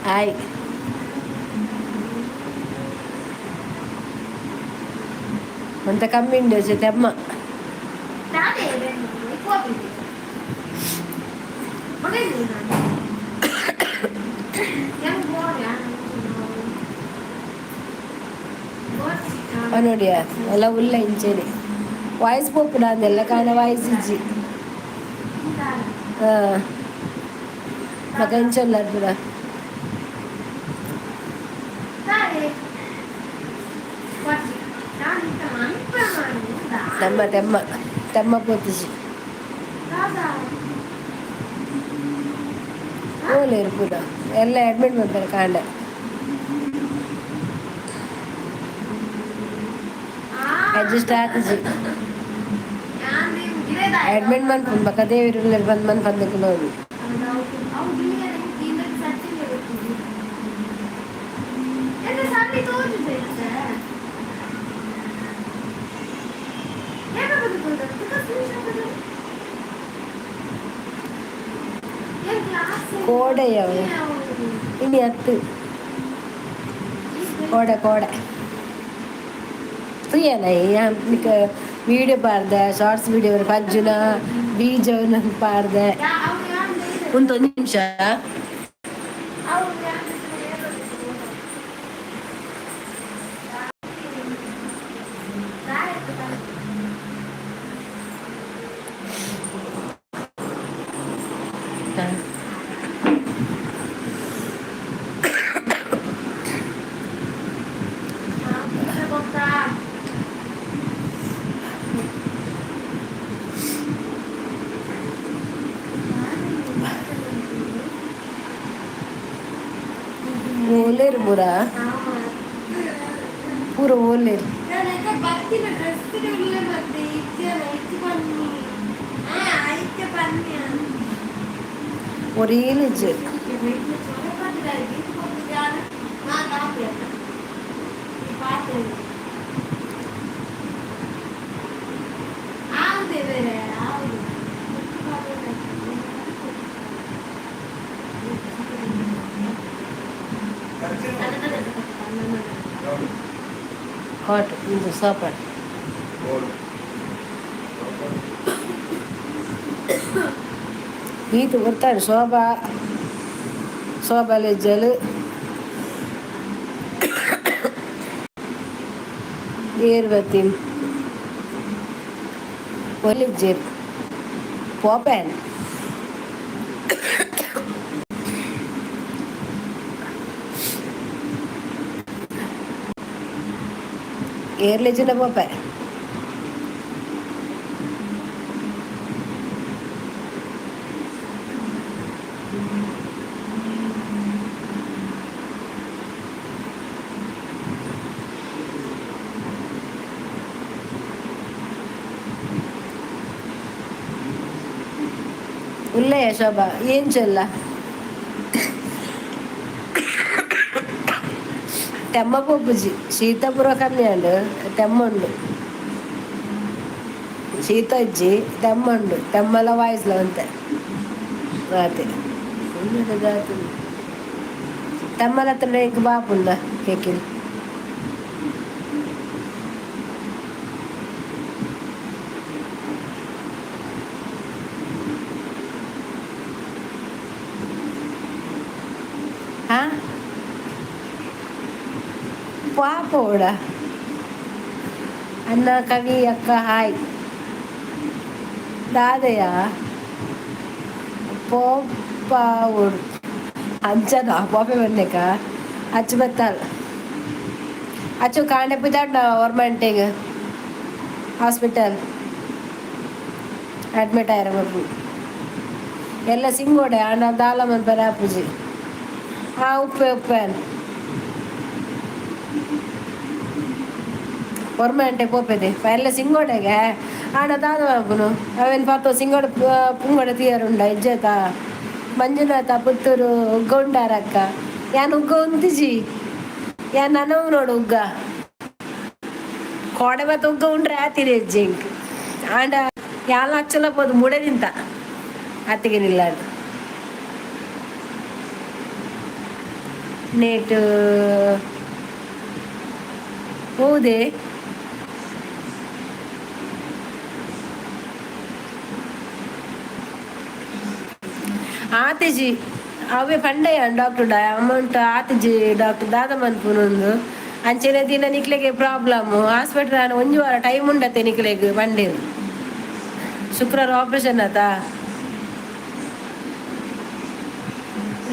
Hi. ಒಂತ ಕಮ್ಮಿ ಉಂಡು ತೆಮ್ಮ. ನೋಡಿಯ ಎಲ್ಲ ಉಲ್ಲ ಇಂಚೇನೆ ವಾಯ್ಸ್ ಪೋಪುಡ ಅಂದೆಲ್ಲ ಕಾಣ ವಾಯ್ಸ್ ಇಜ್ಜಿ. ಹಾಂ, ಮಗ ಇಂಚಲ್ಲ ಪೂರ. ತೆಮ್ಮ ತೆಮ್ಮ ತೆಮ್ಮ ಪೋತಿಜಿ. ಓಲೇರು ಪೂರ ಎಲ್ಲ ಅಡ್ಮಿಟ್ ಮಾಡ್ತಾರೆ ಕಾಂಡ. ಅಡ್ಜಸ್ಟ್ ಆತಿಜಿ. ಅಡ್ಮಿಟ್ ಮನ್ಪುಂಡು ಬೊಕ ದೇವೆರ್ ಉಲ್ಲೆರ್ ಬಂದ್ ಮನ್ಪಂದೆ ಕುಲೋದು. ಕೋಡೆಯ ಇನಿ ಅತ್ತು ಕೋಡೆ ಕೋಡೆ ತೂಯನ ನಿಕ ವೀಡಿಯೋ ಪಾಡ್ದೆ, ಶಾರ್ಟ್ಸ್ ವೀಡಿಯೋ ಪಜ್ಜುನ ಬೀಜವನ್ನ ಪಾಡ್ದೆ. ಒಂದು ನಿಮಿಷ. ಓಲೇರು ಪೂರ ಪೂರ ಓಲೇರು. ಒರೇಲು ಇಜ್ಜಿ. ಹಾಟ್ ಇದು ಸಾಪಾಡು. ಈತ ಬರ್ತಾರೆ ಶೋಭಾ ಶೋಭಾ ಲೆಜ್ಜಲು ಏರ್ಬತ್ತಿ ಒಲಿಜ್ಜೇರ್ ಪೋಪೇನ್. ಏರ್ಲೆಜ್ಜಿನ ಪೋಪೆ. ಉಲ್ಲೆಯ ಶೋಭಾ ಏನ್ ಚೊಲ್ಲ ತೆಮ್ಮ ಪೊಪ್ಪುಜಿ. ಶೀತ ಪೂರ ಕಮ್ಮಿ ಆಂಡ್, ತೆಮ್ಮ ಉಂಡು. ಶೀತ ಇಜ್ಜಿ, ತೆಮ್ಮ ಉಂಡು. ತೆಮ್ಮಲ ವಾಯ್ಸ್ಲ ಅಂತೆ ಆತೆ ತೆಮ್ಮಲ ಹತ್ರ ಎಂಕ್ ಬಾಪುಂಡ ಕೇಕಿಲ್. ಹಾ ಪಾಪೋಡ ಅಣ್ಣ ಕವಿ ಅಕ್ಕ ಹಾಯ್. ದಾದೆಯ ಪೋಪಾವುಡ್ ಅಂಚನ ಪೋಪೆ ಬಂದೇಕ ಅಚ್ಚು ಬತ್ತಾಲ್ ಅಚ್ಚು ಕಾಂಡೆ ಪಿದಾಡ್ನ ಗೌರ್ಮೆಂಟಿಗೆ ಹಾಸ್ಪಿಟಲ್ ಅಡ್ಮಿಟ್ ಆಯ್ರ ಬಪ್ಪು. ಎಲ್ಲ ಸಿಂಗೋಡೆ ಆಂಡ ದಾಲ ಮನ್ಪರೆ ಆಪುಜಿ. ಆ ಉಪ್ಪೆ ಉಪ್ಪೆ ಒರ್ಮೆಂಟೆ ಪೋಪೆದೆ ಎಲ್ಲ ಸಿಂಗೋಡೆಗೆ ಆಂಡ ದಾದ ಮನ್ಪುನು ಅವೇನು ಪಾತ ಸಿಂಗೋಡೆ ಪುಂಗೋಡೆ ತೀಯರುಂಡ ಇಜ್ಜೇತ. ಮಂಜುನಾಥ ಪುತ್ತೂರು ಉಗ್ಗ ಉಂಡಾರಕ್ಕ. ಯಾನ್ ಉಗ್ಗ ಉಂತಿಜಿ, ಯಾನ್ ನನವು ನೋಡು ಉಗ್ಗ ಕೋಡೆ ಬತ್ತ ಉಗ್ಗ ಉಂಡ್ರೆ ಆತಿರಿ ಜಿಂಕ್. ಆಂಡ ಯಾಲ ಅಚ್ಚಲ ಪೋದು ಮುಡೆ ತಿಂತ ಅತ್ತಿಗೆನಿಲ್ಲ ಅದು ನೇಟ್ ಹೌದೇ. ಆತಿಜಿ ಅವೇ ಪಂಡಯ್ಯ ಡಾಕ್ಟರ್ ಅಮೌಂಟ್ ಆತಿಜಿ ಡಾಕ್ಟರ್ ದಾದ ಮನ್ಪುನೊಂದು ಅಂಚೆನೆ ದಿನ ನಿಕ್ಲೆಗೆ ಪ್ರಾಬ್ಲಮ್ ಹಾಸ್ಪಿಟಲ್ ಆನ ಒಂಜಿ ವಾರ ಟೈಮ್ ಉಂಡತೆ ನಿಕ್ಲೆಗ್ ಪಂಡೇರು. ಶುಕ್ರವಾರ ಆಪರೇಷನ್ ಆತ.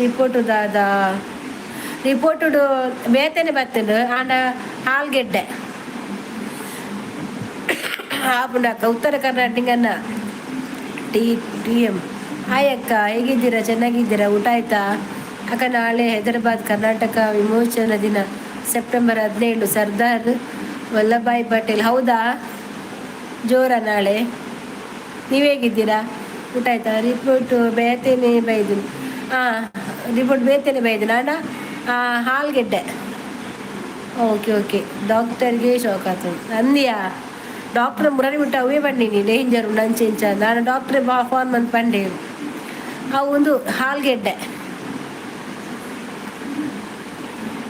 ರಿಪೋರ್ಟು ದಾದ ರಿಪೋರ್ಟುಡು ಬೇತನೆ ಬತ್ತಂಡು ಆಂಡ ಹಾಲ್ಗೆಡ್ಡೆ ಆಪುಂಡಕ್ಕ. ಉತ್ತರ ಕರ್ನಾಟಕನ್ನ ಟಿ ಟಿ ಎಂ. ಹಾಯ್ ಅಕ್ಕ, ಹೇಗಿದ್ದೀರಾ? ಚೆನ್ನಾಗಿದ್ದೀರಾ? ಊಟ ಆಯ್ತಾ ಅಕ್ಕ? ನಾಳೆ ಹೈದರಾಬಾದ್ ಕರ್ನಾಟಕ ವಿಮೋಚನಾ ದಿನ, ಸೆಪ್ಟೆಂಬರ್ 17, ಸರ್ದಾರ್ ವಲ್ಲಭಾಯ್ ಪಟೇಲ್. ಹೌದಾ? ಜೋರ ನಾಳೆ. ನೀವು ಹೇಗಿದ್ದೀರಾ? ಊಟ ಆಯ್ತಾ? ರಿಪೋರ್ಟು ಬೇತೇನೆ ಬೈದು. ಹಾಂ, ರಿಪೋರ್ಟ್ ಬೇತೇನೆ ಬೈದು ನಾಡ ಹಾಲ್ಗೆಡ್ಡೆ. ಓಕೆ ಓಕೆ, ಡಾಕ್ಟರ್ಗೆ ಶಾಕ್ ಆಯ್ತು ಅಂದ್ಯಾ? ಡಾಕ್ಟರ್ ಮುರಳಿ ಬಿಟ್ಟು ಅವೇ ಬಂದೀನಿ ಡೇಂಜರ್ ಉಂಡು ಇಂಚ. ನಾನು ಡಾಕ್ಟ್ರೆ ಬಾ ಫೋನ್ ಬಂದು ಪಂಡೆ ಅವು ಒಂದು ಹಾಲ್ಗೆಡ್ಡೆ.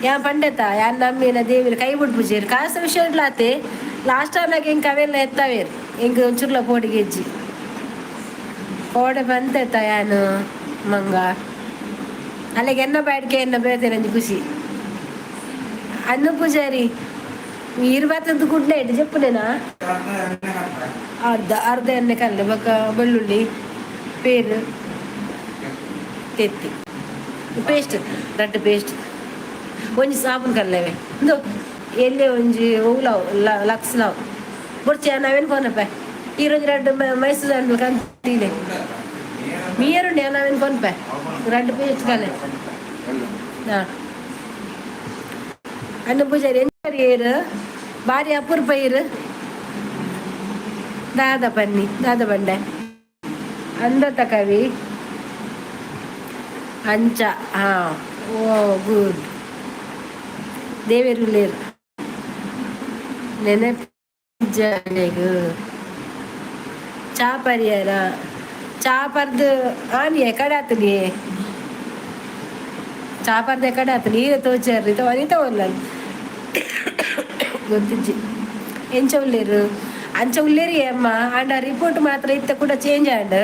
ಯಾ ಪಂಡೆತ ಯಾನ್ ನಂಬಿನ ದೇವಿನ ಕೈ ಬಿಡ್ಪುಜೇರು. ಕಾಸ ವಿಷಯ ಆತೆ ಲಾಸ್ಟ್ ಟೈಮ್ನಾಗ ಎಂಕ್ ಅವೆಲ್ಲ ಎತ್ತವೇರು. ಎಂಕ್ ಒಂಚೂರ್ಲ ಪೋಡಿಗೆ ಹೆಜ್ಜಿ ಕೋಡೆ ಬಂತೆತ್ತ ಯಾನು ಮಂಗ ಅಲ್ಲಿಗೆ ಎನ್ನ ಬ್ಯಾಡ್ಕೆ ಎನ್ನ ಬೇತೇನೆ ಅಂಜಿ ಖುಷಿ. ಅನ್ನು ಪೂಜಾರಿ ಇರ್ಬತ್ತದ್ದು ಗುಡ್ ನೈಟ್ ಜಪ್ಪುನೇನಾ? ಅರ್ಧ ಅರ್ಧ ಎಣ್ಣೆ ಕಲ್ಲು ಬೊಕ ಬೆಳ್ಳುಳ್ಳಿ ಪೇರು ತೆತ್ತಿ ಪೇಸ್ಟ್ ರಡ್ಡ್ ಪೇಸ್ಟ್ ಒಂಜಿ ಸಾಬೂನು ಕಲ್ಲೇವೆ ಇಂದು ಎಲ್ಲೆ ಒಂಜಿ ಒವ್ಲಾವು ಲಕ್ಸ್ ಲಾವು ಬೊಡ್ಚಿ ನಾವೇನು ಕೊನಪೆ. ಈ ರೋಜು ರಡ್ಡ್ ಮೈಸೂರು ಸ್ಯಾಂಡಲ್ ಕಂತೀಲೆ ಮೀರುಂಡೆ ನಾವೇನು ಕೊನ್ಪೆ ರಡ್ಡ್ ಪೇಸ್ಟ್ ಕಲೆ. ಹಾಂ, ಅನ್ನ ಪೂಜಾರಿ ಎಂಚ ಏರು ಬಾರಿ ಅಪರೂಪ ಇರು. ದಾದ ಬನ್ನಿ ದಾದ ಬಂಡೆ ಅಂದತ ಕವಿ ಅಂಚ. ಹಾಂ, ಓ ಗುಡ್. ದೇವೇರುಲೇರು ನೆನಪಿಜ್ಜಾಲೆಗ್ ಚಾ ಪರಿಯರ ಚಾ ಪರ್ದು ಆನಿಯೇ ಕಡೆ ಆತನಿಯೇ ಚಾ ಪರ್ದೆ ಕಡೆ ಆತ ನೀರು ತೋಚಾರ್ರಿ ಅನಿತ ಒಲ್ಲ ಗೊತ್ತಿಜ್ಜಿ. ಎಂಚ ಉಲ್ಲೇರು? ಅಂಚ ಉಲ್ಲೇರಿ ಅಮ್ಮ. ಆಂಡ ರಿಪೋರ್ಟ್ ಮಾತ್ರ ಇತ್ತ ಕೂಡ ಚೇಂಜ್ ಆಂಡ್.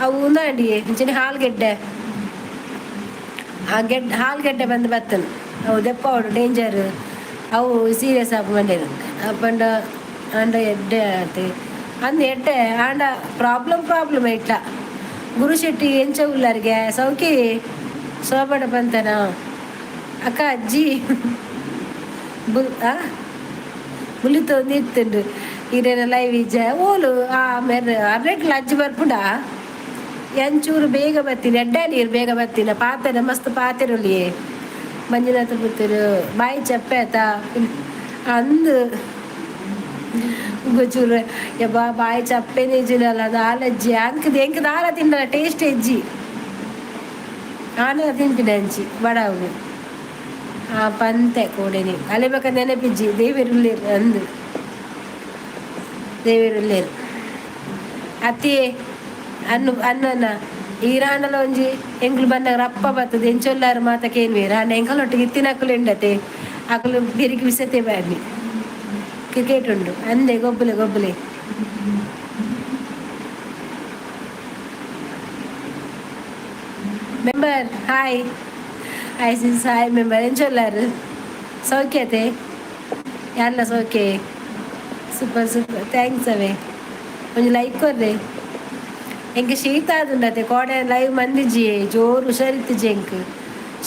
ಅವು ಉಂದಾಂಡಿಯೇ ಇಂಚನೆ ಹಾಲ್ಗೆಡ್ಡೆ ಆ ಗೆಡ್ಡೆ ಹಾಲ್ಗೆಡ್ಡೆ ಬಂದು ಬತ್ತನು. ಅವು ದೆಪ್ಪ ಡೇಂಜರ್ ಅವು ಸೀರಿಯಸ್ ಆಪ ಮಂಡೇನು ಅಪ್ಪಂಡ ಆಂಡ ಎಡ್ಡೆ ಆತೆ ಅಂದ್ ಎಡ್ಡೆ. ಆಂಡ ಪ್ರಾಬ್ಲಮ್ ಪ್ರಾಬ್ಲಮ್ ಇಟ್ಲ. ಗುರುಶೆಟ್ಟಿ ಎಂಚ ಉಲ್ಲರಿಗೆ ಸೌಕಿ ಸೋಬಡ ಬಂತನ ಅಕ್ಕ ಅಜ್ಜಿ ಬುಲ್ ಆ ಬುಲಿತೊಂದು ಇತ್ತುಂಡು ಇರೇನ ಲೈವ್ ಇಜ್ಜ ಓಲು. ಆ ಮೆರ್ ಅರೆಟ್ಲ ಅಜ್ಜಿ ಬರ್ಪುಂಡ. ಎಂಚೂರು ಬೇಗ ಬರ್ತೀನಿ ಎಡ್ಡೆ ನೀರು ಬೇಗ ಬರ್ತೀನಿ ಪಾತೆರ ಮಸ್ತ್ ಪಾತೆರೊಲಿಯೇ. ಮಂಜುನಾಥ ಪುತ್ತೂರು ಬಾಯಿ ಚಪ್ಪೆ ಆತ ಅಂದು ಚೂರು ಯಬ್ಬಾ ಬಾಯಿ ಚಪ್ಪೆ ನಿಜಿನಲ್ಲ ದಾಲಜ್ಜಿ ಅಂಕದ ಎಂಕ್ ದಾಲ ತಿಂಡಲ ಟೇಸ್ಟ್ ಹೆಜ್ಜಿ ಆನ ತಿನ್ಪಿನ ಅಂಚಿ ಬಡವು. ಆ ಪಂತೆ ಕೂಡೆನಿ ಅಲೆ ಬಕ ನೆನಪಿಜ್ಜಿ. ದೇವಿರುಲ್ಲೇರು ಅಂದು ದೇವಿರುಲ್ಲೇರು ಅತ್ತಿ ಅನ್ನು ಅನ್ನನ ಈರಾಂಡಲ ಒಂಜಿ ಎಂಕ್ಲು ಬಂದಾಗ ರಪ್ಪ ಬರ್ತದೆ. ಎಂಚೊಲ್ಲಾರು ಮಾತ ಕೇನ್ವೇರು ಆಂಡ ಎಂಕಲೊಟ್ಟಿಗೆ ಇತ್ತಿನಕುಲು ಎಂಡತೆ ಅಕುಲು ಬೆರಿಕಿ ಬಿಸತೆ ಬ್ಯಾಡ್ನಿ. ಕ್ರಿಕೆಟ್ ಉಂಡು ಅಂದೆ ಗೊಬ್ಬಲೆ ಗೊಬ್ಬಲೆ. Member hi hi sis hi member. ಎಂಚೊಲ್ಲಾರು ಸೌಖ್ಯತೆ ಯಾರ್ಲ ಸೌಖ್ಯ. ಸೂಪರ್ ಸೂಪರ್ thanks ಅವೇ. ಒಂಜಿ ಲೈಕ್ ಕೊರ್ರೆ. ಎಂಕ್ ಶೀತ ಆದುಂಡತೆ ಕೋಡೆ ಲೈವ್ ಮಂದಿಜಿ ಜೋರು ಹುಷಾರಿತ್ತಿಜಿ ಎಂಕ್.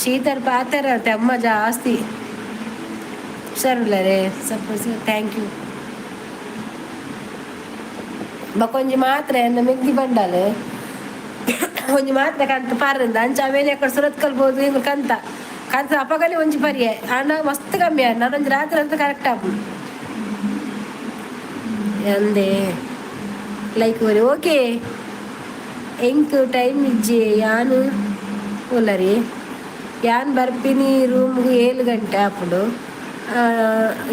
ಶೀತರ್ ಪಾತೆರ ಅಮ್ಮ ಜಾಸ್ತಿ ಹುಷಾರುಲ್ಲರೇ. Suppose thank you. ಬೊಕೊಂಜಿ ಮಾತ್ರೆ ಎನ್ನ ಮೆಗ್ದಿ ಬಂಡಲ್ ಒಂಜಿ ಮಾತ್ರ ಕಂತ ಪಾರಂದ ಅಂಚ ಅವೇನೆ ಅక్కడ ಸುರತ್ಕಲ್ ಬೋದು ಹಿಂಗೆ ಕಂತ ಕಂತ ಅಪಗಲಿ ಒಂಜಿ ಪರಿಯೆ ಆಂಡ ಮಸ್ತ್ ಕಮ್ಮಿ ಆಂಡ್ ನಾನೊಂಜಿ ರಾತ್ರಿ ಅಂತ ಕರೆಕ್ಟ್ ಆಪುಂಡು. ಅಂದೆ ಲೈಕ್ ಬರಿ ಓಕೆ. ಎಂಕ್ ಟೈಮ್ ಇಜ್ಜಿ. ಯಾನು ಉಲ್ಲರಿ, ಯಾನ್ ಬರ್ಪಿನಿ ರೂಮ್ಗೆ 7 ಗಂಟೆ ಆಪುಂಡು,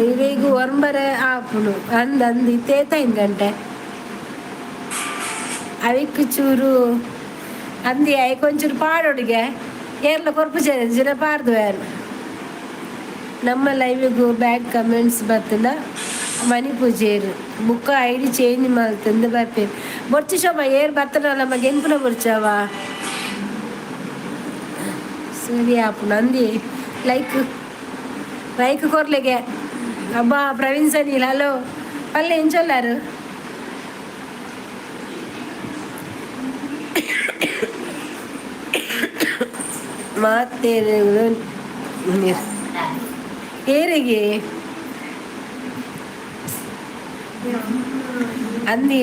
ಇರೆಗ್ ಒರ್ಂಬರೆ ಆಪುಂಡು. ಅಂದ್ ಅಂದ್ ಇತ್ತೇತ 5 ಗಂಟೆ ಅವಿಕ್ ಚೂರು ಅಂದಿ ಐಕ್ ಒಂಚೂರು ಪಾಡೊಡುಗೆ ಏರ್ಲ ಕೊರ್ಪು ಜಿನ ಪಾರ್ದು. ಯಾರು ನಮ್ಮ ಲೈವಿಗೂ ಬ್ಯಾಡ್ ಕಮೆಂಟ್ಸ್ ಬತ್ತಂಡ ಮಣಿಪೂಜೆರು ಬುಕ್ಕ ಐಡಿ ಚೇಂಜ್ ಮಲ್ತಂದು ಬರ್ಪೇರು. ಬೊರ್ಚಿ ಶೋಭಾ, ಏರ್ ಬತ್ತನಲ್ಲ ಮಗೆ ಎಂಪುನ ಬೊರ್ಚವ ಸರಿ ಆಪುಂಡು. ಅಂದಿ ಲೈಕ್ ಲೈಕ್ ಕೊರ್ಲೆಗೆ. ಅಬ್ಬಾ, ಪ್ರವೀಣ್ ಸನೀಲ್, ಹಲೋ. ಪಲ್ಲೆ ಎಂಚೊಲ್ಲಾರು? ಮಾತೇರು ಏರಿಗೆ ಅಂದಿ.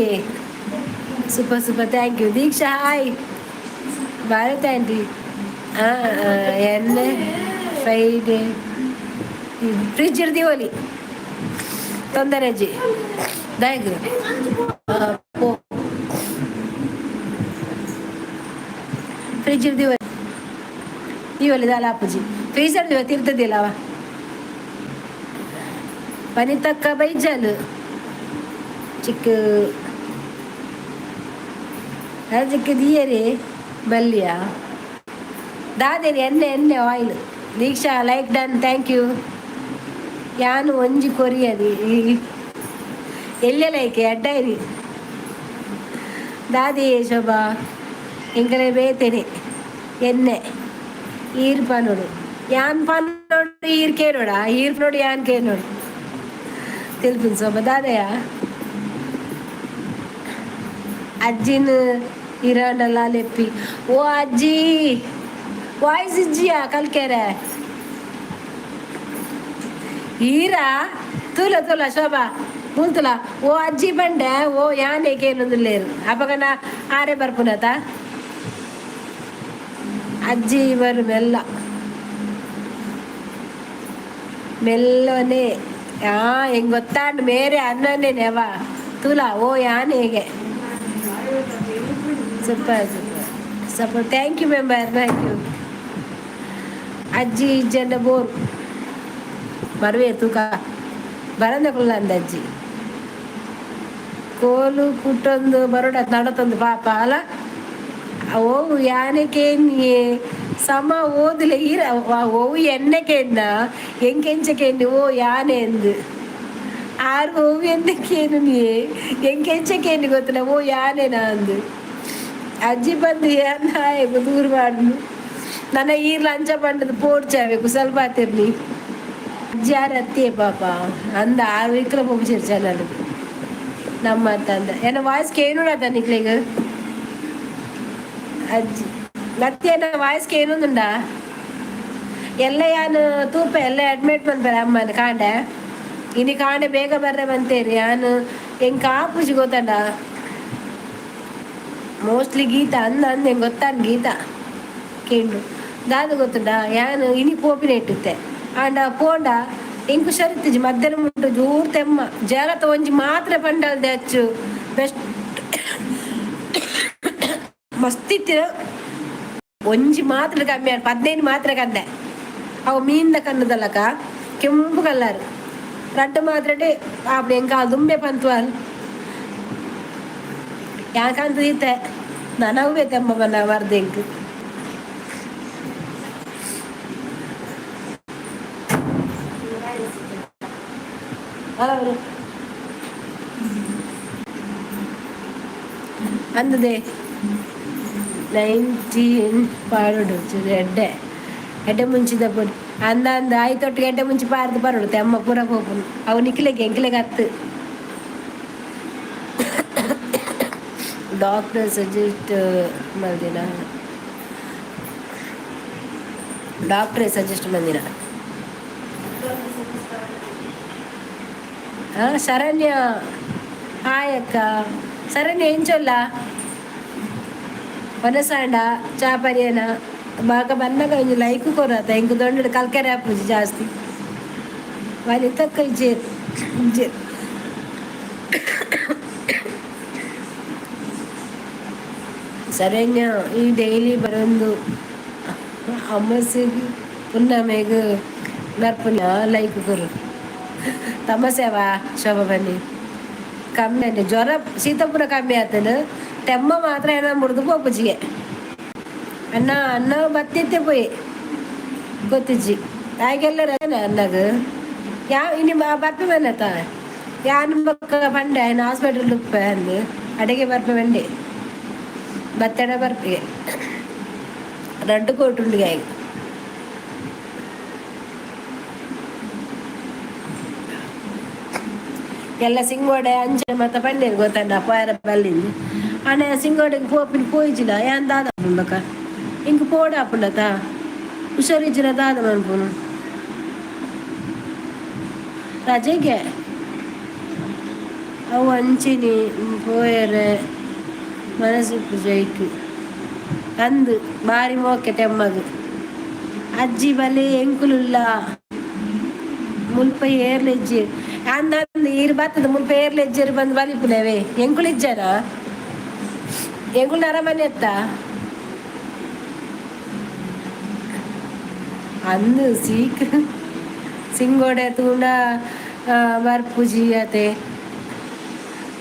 Super super, thank you. Deeksha, hi. Bharat aunty ಎಣ್ಣೆ ಫ್ರೈಡೆ ಫ್ರಿಜ್ ಇರ್ದೀವಲಿ ತೊಂದರೆ ಅಜ್ಜಿ ದಾಯಕ್ ಪೋ ಫ್ರಿಜ್ ಇರ್ದೀವ ದೀವಲಿ ದಾಲ ಆಪುಜಿ. ಫ್ರೀಜರ್ ದೀವ ತಿರ್ತದಿಲ್ಲ ಅವ. ಪನಿತಕ್ಕ ಬೈಜಲ್ ಚಿಕ್ಕ ಅದಕ್ಕೆ ದಿಯರಿ ಬಲ್ಲಿಯ ದಾದೇರಿ ಎಣ್ಣೆ ಎಣ್ಣೆ oil. Deeksha, like done, thank you. ಯಾನು ಒಂಜಿ ಕೊರಿಯದಿ ಎಲ್ಲೆ ಲೈಕ್ ಅಡ್ಡೈರಿ. ದಾದಿ ಶೋಭಾ ಎಂಕಲೆ ಬೇತೇನೆ ಎಣ್ಣೆ ಈರ್ ಪನೋಡು ಯಾನ್ ಪನೋಡು ಈರ್ ಕೇನೋಡ ಈರ್ ನೋಡು ಯಾನ್ ಕೇನೋಡು ತಿಲ್ಪಿನ ಶೋಭಾ ದಾದೆಯ ಅಜ್ಜಿನ ಇರಾಂಡಲ ಲೆಪ್ಪಿ. ಓ ಅಜ್ಜಿ, ವಾಯ್ಸ್ ಇಜ್ಜಿಯಾ ಕಲ್ಕೆರೆ ಈರಾ ತೂಲ ತೂಲ ಶೋಭಾ ಮುಲ್ತುಲ. ಓ ಅಜ್ಜಿ ಬಂಡೆ ಓ ಯಾನ್ ಏಕೇನೊಂದುಲ್ಲೇರು ಅಪಗನ ಆರೆ ಬರ್ಪುನತ ಅಜ್ಜಿ ಬರು ಮೆಲ್ಲ ಮೆಲ್ಲನೆ. ಆ ಹೆಂಗ್ ಗೊತ್ತಾಂಡ್ ಮೇರೆ ಅನ್ನನೇ ನೆವ ತೂಲ ಓ ಯಾನ್ ಹೇಗೆ. Super super support, thank you member, thank you. ಅಜ್ಜಿ ಇಜ್ಜಂಡ ಬೋರ್ ಬರುವೆ ತೂಕ ಬರಂದ ಕುಲ್ಲಂದ ಅಜ್ಜಿ ಕೋಲು ಪುಟ್ಟೊಂದು ಬರೋಡ ನಡತೊಂದು ಪಾಪ ಅಲ್ಲ. ಓ ಯಾನಕೇನಿಯೇ ಸಮ ಓದುಲೆ ಈರ ಓ ಎಣ್ಣೆಕೇಂದ ಎಂಕೆಂಚಕೇಂದು ಓ ಯಾನೆ ಎಂದು ಆರು ಓವು ಎನ್ನಕೇನು ನೀ ಎಂಕೆಂಚಕೇನು ಗೊತ್ತಿಲ್ಲ. ಓ ಯಾನೇನಾ ಅಂದು ಅಜ್ಜಿ ಬಂದು ನಾಯಕು ದೂರ ಮಾಡುನು. ನನ್ನ ಈ ಲಂಚ ಪಂಡದ ಪೋಡ್ಚಾವೆ ಕುಸಲ್ ಪಾತಿರ್ನಿ. ಅಜ್ಜಿ ಯಾರು ಅತ್ತಿಯೇ ಪಾಪ ಅಂದ ಆರು ವಿಕ್ರ ಪೋಪು ಚಾನಲ್ ನಮ್ಮ ಅಂದ ಏನ ವಾಯ್ಸ್ ಕೇನುಡತ ನಿಕ್ಲೆಗ್ ಅಜ್ಜಿ ನತ್ಯನ ವಾಯ್ಸ್ ಕೇನೊಂದುಂಡ ಎಲ್ಲ ಯಾನ್ ತೂಪ ಎಲ್ಲ ಅಡ್ಮಿಟ್ ಮನ್ಪೆರೆ ಅಮ್ಮನ ಕಾಂಡೆ ಇನಿ ಕಾಂಡೆ ಬೇಗ ಬರ್ರೆ ಬಂತೇರಿ. ಯಾನ್ ಎಂಕ್ ಆಪುಜಿ ಗೊತ್ತಂಡ. ಮೋಸ್ಟ್ಲಿ ಗೀತಾ ಅಂದ ಅಂದ ಹೆಂಗೆ ಗೊತ್ತಾನ್ ಗೀತಾ ಕೇಂಡು ದಾದ ಗೊತ್ತುಂಡ. ಯಾನ್ ಇನಿ ಪೋಪಿನ ಇಟ್ಟುತ್ತೆ ಆಂಡ ಪೋಂಡ ಎಂಕ್ ಹುಷಾರಿತ್ತಿಜಿ. ಮಧ್ಯಾಹ್ನ ಮುಟ್ಟು ಜೋರು ತೆಮ್ಮ ಜಲತ ಒಂಜಿ ಮಾತ್ರೆ ಪಂಡಲ್ದೆ ಅಚ್ಚು ಬೆಸ್ಟ್ ಮಸ್ತ್ ಇತ್ತಿನ. ಒಂಜಿ ಮಾತ್ರೆ ಕಮ್ಮಿ ಆಂಡ್ 15 ಮಾತ್ರೆ ಕಂದೆ. ಅವು ಮೀನ್ದ ಕಣ್ಣದಲ್ಲಕ ಕೆಂಪು ಕಲ್ಲರ್ ರಡ್ಡು ಮಾತ್ರೆ ಆಪುಂಡು. ಎಂಕ್ ದುಂಬೆ ಪಂತುವಲ್ ಯಾಕಂತ ಈತೆ ನನವೇ ತೆಮ್ಮ ಬನ್ನ ವರ್ದ ಎಂಕ್. ಅಂದದೆ 19 ಪಾಡೋಡು ಚೂರು ಎಡ್ಡೆ ಎಡ್ಡೆ ಮುಂಚಿದ ಪೊಡಿ ಅಂದ ಅಂದ ಆಯ್ತೊಟ್ಟಿಗೆ ಎಡ್ಡೆ ಮುಂಚಿ ಪಾರ್ದು ಬರೋಡು ತೆಮ್ಮ ಪೂರ ಪೋಪುನು. ಅವು ನಿಕ್ಲೆಗೆ ಎಂಕ್ಲೆಗೆ ಹತ್ತು ಡಾಕ್ಟರ್ ಸಜೆಸ್ಟ್ ಮಲ್ದಿನ, ಡಾಕ್ಟ್ರೇ ಸಜೆಸ್ಟ್ ಮಂದಿನ. ಶರಣ್ಯ, ಹಾಯ್ ಅಕ್ಕ. ಶರಣ್ಯ ಎಂಚೊಲ್ಲ? ಒನಸಾಂಡ ಚಾ ಪರಿಯನ ಬಾಕ ಬನ್ನಗ ಒಂಜಿ ಲೈಕ್ ಕೊರತ ಎಂಕ್ ದೊಂಡಡ್ ಕಲ್ಕೆರೆ ಆಪುಜಿ ಜಾಸ್ತಿ. ವನಿತಕ್ಕ ಇಜ್ಜೆರ್ ಇಜ್ಜೆರ್. ಸರಣ್ಯ ಈ ಡೈಲಿ ಬರೊಂದು ಅಮಸೆಗ್ ಪುನ್ನಮೆಗ್ ಬರ್ಪುನ ಲೈಕ್ ಕೊರು ತಮಸೆವಾ ಶೋಭ ಬನ್ನಿ ಕಮ್ಮಿ ಅಂಡ್ ಜ್ವರ ಶೀತ ಪೂರ ಕಮ್ಮಿ ಆತಂಡ್ ತೆಮ್ಮ ಮಾತ್ರ ಏನ ಮುರಿದು ಪೋಪುಜಿಗೆ. ಅಣ್ಣ ಅಣ್ಣ ಬತ್ತಿತ್ತೆ ಪೋಯಿ ಗೊತ್ತಿಜ್ಜಿ ಆಗೆಲ್ಲ ರಜನೆ ಅಣ್ಣಗ್ ಯಾ ಇನಿ ಬರ್ಪೆ ಬನ್ನತ ಯಾನ್ ಬೊಕ್ಕ ಪಂಡೆ ಆಯ್ನ ಹಾಸ್ಪಿಟಲ್ ಉಪ್ಪೆ ಅಂದ್ ಅಡೆಗೆ ಬರ್ಪೆ ಬಂಡೆ ಬತ್ತಡ ಬರ್ಪೆ ರಡ್ಡು ಕೋಟುಂಡು ಆಯ್ಗ್. ಎಲ್ಲ ಸಿಂಗೋಡೆ ಅಂಚನೆ ಮತ್ತ ಪಂಡೇರು ಗೊತ್ತಂಡ ಪೋಯರ ಬಲ್ಲಿಂದು ಅಣ್ಣ ಸಿಂಗೋಡೆಗೆ ಪೋಪಿನ ಪೋಯಿಜಿಡ ಯಾನ್ ದಾದ ಪುಂಡಕ ಇಂಕ್ ಪೋಡ ಆಪುಂಡತ ಹುಷಾರಿಜ್ಜಿನ ದಾದ ಮನ್ಪುನು ರಜೆಗೆ ಅವು ಅಂಚಿನಿ ಪೋಯರೆ ಮನಸ್ಸು ಜೈಕ್ ಅಂದು ಬಾರಿ ಮೋಕೆ ತೆಮ್ಮಗ್ ಅಜ್ಜಿ ಬಲೆ ಎಂಕುಲುಲ್ಲ ಮುಲ್ಪ ಏರ್ಲೆಜ್ಜಿ ಅಂದ ಈರ್ ಬತ್ತದ ಮುಲ್ಪ ಏರ್ಲೆಜ್ಜೆರ್ ಬಂದು ಬಲಿಪುನವೇ ಎಂಕುಲು ಇಜ್ಜನ ಎಂಕುಲು ಅರಮನೆ ಅತ್ತ ಅಂದು ಸೀಕ್ ಸಿಂಗೋಡೆ ತೂಂಡ ಬರ್ಪುಜಿ ಅತೆ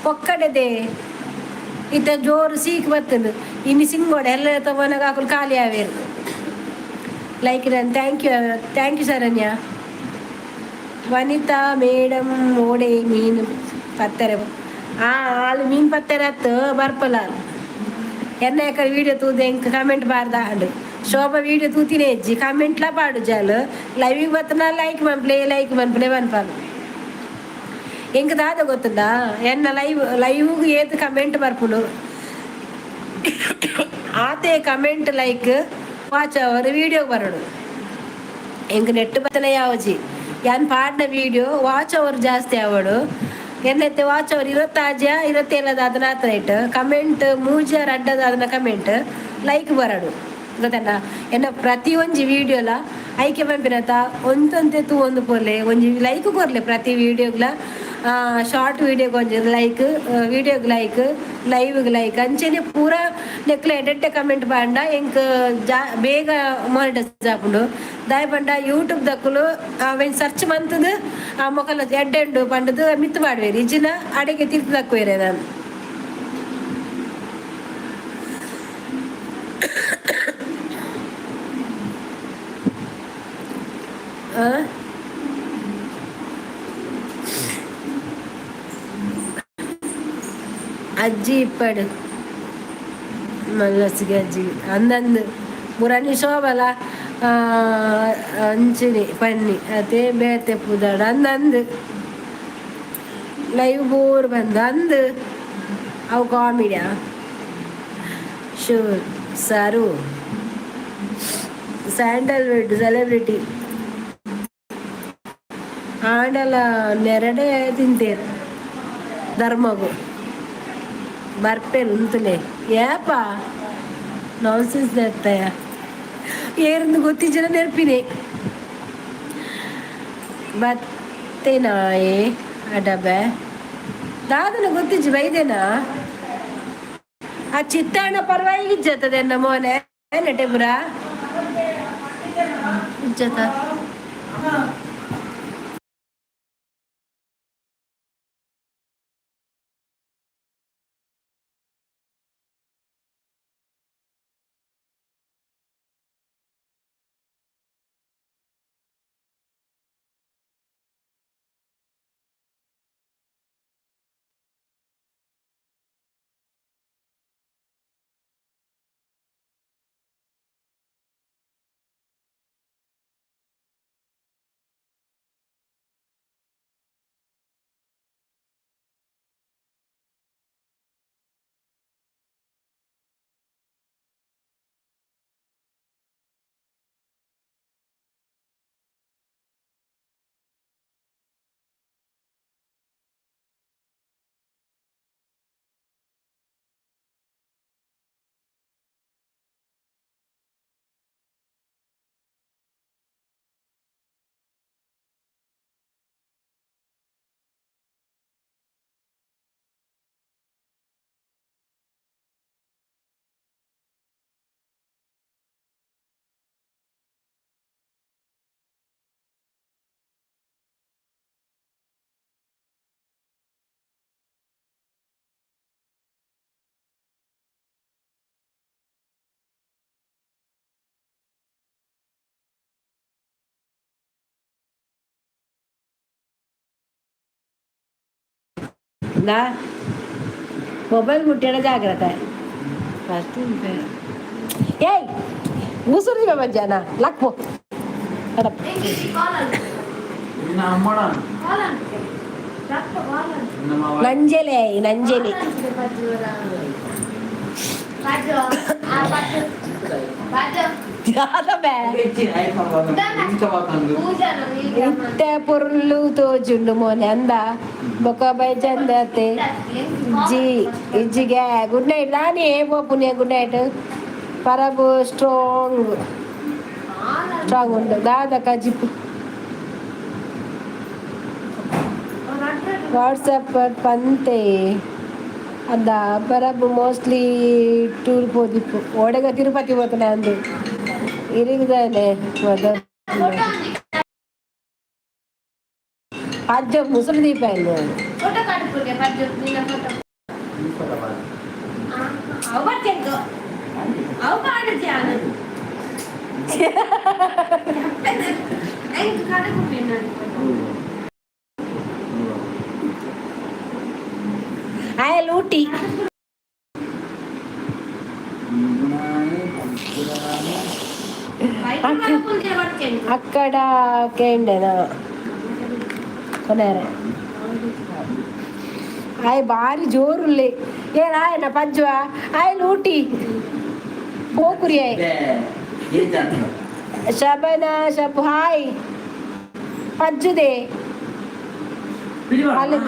ಪೊಕ್ಕಡೆದೆ ಇತ್ತ ಜೋರು ಸೀಕ್ ಬತ್ತಂದು ಇನ್ನು ಸಿಂಗೋಡೆ ಎಲ್ಲ ತಗೋನಾಗ ಹಾಕಲು ಖಾಲಿ ಆವೇರು. Like thank you thank you Saranya. Vanitha madam ಓಡೆ ಮೀನು ಪತ್ತೆರೆ ಆ ಆಳು ಮೀನು ಪತ್ತೆರೆ ಅತ್ತು ಬರ್ಪಲ ಎನ್ನ ಎಕರೆ ವೀಡಿಯೋ ತೂದೆ ಎಂಕ್ ಕಮೆಂಟ್ ಬಾರ್ದ ಆಂಡ್ ಶೋಭಾ ವೀಡಿಯೋ ತೂತಿನೇ ಇಜ್ಜಿ ಕಮೆಂಟ್ಲ ಪಾಡು ಜಾಲು ಲೈವಿಗೆ ಬತ್ತನ ಲೈಕ್ ಮನ್ಪ್ಲೆ ಲೈಕ್ ಮನ್ಪ್ಲೆ ಮನ್ಪಾಲು ಎಂಕ್ ದಾದ ಗೊತ್ತುಂಡ ಎನ್ನ ಲೈವ್ ಲೈವ್ಗೆ ಏತ್ ಕಮೆಂಟ್ ಬರ್ಪುಂಡು ಆತೆ comment like watch our video ಬರೋಡು ಎಂಕ್ ನೆಟ್ ಬತ್ತನ ಯಾವಜಿ ಯಾನ್ ಪಾಡ್ನ ವೀಡಿಯೋ ವಾಚ್ ಅವರ್ ಜಾಸ್ತಿ ಆವಡು ಎನ್ನೈತೆ ವಾಚ್ ಅವರ್ ಇರತ್ತಾಜ ಇರತ್ತೇಳದ ಅದನ್ನ ಆತ ಕಮೆಂಟ್ ಮೂಜ ರಡ್ಡದ ಅದನ್ನ ಕಮೆಂಟ್ ಲೈಕ್ ಬರಡು ಗೊತ್ತಣ್ಣ ಎನ್ನ ಪ್ರತಿ ಒಂಜಿ ವೀಡಿಯೋಲ ಐಕೆ ಪನ್ಪಿನತ ಒಂತೊಂತೆ ತೂವೊಂದು ಪೋಲೆ ಒಂಜಿ ಲೈಕ್ ಕೊರ್ಲೆ ಪ್ರತಿ ವೀಡಿಯೋಗ್ಲ ಶಾರ್ಟ್ ವೀಡಿಯೋಗೆ ಒಂಜಿ ಲೈಕ್ ವೀಡಿಯೋಗ್ ಲೈಕ್ ಲೈವ್ಗ್ ಲೈಕ್ ಅಂಚೆನೆ ಪೂರ ನೆಕ್ಲ ಎಡ್ಡೆಡ್ಡೆ ಕಮೆಂಟ್ ಪಾಂಡ ಎಂಕ್ ಜಾ ಬೇಗ ಮಾನಿಟೈಸ್ ಆಪುಂಡು ದಾಯ ಪಂಡ ಯೂಟ್ಯೂಬ್ ದಕ್ಕುಲು ಅವೆನ್ ಸರ್ಚ್ ಮಂತುದು ಆ ಮೊಕಲ ಎಡ್ಡೆ ಉಂಡು ಪಂಡದು ಮಿತ್ತು ಪಾಡ್ವೇರು ಇಜ್ಜಿನ ಅಡೆಗೆ ತಿರ್ತು ದಕ್ಕುವೆರೆ ನಾನು. ಆ? ಅಜ್ಜಿ ಇಪ್ಪಡು ಮಲ್ಲಸಿಗೆ ಅಜ್ಜಿ ಅಂದಂದು ಮುರನಿ ಶೋಭಲ ಅಂಚಿನಿ ಪನ್ನಿ ಅದೇ ಬೇತೆ ಪುದಾಡ ಅಂದಂದು ಲೈವ್ ಬೋರ್ ಬಂದು ಅಂದು ಅವು ಕಾಮಿಡಿಯಾ ಶೂರ್ ಸರು ಸ್ಯಾಂಡಲ್ವುಡ್ ಸೆಲೆಬ್ರಿಟಿ ಆಂಡಲ ನೆರಡೆ ತಿಂತೇರು ಧರ್ಮಗು ಬರ್ಪೇರು ಉಂತುಲೆ ಏಪ ನಾನ್ಸೆನ್ಸ್ ನೆತ್ತಯ ಏರಂದು ಗೊತ್ತಿಜ್ಜನ ನೆನಪಿನೆ ಬತ್ತೆನಾಯೆ ಅಡಬೆ ದಾದನ ಗೊತ್ತಿಜ್ಜಿ ಬೈದೇನಾ ಆ ಚಿತ್ತಾಣ ಪರವಾಗಿ ಇಜ್ಜತದೆ ಮೋನೆ ನೆಟೆಪುರ ಇಜ್ಜತ. ನಾ ಮೊಬೈಲ್ ಮುಟ್ಟಿಡ ಜಾಗ್ರತೆ. ಏಯ್, ಮುಸುರಿ ಮಧ್ಯಾಹ್ನ ಲಕ್ಪೋ. ನಿನ್ನ ಅಮ್ಮಣ. ನಮ್ಮ. ನಂಜಲೆ ನಂಜಲಿ. ದಾದ. ಇತ್ತೆ ಪೊರ್ಲು ತೋಜುಂಡು ಮೋನೆ ಅಂದ ಬೊಕ ಬೈ ಚಂದತೆ ಜಿ ಇಜ್ಜಿಗೆ. ಗುಡ್ ನೈಟ್ ನಾನೇ ಪೋಪುನೆ. ಗುಡ್ ನೈಟ್ ಪರಬು. ಸ್ಟ್ರಾಂಗ್ ಸ್ಟ್ರಾಂಗ್ ಉಂಡು ದಾದ ಕಜಿಪು? ವಾಟ್ಸಪ್ ಪಂತೆ ಅದ ಪರಬು ಮೋಸ್ಟ್ಲಿ ಟೂರ್ ಪೋದಿಪ್ಪು. ಓಡೆಗ ತಿರುಪತಿ ಪೋತನೆ ಅಂದು ಇರಿಗ್ದಾನೆ. ಅಜ್ಜ ಮುಸುರು ದೀಪ. ಫೋಟೋ ಕಾಡುಪುಗೆ ಪಜ್ಜು ನಿನ್ನ ಫೋಟೋ. ಅವು ಬರ್ತೇಂತು ಅವು ಕಾಡುತ್ತಿ. ಎಂಕ್ ಕಡುಪುಗೆ ನಾನು ಫೋಟೋ. ಆಯ ಲೂಟಿ. ಬೈಕ್ ಕಡುಪುಂದಿರ ಬರ್ತೇಂತು. ಅಕ್ಕಡ ಕೇಂಡೆನ ಕೊನೆರೆ ಆಯ್ ಬಾರಿ ಜೋರುಲ್ಲೆ. ಏನ್ ಆಯನ ಪಜ್ಜುವ ಆಯ್ ಲೂಟಿ ಪೋಕುರಿ ಆಯ್. ಶಬನ ಶಬು ಹಾಯ್ ಪಜ್ಜುದೆ. ಅಲ್ಲಿ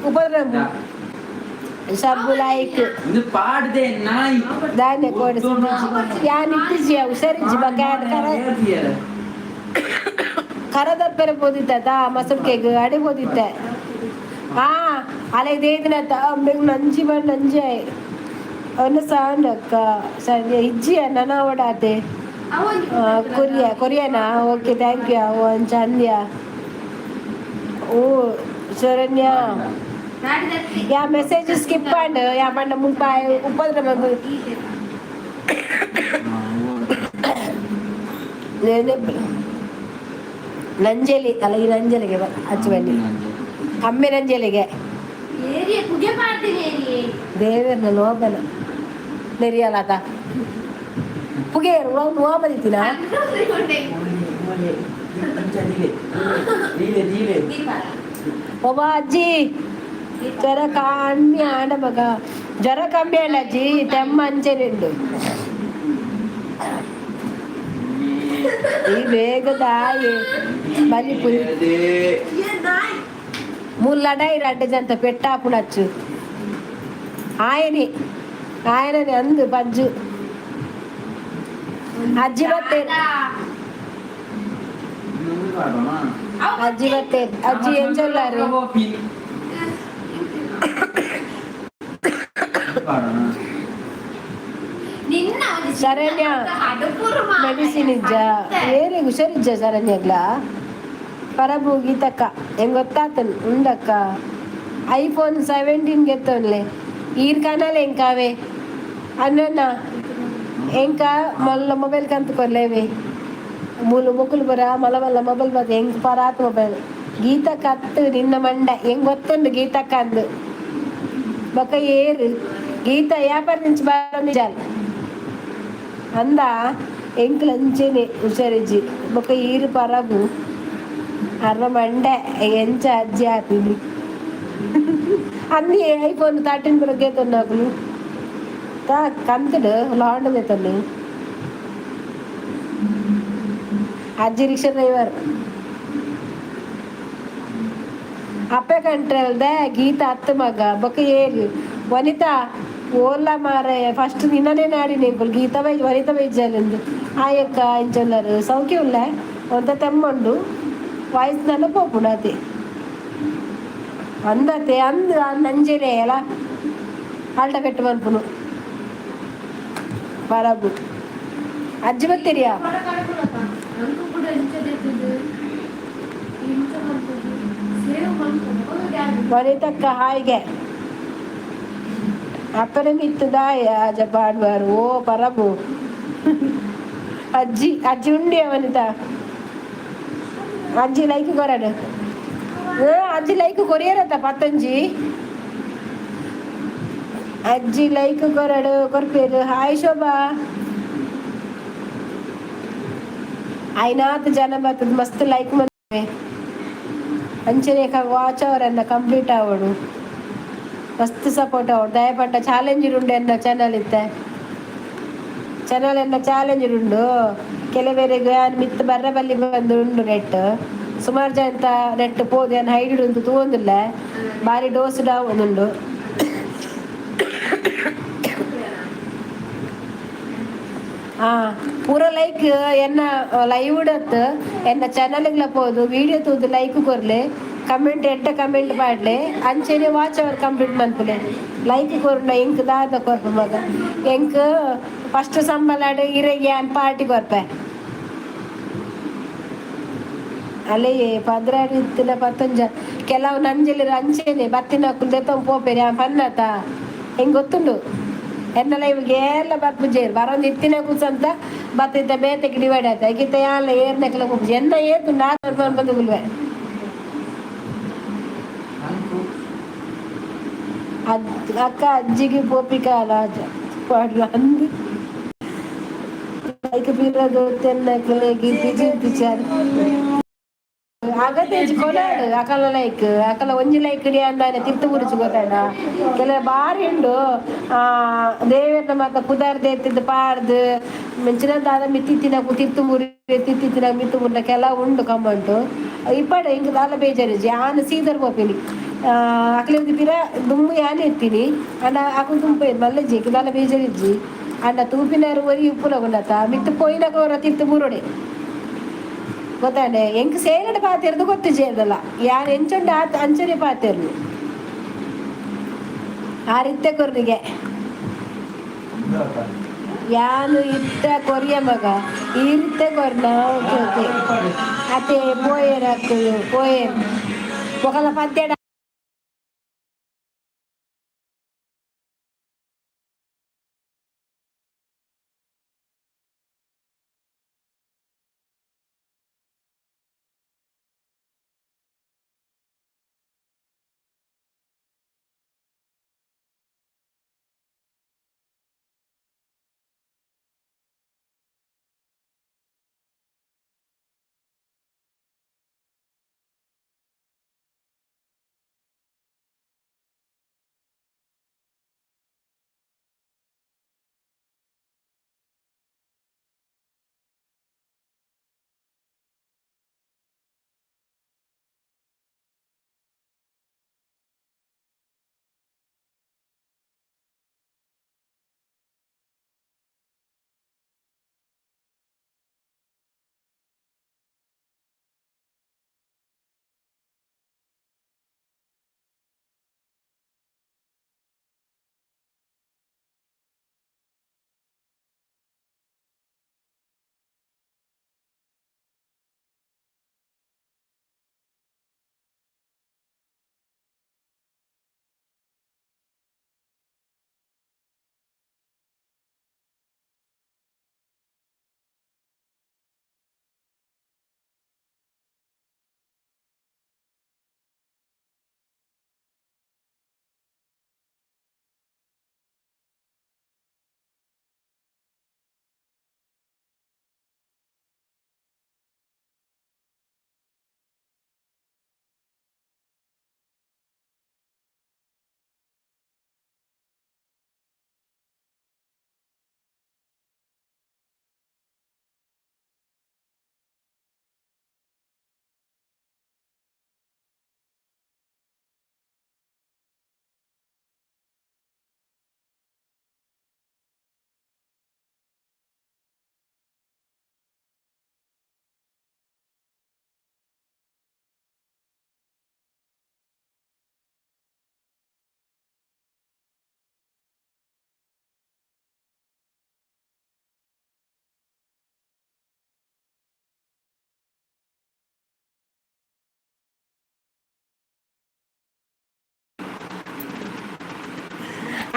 ಉಪದ್ರವ ಶಬು ಲೈಕ್. ಇದು ಪಾಡ್ದೆ ನಾಯಿ. ದಾನೆ ಕೋಡಿ ಯಾನ್ ಇತ್ತಿಜಿಯ ಹುಷಾರಿಜ್ಜಿ ಬಗ್ಗ ಕರ ಕರದಪ್ಪೆರೆ ಪೋದಿತ್ತ ಮಸಲ್ ಕೇಕ್ ಅಡೆ ಪೋದಿತ್ತೆ. ಹಾ ಅಲೆ ದೇದಿನ ಅಂಬೆಗ್ ನಂಜಿ ಬಣ್ಣ ನಂಜಿ ಅವನ ಸೌಂಡ್ ಅಕ್ಕ ಸರಿ ಇಜ್ಜಿಯ ನನ ಓಡಾತೆ. ಕೊರಿಯಾ ಕೊರಿಯಾನಾ? Okay, thank you. ಚಂದ್ಯ ಓ Sharanya. Yeah message skip and yeah ಪಂಡ ಮುಲ್ಪ ಉಪದ್ರ ಬಂದು. ನಂಜಲಿ ಅಲ್ಲ, ಈ ನಂಜಲಿಗೆ ಅಚ್ಚು ಬನ್ನಿ ಅಮ್ಮೆ ನಂಜಲಿಗೆ. ಏರಿಯ ಪುಗೆ ಪಾಡ್ತೀನಿ ಏರಿಯೇ. ದೇವೇರ್ನ ಲೋಬನ ನೆರಿಯಲಾತ ಪುಗೆ ನೋಮದಿತ್ತಿನ. ಒಬ್ಬ ಅಜ್ಜಿ ಜ್ವರ ಕಮ್ಮಿ ಆಂಡ ಮಗ. ಜ್ವರ ಕಮ್ಮಿ ಆಂಡ ಅಜ್ಜಿ. ತೆಮ್ಮ ಅಂಚೆನೆಂಡು ಈ ಬೇಗದಾಯೆ ಬಲಿಪು ಮುಲ್ಲಡ ರಡ್ಡ ಜಂತ ಪೆಟ್ಟಾಪುಣಚ್ಚು ఆయని ఆయనని అందు బజ్జు ಅಜ್ಜಿ ಬತ್ತೆ ಅಜ್ಜಿ ಬತ್ತೆ ಅಜ್ಜಿ ಎಂಚೊಲ್ಲಾರು? ಶರಣ್ಯ ಮೆಡಿಸಿನ್ ಇಜ್ಜ ಏರಿಗೆ ಹುಷಾರಿಜ್ಜ ಶರಣ್ಯಗ್ಲ? ಪರಬು ಗೀತಕ್ಕ ಹೆಂಗ್ ಗೊತ್ತಾತನ್ ಉಂಡಕ್ಕ. ಐಫೋನ್ 17 ಗೆತ್ತೊನ್ಲೆ ಈರ್ ಕನಲೆ ಎಂಕಾವೆ ಅನ್ನ ಎಂಕ ಮಲ್ಲ ಮೊಬೈಲ್ ಕಂತ ಕೊರ್ಲೇವೆ ಮೂಲು ಮುಕುಲು ಬರ ಮಲ್ಲ ಮಲ್ಲ ಮೊಬೈಲ್ ಬತ್ತ ಹೆಂಗ್ ಪರಾತ್ ಮೊಬೈಲ್. ಗೀತಕ್ಕ ಅತ್ತು ನಿನ್ನ ಮಂಡ ಹೆಂಗ್ ಗೊತ್ತುಂಡು ಗೀತಕ್ಕ ಅಂದು ಬೊಕ ಏರು ಗೀತ ವ್ಯಾಪಾರ నుంచి ಬಾರ ಅಂದ ಎಂಕ್ಲ ಅಂಚೆನೆ ಹುಷಾರಿಜ್ಜಿ ಬೊಕ ಈರು ಪರಬು ಅರ್ನ ಮಂಡೆ ಎಂಚ ಅಜ್ಜಿ ಆಪಿನಿ ಅన్ని ಐಫೋನ್ 13 ಪ್ರೊ గేతన్నాకులు ತಾ ಕಂತಡು ಲಾಂಡ್ ತನ್ನು ಅಜ್ಜಿ ರಿಕ್ಷಾ ಡ್ರೈವರ್ ಅಪ್ಪೆ ಕಂಟ್ರಲ್ದ ಗೀತ ಅತ್ತು ಮಗ ಬೊಕ ಏರು ವನಿತಾ ಓಲ್ಲ ಮಾರೆ. ಫಸ್ಟ್ ನಿನ್ನನೇ ನಾಡಿ ನೀಂకులు ಗೀತ ಬೈ ವನಿತಾ ಬೈಜಾಲೆಂದು ಆಯಕ್ಕ ಇಂಚೊಲ್ಲರು ಸೌಖ್ಯ ಉಲ್ಲ ಒಂತ ತೆಮ್ಮುಂಡು ವಾಯ್ಸ್ ನಲ್ಲ ಪೋಪುಂಡು ಅತೆ ಅಂದತೆ ಅಂದ್ ನಂಜೆನೆ ಎಲ್ಲ ಅಲ್ಟ ಪೆಟ್ಟು ಮನ್ಪುನು ಪರಬು ಅಜ್ಜಿ ಬತ್ತೀರಿಯಾ? ವನಿತಕ್ಕ ಹಾಯ್ಗೆ ಅಪ್ಪನ ಮಿತ್ತದಾಯ ಅಜ ಪಾಡ್ವಾರು. ಓ ಪರಬು ಅಜ್ಜಿ ಅಜ್ಜಿ ಉಂಡಿಯ ವನಿತಾ ಅಜ್ಜಿ ಲೈಕ್ ಕೊರಡು. ಅಜ್ಜಿ ಲೈಕ್ ಕೊರಿಯರತ್ತ ಪತ್ತಂಜಿ. ಅಜ್ಜಿ ಲೈಕ್ ಕೊರಡು ಕೊರ್ಪೇರು. ಹಾಯ್ ಶೋಭಾ. ಐನಾತ್ ಜನ ಬರ್ತದ, ಮಸ್ತ್ ಲೈಕ್ ಮಲ್ಪೆ. ಅಂಚನೆ ವಾಚ್ ಅವರನ್ನ ಕಂಪ್ಲೀಟ್ ಆವಡು, ಮಸ್ತ್ ಸಪೋರ್ಟ್ ಆವಡು. ದಯಪಂಡ ಚಾಲೆಂಜ್ ಉಂಡು ಎನ್ನ ಚಾನಲ್ ಇತ್ತೆ. ಚಾನಲ್ ಎನ್ನ ಚಾಲೆಂಜ್ ಉಂಡು. ಕೆಲವೆರೆಗ್ ಯಾನ್ ಮಿತ್ತ್ ಬರ್ರ ಬಲ್ಲಿ ಬಂದು ಉಂಡು ನೆಟ್. ಸುಮಾರು ಜನ ನೆಟ್ ಪೋದು ಯಾನ್ ಹೈಡ್ ಉಂದು ತೂವೊಂದುಲ್ಲೆ. ಬಾರಿ ಡೋಸ್ ಉಂಡು. ಹಾ, ಪೂರ ಲೈಕ್ ಎನ್ನ ಲೈವ್ ಉಡತ್ ಎನ್ನ ಚಾನಲ್ಗ್ಲ ಪೋದು ವಿಡಿಯೋ ತೂದು ಲೈಕ್ ಕೊರ್ಲೆ, ಕಮೆಂಟ್ ಎಡ್ಡ ಕಮೆಂಟ್ ಪಾಡ್ಲೆ, ಅಂಚೆನೆ ವಾಚ್ ಅವರ್ ಕಂಪ್ಲೀಟ್ ಮನ್ಪುಲೆ. ಲೈಕ್ ಕೊರ್ನ ಎಂಕ್ ದಾದ ಕೊರ್ಪು ಮಗ? ಎಂಕ್ ಫಸ್ಟ್ ಸಂಬಳಡ್ ಇರೆಗ್ ಯಾನ್ ಪಾರ್ಟಿ ಕೊರ್ಪೆ. ಅಲ್ಲೇ 12 ಇತ್ತಿನ ಪತ್ತೊಂಜ. ಕೆಲವು ನಂಜಲಿ ಅಂಚೆನೆ ಬತ್ತಿನಕುಲು ದೆತ್ತೊಂದು ಪೋಪೆರ್. ಯಾನ್ ಪನ್ನತ, ಹೆಂಗ್ ಗೊತ್ತುಂಡು, ಎನ್ನ ಲೈವ್ಗೆ ಏರ್ಲ ಬರ್ಪುಜೆರ್. ಬರೊಂದು ಇತ್ತಿನಕುಲು ಸಂತ ಬತ್ತಿತ್ತ ಬೇತೆಗೆ ಡಿವೈಡ್ ಆಯ್ತ. ಐಕಿತ್ತ ಯಾನ್ಲ ಏರ್ನಕಲ ಪೋಪುಜಿ. ಎನ್ನ ಏತುಂಡು ಆತ್ ಬಂದು ಕುಲ್ವೆ. ಅಂಕು. ಅಕ್ಕ, ಅಜ್ಜಿಗೆ ಪೋಪಿಕ ರಾಜ ಪಾಡ್ಲ ಅಂದ್. ಲೈಕ್ ಪಿರ ತೆನ್ನಕ್ಲೆಗ್ ಪಿಚಾರ್ ಅಗತ್ಯ ಕೊನಾಡು. ಅಕಲ ಲೈಕ್, ಅಕಲ ಒಂಜಿ ಲೈಕ್ ಇಡಿ ಅಂದಾನೆ ತಿರ್ತು ಗುರುಚು ಗೊತ್ತಾಡ. ಕೆಲ ಬಾರಿ ಉಂಡು. ಆ ದೇವೆರ್ನ ಮಾತ ಪುದರ್ ದೇತಿದ್ದು ಪಾಡ್ದು ಮೆಂಚಿನ ದಾದ ಮಿತ್ತಿತ್ತಿನ ತಿರ್ತು ಮುರಿ ತಿತ್ತಿತ್ತಿನ ಮಿತ್ತು ಮುರ್ನ ಕೆಲ ಉಂಡು ಕಮ್ಮಂಟು ಇಪ್ಪಡ. ಇಂಕ್ ದಾಲ ಬೇಜಾರಿಜ್ಜಿ. ಆನ್ ಸೀದರ್ ಪೋಪಿನಿ. ಅಕ್ಲೆಗ್ ಪಿರ ದುಮ್ಮು ಯಾನ್ ಇತ್ತೀನಿ ಅಂಡ ಅಕುಲು ದುಂಪು ಮಲ್ಲಜ್ಜಿ. ಇಂಕ್ ದಾಲ ಬೇಜಾರಿಜ್ಜಿ. ಅಂಡ ತೂಪಿನಾರು ಒರಿ ಉಪ್ಪುನ ಗುಂಡತ ಮಿತ್ತು ಪೋಯಿನಕ ಅವರ ತಿರ್ತು ಬೂರೋಡೆ ಗೊತ್ತಾಂಡೆ. ಎಂಕ್ ಸೇರಡ್ ಪಾತೆರ್ದು ಗೊತ್ತಿಜೇರ್ದಲ್ಲ. ಯಾನ್ ಎಂಚುಂಡು ಆತ್ ಅಂಚನೆ ಪಾತೆರ್ನು. ಆ ರೀತೆ ಕೊರ್ನಿಗೆ. ಯಾನು ಇತ್ತ ಕೊರಿಯ ಮಗ ಈ ರೀತೆ ಕೊರ್ನ. ಓಕೆ ಓಕೆ, ಅತೆ ಪೋಯೇರ್ ಅಕ್ಕಲು ಪೋಯೇರ್ ಒಕಲ ಪದ್ದೆಡ.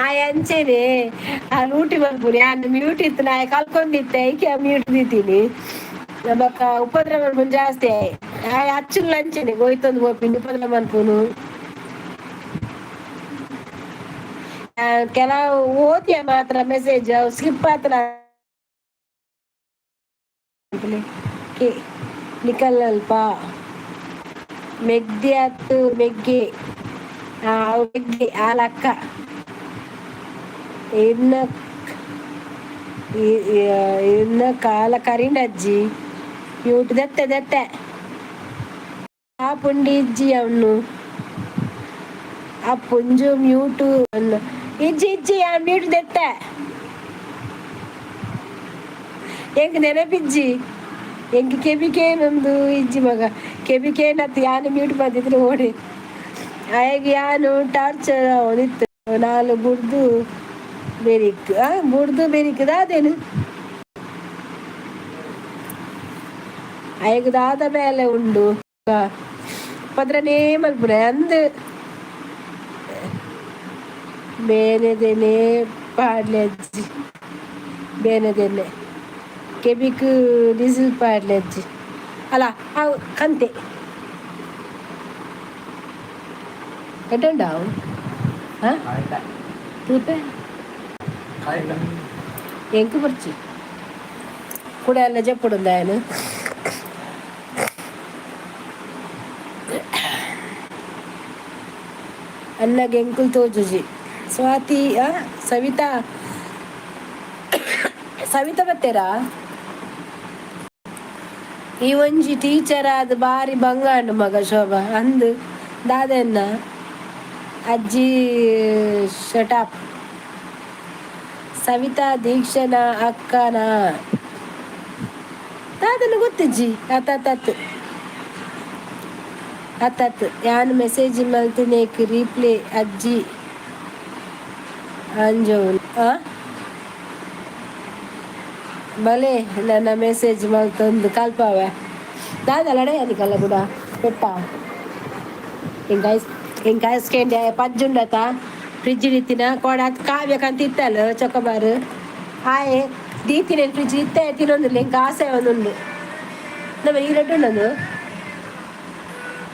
ಆ ಅಂಚೆನೆ ಆ ಲೂಟಿ ಮಲ್ಪುನಿ. ಆನ್ ಮ್ಯೂಟ್ ಇತ್ತು, ನಾ ಕಲ್ಕೊಂಡಿತ್ತೆ. ಐಕೆ ಮ್ಯೂಟ್ ದೀತೀನಿ. ಬೊಕ್ಕ ಉಪದ್ರವ ಮಲ್ಪುನಿ ಜಾಸ್ತಿ ಆಯ್. ಅಚ್ಚುಲ್ಲ ಅಂಚನೆ ಗೋಯ್ತೊಂದು ಪೋಪಿಂಡು ಪದಲ ಮನ್ಪುನು. ಕೆಲವು ಓದಿಯ ಮಾತ್ರ ಮೆಸೇಜ್ ಸ್ಕಿಪ್ ಆತನ ಕೆ ನಿಕಲ್ಲಲ್ಪ ಮೆಗ್ದಿ ಅತ್ತು ಮೆಗ್ಗಿ ಅವು ಮೆಗ್ಗಿ ಆಲಕ್ಕ ಇನ್ನ ಇನ್ನ ಕಾಲ ಕರಿಂಡಜ್ಜಿ ಮ್ಯೂಟ್ ದೆತ್ತೆ ದೆತ್ತೆ ಆ ಪುಂಡಿ ಇಜ್ಜಿ ಅವನು ಆ ಪುಂಜು ಮ್ಯೂಟು ಇಜ್ಜಿ ಇಜ್ಜಿ ಆ ಮ್ಯೂಟ್ ದೆತ್ತೆ ಎಂಕ್ ನೆನಪಿಜ್ಜಿ ಎಂಕ್ ಕೆಬಿಕೇನೊಂದು ಇಜ್ಜಿ ಮಗ ಕೆಬಿಕೇನತ್ತು ಯಾನು ಮ್ಯೂಟ್ ಬಂದಿದ್ರೆ ಓಡಿ ಆಯಗ್ ಯಾನು ಟಾರ್ಚರ್ ಅವನಿತ್ತು ನಾಲು ಬುಡ್ದು ಬೆರಿಕ್ ಆ ಬುಡ್ದು ಬೆರಿಕ್ ದಾದೇನು ಅಯಗ್ ದಾದ ಬೇಲೆ ಉಂಡು ಪದ್ರನೇ ಮಲ್ಪುನೆ ಅಂದ್ ಬೇನೆದೇನೆ ಪಾಡ್ಲೆ ಅಜ್ಜಿ ಬೇನೆದೇನೆ ಕೆಬಿಕ್ ಡೀಸೆಲ್ ಪಾಡ್ಲೆ ಅಜ್ಜಿ ಅಲ್ಲ ಅವು ಕಂತೆ ಎಡ್ಡುಂಡಾವು ಹಾಂ ತೂಪೆ ಎಂಕ್ ಬರ್ಚಿ ಕೂಡ ಎಲ್ಲ ಜಪ್ಪುಡುಂದಾಯನು. ಅಣ್ಣಗೆ ಎಂಕುಲ್ ತೋಜುಜಿ ಸ್ವಾತಿ ಆ ಸವಿತಾ ಸವಿತಾ ಬತ್ತೇರಾ. ಈ ಒಂಜಿ ಟೀಚರ್ ಆದ್ ಬಾರಿ ಬಂಗಾಂಡು ಮಗ ಶೋಭಾ ಅಂದ್ ದಾದೆನ್ನ ಅಜ್ಜಿ ಶಟಾಪ್ ಸವಿತಾ ದೀಕ್ಷನ ಅಕ್ಕನ ದಾದನ ಗೊತ್ತಿಜ್ಜಿ ಅತ್ತತ್ತು ಅತ್ತತ್ತು ಯಾನ್ ಮೆಸೇಜ್ ಮಲ್ತಿನೇಕ್ ರೀಪ್ಲೇ ಅಜ್ಜಿ ಅಂಜೋವು ಆ ಬಲೆ ನನ್ನ ಮೆಸೇಜ್ ಮಲ್ತೊಂದು ಕಲ್ಪಾವೆ ದಾದ ಲಡೆ ಅದಿಕಲ್ಲ ಕೂಡ ಪೆಟ್ಟ ಎಂಕ್ ಐಸ್ ಎಂಕ್ ಐಸ್ಕೆಂಡೆ ಪಜ್ಜುಂಡತ ಫ್ರಿಜ್ ಇತ್ತಿನ ಕೋಡ ಕಾವ್ಯಕಂತ ಇತ್ತಲ್ಲ ಚೊಕೊಬಾರು ಆಯೆ ದೀತಿನ ಫ್ರಿಜ್ ಇತ್ತೆ ತಿನ್ನೊಂದಿಲ್ಲ ಎಂಕ್ ಆಸೆ ಒಂದುಂಡು ನಮ್ಮ ಈ ರೆಡ್ ಉಂಡೊಂದು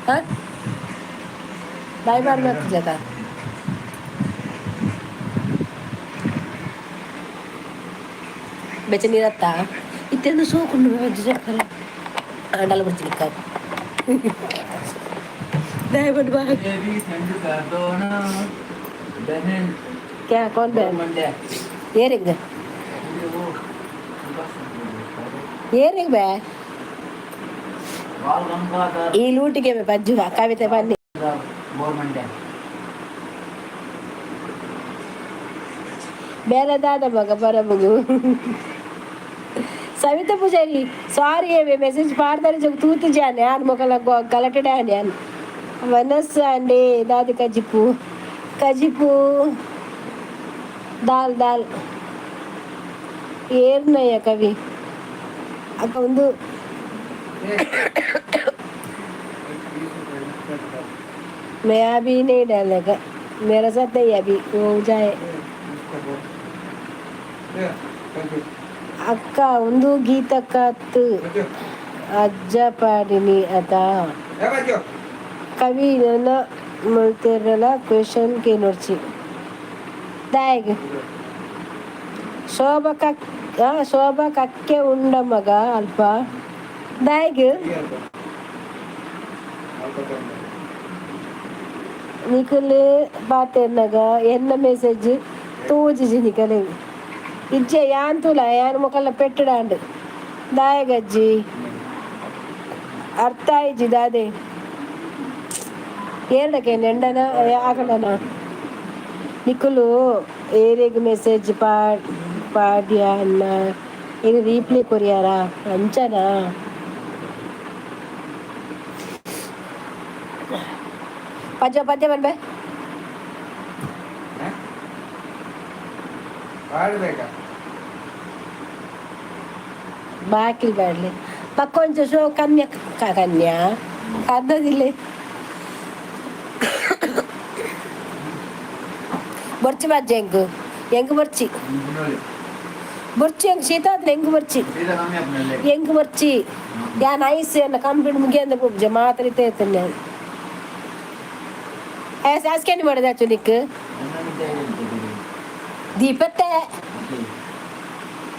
ಹಾಂ ಬಾಯ್ ಬಾರ್ ಜತ ಬೆಚ್ಚ ನೀರತ್ತ ಇತ್ತೆಂದು ಸೋಕುಂಡು ಚಕ್ಕರೆ ಆಂಡಲ ಬಿಡ್ತೀನಿ दयबट बाग ये भी सेंड कर दो ना बहन। क्या कौन बहन? मंडे। ಏರಿಗ್ वो ಏರಿಗ್ ಬೇ बाल गंगाधर ಈ ಲೂಟಿಗೆ ಬೆ ಪಜ್ಜುವ ಕವಿತೆ ಬನ್ನಿ. ಬೋರ್ಮಂಡೆ. ಬೇರೆ ದಾದ ಮಗ ಬರಬಗು ಸವಿತಾ ಪೂಜಾರಿ ಸಾರಿ ಮೆಸೇಜ್ ಪಾಡ್ದಾರೆ ಜಗ್ ತೂತು ಜಾನೆ ಯಾನ್ ಮೊಕಲ ಗಲಟೆ ಯಾನ್ ವನಸ್ ಅಂಡೆ ದಾದಿ ಕಜಿಪು ಕಜಿಪು ದಾಲ್ ದಾಲ್ ಏರ್ನಯ್ಯ ಕವಿ ಅಕ್ಕ ಒಂದು मैं अभी नहीं डालेगा, मेरा साथ नहीं अभी वो जाए। ಅಕ್ಕ ಒಂದು ಗೀತಕ್ಕತ್ತು ಅಜ್ಜ ಪಾಡಿನಿ ಅತ ಕವಿ ನನ್ನ ಮಲ್ತಿರಲ ಕ್ವೆಶನ್ ಕೇನೊರ್ಚಿ ದಾಯಗ್ ಶೋಭಾ ಕಕ್ ಶೋಭಾ ಕಕ್ಕೆ ಉಂಡ ಮಗ ಅಲ್ಪ ದಾಯಗ್ ನಿಕುಲ್ ಪಾತೆರ್ನಗ ಎನ್ನ ಮೆಸೇಜ್ ತೋಜಿಜಿ ನಿಕಲೆ ಇಜ್ಜೆ ಯಾನ್ ತೂಲ ಯಾನ್ ಮೊಕಲ್ಲ ಪೆಟ್ಟಡಾಂಡ್ ದಾಯಗಜ್ಜಿ ಅರ್ಥ ಆಯ್ಜಿ ದಾದೆ ಏರ್ಡಕ್ಕೆ ನೆಂಡನ ಆಕಡನ ನಿಕುಲು ಏರೆಗ್ ಮೆಸೇಜ್ ಪಾಡ್ಯ ಅನ್ನ ಏನ್ ರೀಪ್ಲೈ ಕೊರಿಯಾರ ಅಂಚನಾ ಪಜ್ಜ ಪದ್ಯ ಬನ್ಬೆ. ಪಾಡ್ಬೇಕಾ? ಬಾಕಿಲ್ ಬ್ಯಾಡ್ಲಿ ಪಕ್ಕೊಂಚ ಶೋ ಕನ್ಯಾ ಕನ್ಯಾ ಕದ್ದದಿಲ್ಲ ಬೊರ್ಚಿ ಬಜ್ಜೆ ಎಂಕ್ ಎಂಕ್ ಬೊರ್ಚಿ. ಬೊರ್ಚಿ ಹೆಂಗ್ ಶೀತ ಆದ್ರೆ ಹೆಂಗ್ ಬೊರ್ಚಿ. ಸೀದಾ ಕಮ್ಮಿ ಆಪುನಲ್ಲೇ. ಎಂಕ್ ಬೊರ್ಚಿ ಯಾನ್ ಐಸ್ ಎನ್ನ ಕಂಪ್ಲೀಟ್ ಮುಗಿಯಂದ ಪೂಜೆ ಮಾತ್ರ ಇತ್ತೆ ನಾನು ಸ್ಕ್ಯಾನ್ ಮಾಡೋದು ನಿಕ್. ದೀಪತ್ತೆ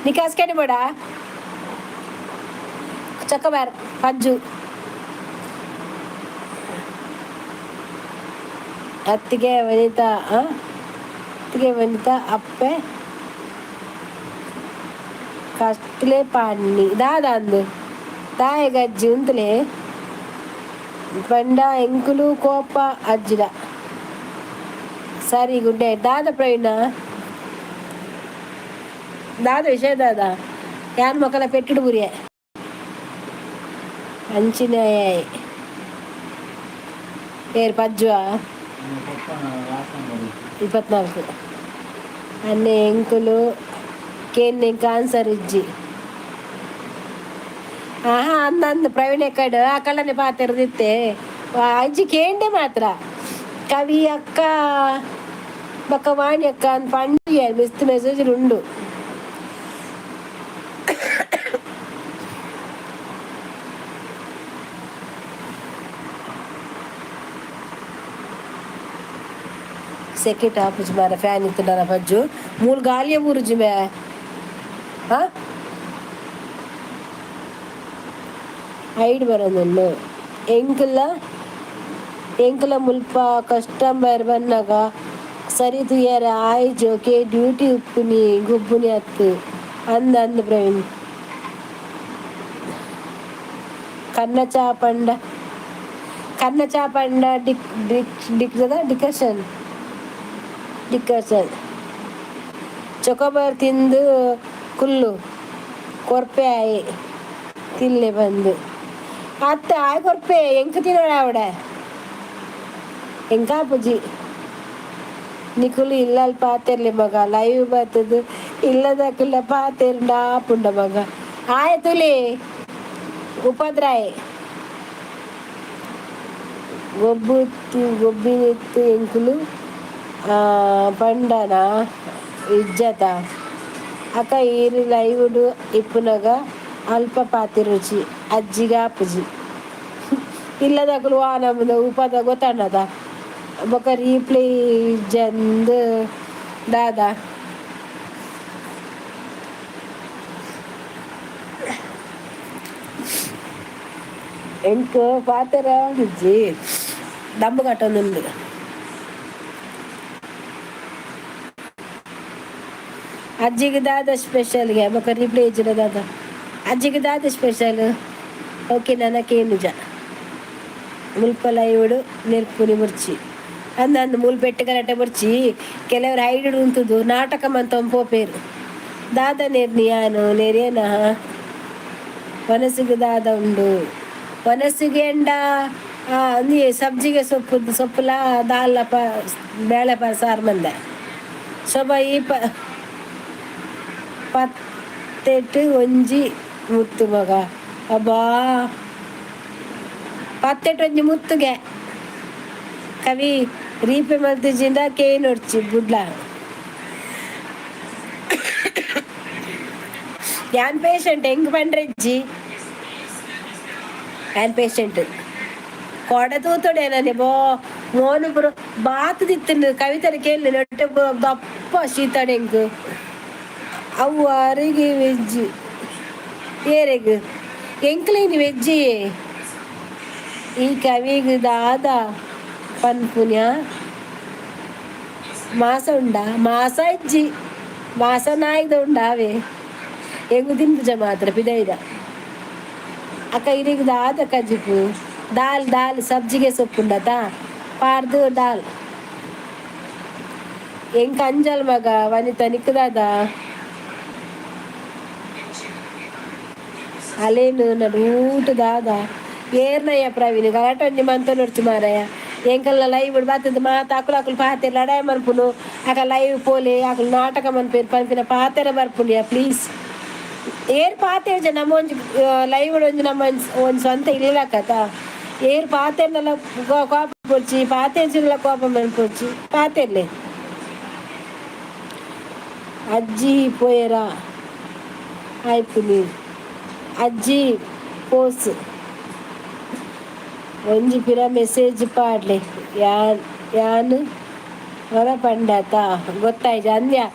ನಿಕ್ ಸ್ಕ್ಯಾನ್ ಮಾಡ ಚಕ್ಕಬಾರ್ ಪಜ್ಜು ಅತ್ತಿಗೆ ವನಿತಾ. ಅತ್ತಿಗೆ ವನಿತಾ ಅಪ್ಪೆ ಕಷ್ಟಲೆ ಪಾಡ್ನಿ ದಾದ ಅಂದು ದಾಯಗಜ್ಜಿ ಉಂತಲೆ ಪಂಡ ಎಂಕುಲು ಕೋಪ ಅಜ್ಜಿಡ. ಸರಿ, ಗುಡ್ ನೈಟ್. ದಾದ ಪ್ರವೀಣ, ದಾದ ವಿಷಯ? ದಾದ ಯಾನ್ ಮೊಕಲ ಪೆಟ್ಟಿಡು ಬುರಿಯ ಅಂಚಿನ ಏರ್ ಪಜ್ಜುವ 24 ಅನ್ನೆ ಎಂಕುಲು ಕೇನ್ನೆ ಆನ್ಸರ್ ಇಜ್ಜಿ. ಆಹಾ, ಅಂದ ಅಂದ ಪ್ರವೀಣ ಕಡೆ ಆ ಕಳ್ಳನೆ ಪಾತೆರದಿತ್ತೆ ಅಜ್ಜಿ ಕೇಂಡೆ ಮಾತ್ರ. ಕವಿ ಅಕ್ಕ ಬೊಕ್ಕ ವಾಣಿ ಅಕ್ಕ ಅಂದ್ ಪಂಡು ಮಿಸ್ತ್ ಮೆಸೇಜ್ ಉಂಡು. ಸೆಕೆ ಟಾಪುಜಿ ಮಾರ ಫ್ಯಾನ್ ಇತ್ತುಂಡಲ ಪಜ್ಜು ಮೂಲು ಗಾಲಿಯ ಊರುಜಿ ಮೇ. ಹಾ, ಐಡ್ ಬರೋದನ್ನು ಎಂಕುಲ ಎಂಕುಲ ಮುಲ್ಪ ಕಸ್ಟಮರ್ ಬನ್ನಗ ಸರಿ ತೂಯರ ಆಯ್ಜೋಕೆ ಡ್ಯೂಟಿ ಉಪ್ಪುನಿ ಗುಬ್ಬುನಿ ಅತ್ತು ಅಂದ ಅಂದ್ ಪ್ರವೀಣ್. ಕನ್ನ ಚಾಪಂಡ ಕನ್ನ ಚಾಪಂಡ ಡಿಕ್ ಡಿಕ್ ಡಿಕ್ ಡಿಕಷನ್ ಡಿಕಷನ್ ಚೊಕೊಬಾರ್ ತಿಂದು ಕುಲ್ಲು ಕೊರ್ಪೆ ಆಯಿ ತಿಲ್ಲೆ ಬಂದು ಅತ್ತ ಆಯ್ ಕೊರ್ಪೆ ಎಂಕ್ ತಿನ್ನೋಣ ಅವಡೆ ಎಂಕಾ ಪುಜಿ. ನಿಕುಲು ಇಲ್ಲಲ್ ಪಾತೆರ್ಲಿ ಮಗ, ಲೈವ್ ಬರ್ತದ ಇಲ್ಲದಕುಲ್ಲ ಪಾತೆರ್ಂಡ ಆಪುಂಡ ಮಗ. ಆಯ ತುಲಿ ಉಪದ್ರಾಯ್ ಗೊಬ್ಬುತ್ತು ಗೊಬ್ಬಿನಿತ್ತು ಎಂಕುಲು ಪಂಡನ ಇಜ್ಜತ ಅಕ್ಕ ಈರ್ ಲೈವುಡು ಇಪ್ಪುನಗ ಅಲ್ಪ ಪಾತೆರುಚಿ ಅಜ್ಜಿಗ ಆಪುಜಿ. ಇಲ್ಲದಕುಲು ವಾ ನಮ್ಮದು ಉಪದ ಗೊತ್ತಣ್ಣದ ಬೊಕ ರೀಪ್ಲೈ ಇಜ್ಜಂದ್ ದಾದ. ಎಂಕ್ ಪಾತೆರ ಇಜ್ಜಿ, ದಮ್ಮು ಕಟ್ಟೊಂದುಂಡು. ಅಜ್ಜಿಗೆ ದಾದ ಸ್ಪೆಷಲ್ಗೆ ಬೊಕ ರಿಪ್ಲೈ ಇಜ್ಜಿಡ ದಾದ ಅಜ್ಜಿಗೆ ದಾದ ಸ್ಪೆಷಲ್. ಓಕೆ, ನನಕೇನುಜ ಮುಲ್ಪ ಲೈವುಡು ನೆರ್ಪುನಿ ಬೊರ್ಚಿ ಅಂದ ಅಂದ್ ಮೂಲು ಪೆಟ್ಟು ಗಲಾಟೆ ಬೊರ್ಚಿ. ಕೆಲವರು ಹೈಡ್ ಉಂತುದು ನಾಟಕ ಮಂತೊಂದು ಪೋಪೇರು. ದಾದ ನೇರ್ನಿ ಯಾನು ನೆರಿಯನ ವನಸಿಗೆ ದಾದ ಉಂಡು? ವನಸಿಗೆ ಎಂಡ ಅಂದಿ ಸಬ್ಜಿಗೆ ಸೊಪ್ಪು ಸೊಪ್ಪುಲ ದಾಲ್ಲ ಪ ಬೇಳೆ ಪ ಸಾರು ಮಂದ ಶೋಭಾ ಈ ಪ ಪತ್ತೆಟ್ಟು ಒಂಜಿ ಮುತ್ತು ಮಗ. ಅಬ್ಬಾ, ಪತ್ತೆಟ್ಟು ಒಂಜಿ ಮುತ್ತುಗೆ. ಕವಿ ರೀಪೆ ಮಲ್ತಿಜಿಂಡ ಕೇನೊಡ್ಚಿ ಬುಡ್ಲ. ಯಾನ್ ಪೇಷಂಟ್ ಹೆಂಗ್ ಪಂಡ್ರೆಜ್ಜಿ, ಯಾನ್ ಪೇಷಂಟ್ ಕೊಡ ತೂತೊಡೆ ನಾನೆ ಬೋ ಮೋನು ಪುರ ಬಾತ್ ದಿತ್ತುಂಡು. ಕವಿತನ ಕೇಳಿ ನೊಟ್ಟೆ ದಪ್ಪ ಶೀತಡೆ ಎಂಕ್ ಅವು ಅರಿಗೆ ವೆಜ್ ಏರೆಗ್ ಎಂಕ್ಲೇನಿ ವೆಜ್ಜಿ. ಈ ಕವಿಗ್ ದಾದ ಪನ್ಪುನ್ಯ? ಮಾಸ ಉಂಡಾ? ಮಾಸ ಇಜ್ಜಿ, ಮಾಸ ನಾಯಿದ ಉಂಡಾವೆ. ಎಂಗು ತಿನ್ಪುಜ ಮಾತ್ರ ಪಿದೈದ. ಅಕ್ಕ ಇರೆಗ್ ದಾದ ಕಜಿಪು? ದಾಲ್ ದಾಲ್ ಸಬ್ಜಿಗೆ ಸೊಪ್ಪುಂಡತಾ ಪಾರ್ದು ದಾಲ್. ಎಂಕ್ ಅಂಜಲ್ ಮಗ. ವನಿತ ನಿಕ್ಕದಾದ? ಅಲೇನು ನಡು ದಾದ ಏರ್ನಯ್ಯ ಪ್ರವೀಣ್ ಗಲಾಟೆ ಒಂಜಿ ಮಂತೊನೊರ್ಚಿ ಮಾರಾಯ. ಎಂಕಲ್ನ ಲೈವ್ ಬತ್ತದ ಮಾತ ಅಕುಲು ಅಕುಲು ಪಾತೆರ್ ಲಡಾಯಿ ಮನ್ಪುನು. ಅಕ ಲೈವ್ ಪೋಲೆ ಅಕುಲು ನಾಟಕ ಮನ್ಪೇರು ಪನ್ಪಿನ ಪಾತೆರ ಬರ್ಪುಂಡಿಯ. ಪ್ಲೀಸ್ ಏರ್ ಪಾತೆರ್ಜ. ನಮ್ಮ ಒಂಜಿ ಲೈವ್ ಒಂಜಿ ನಮ್ಮ ಒಂಜಿ ಸ್ವಂತ ಇಲ್ಲಕತ ಏರ್ ಪಾತೆರ್ನಲ ಕೋಪ ಪೊರ್ಚಿ, ಪಾತೆರ್ಜಿನಲ ಕೋಪ ಮನ್ಪೊರ್ಚಿ ಪಾತೆರ್ಲೆ. ಅಜ್ಜಿ ಪೋಯೆರಾ? Hi Puneeth. ಅಜ್ಜಿ ಪೋಸ್ ಒಂಜಿ ಪಿರ ಮೆಸೇಜ್ ಪಾಡ್ಲೆ. ಯಾನ್ ಯಾನ್ ಹೊರ ಪಂಡತ ಗೊತ್ತಾಯ್ತು ಅಂದ್ಯ.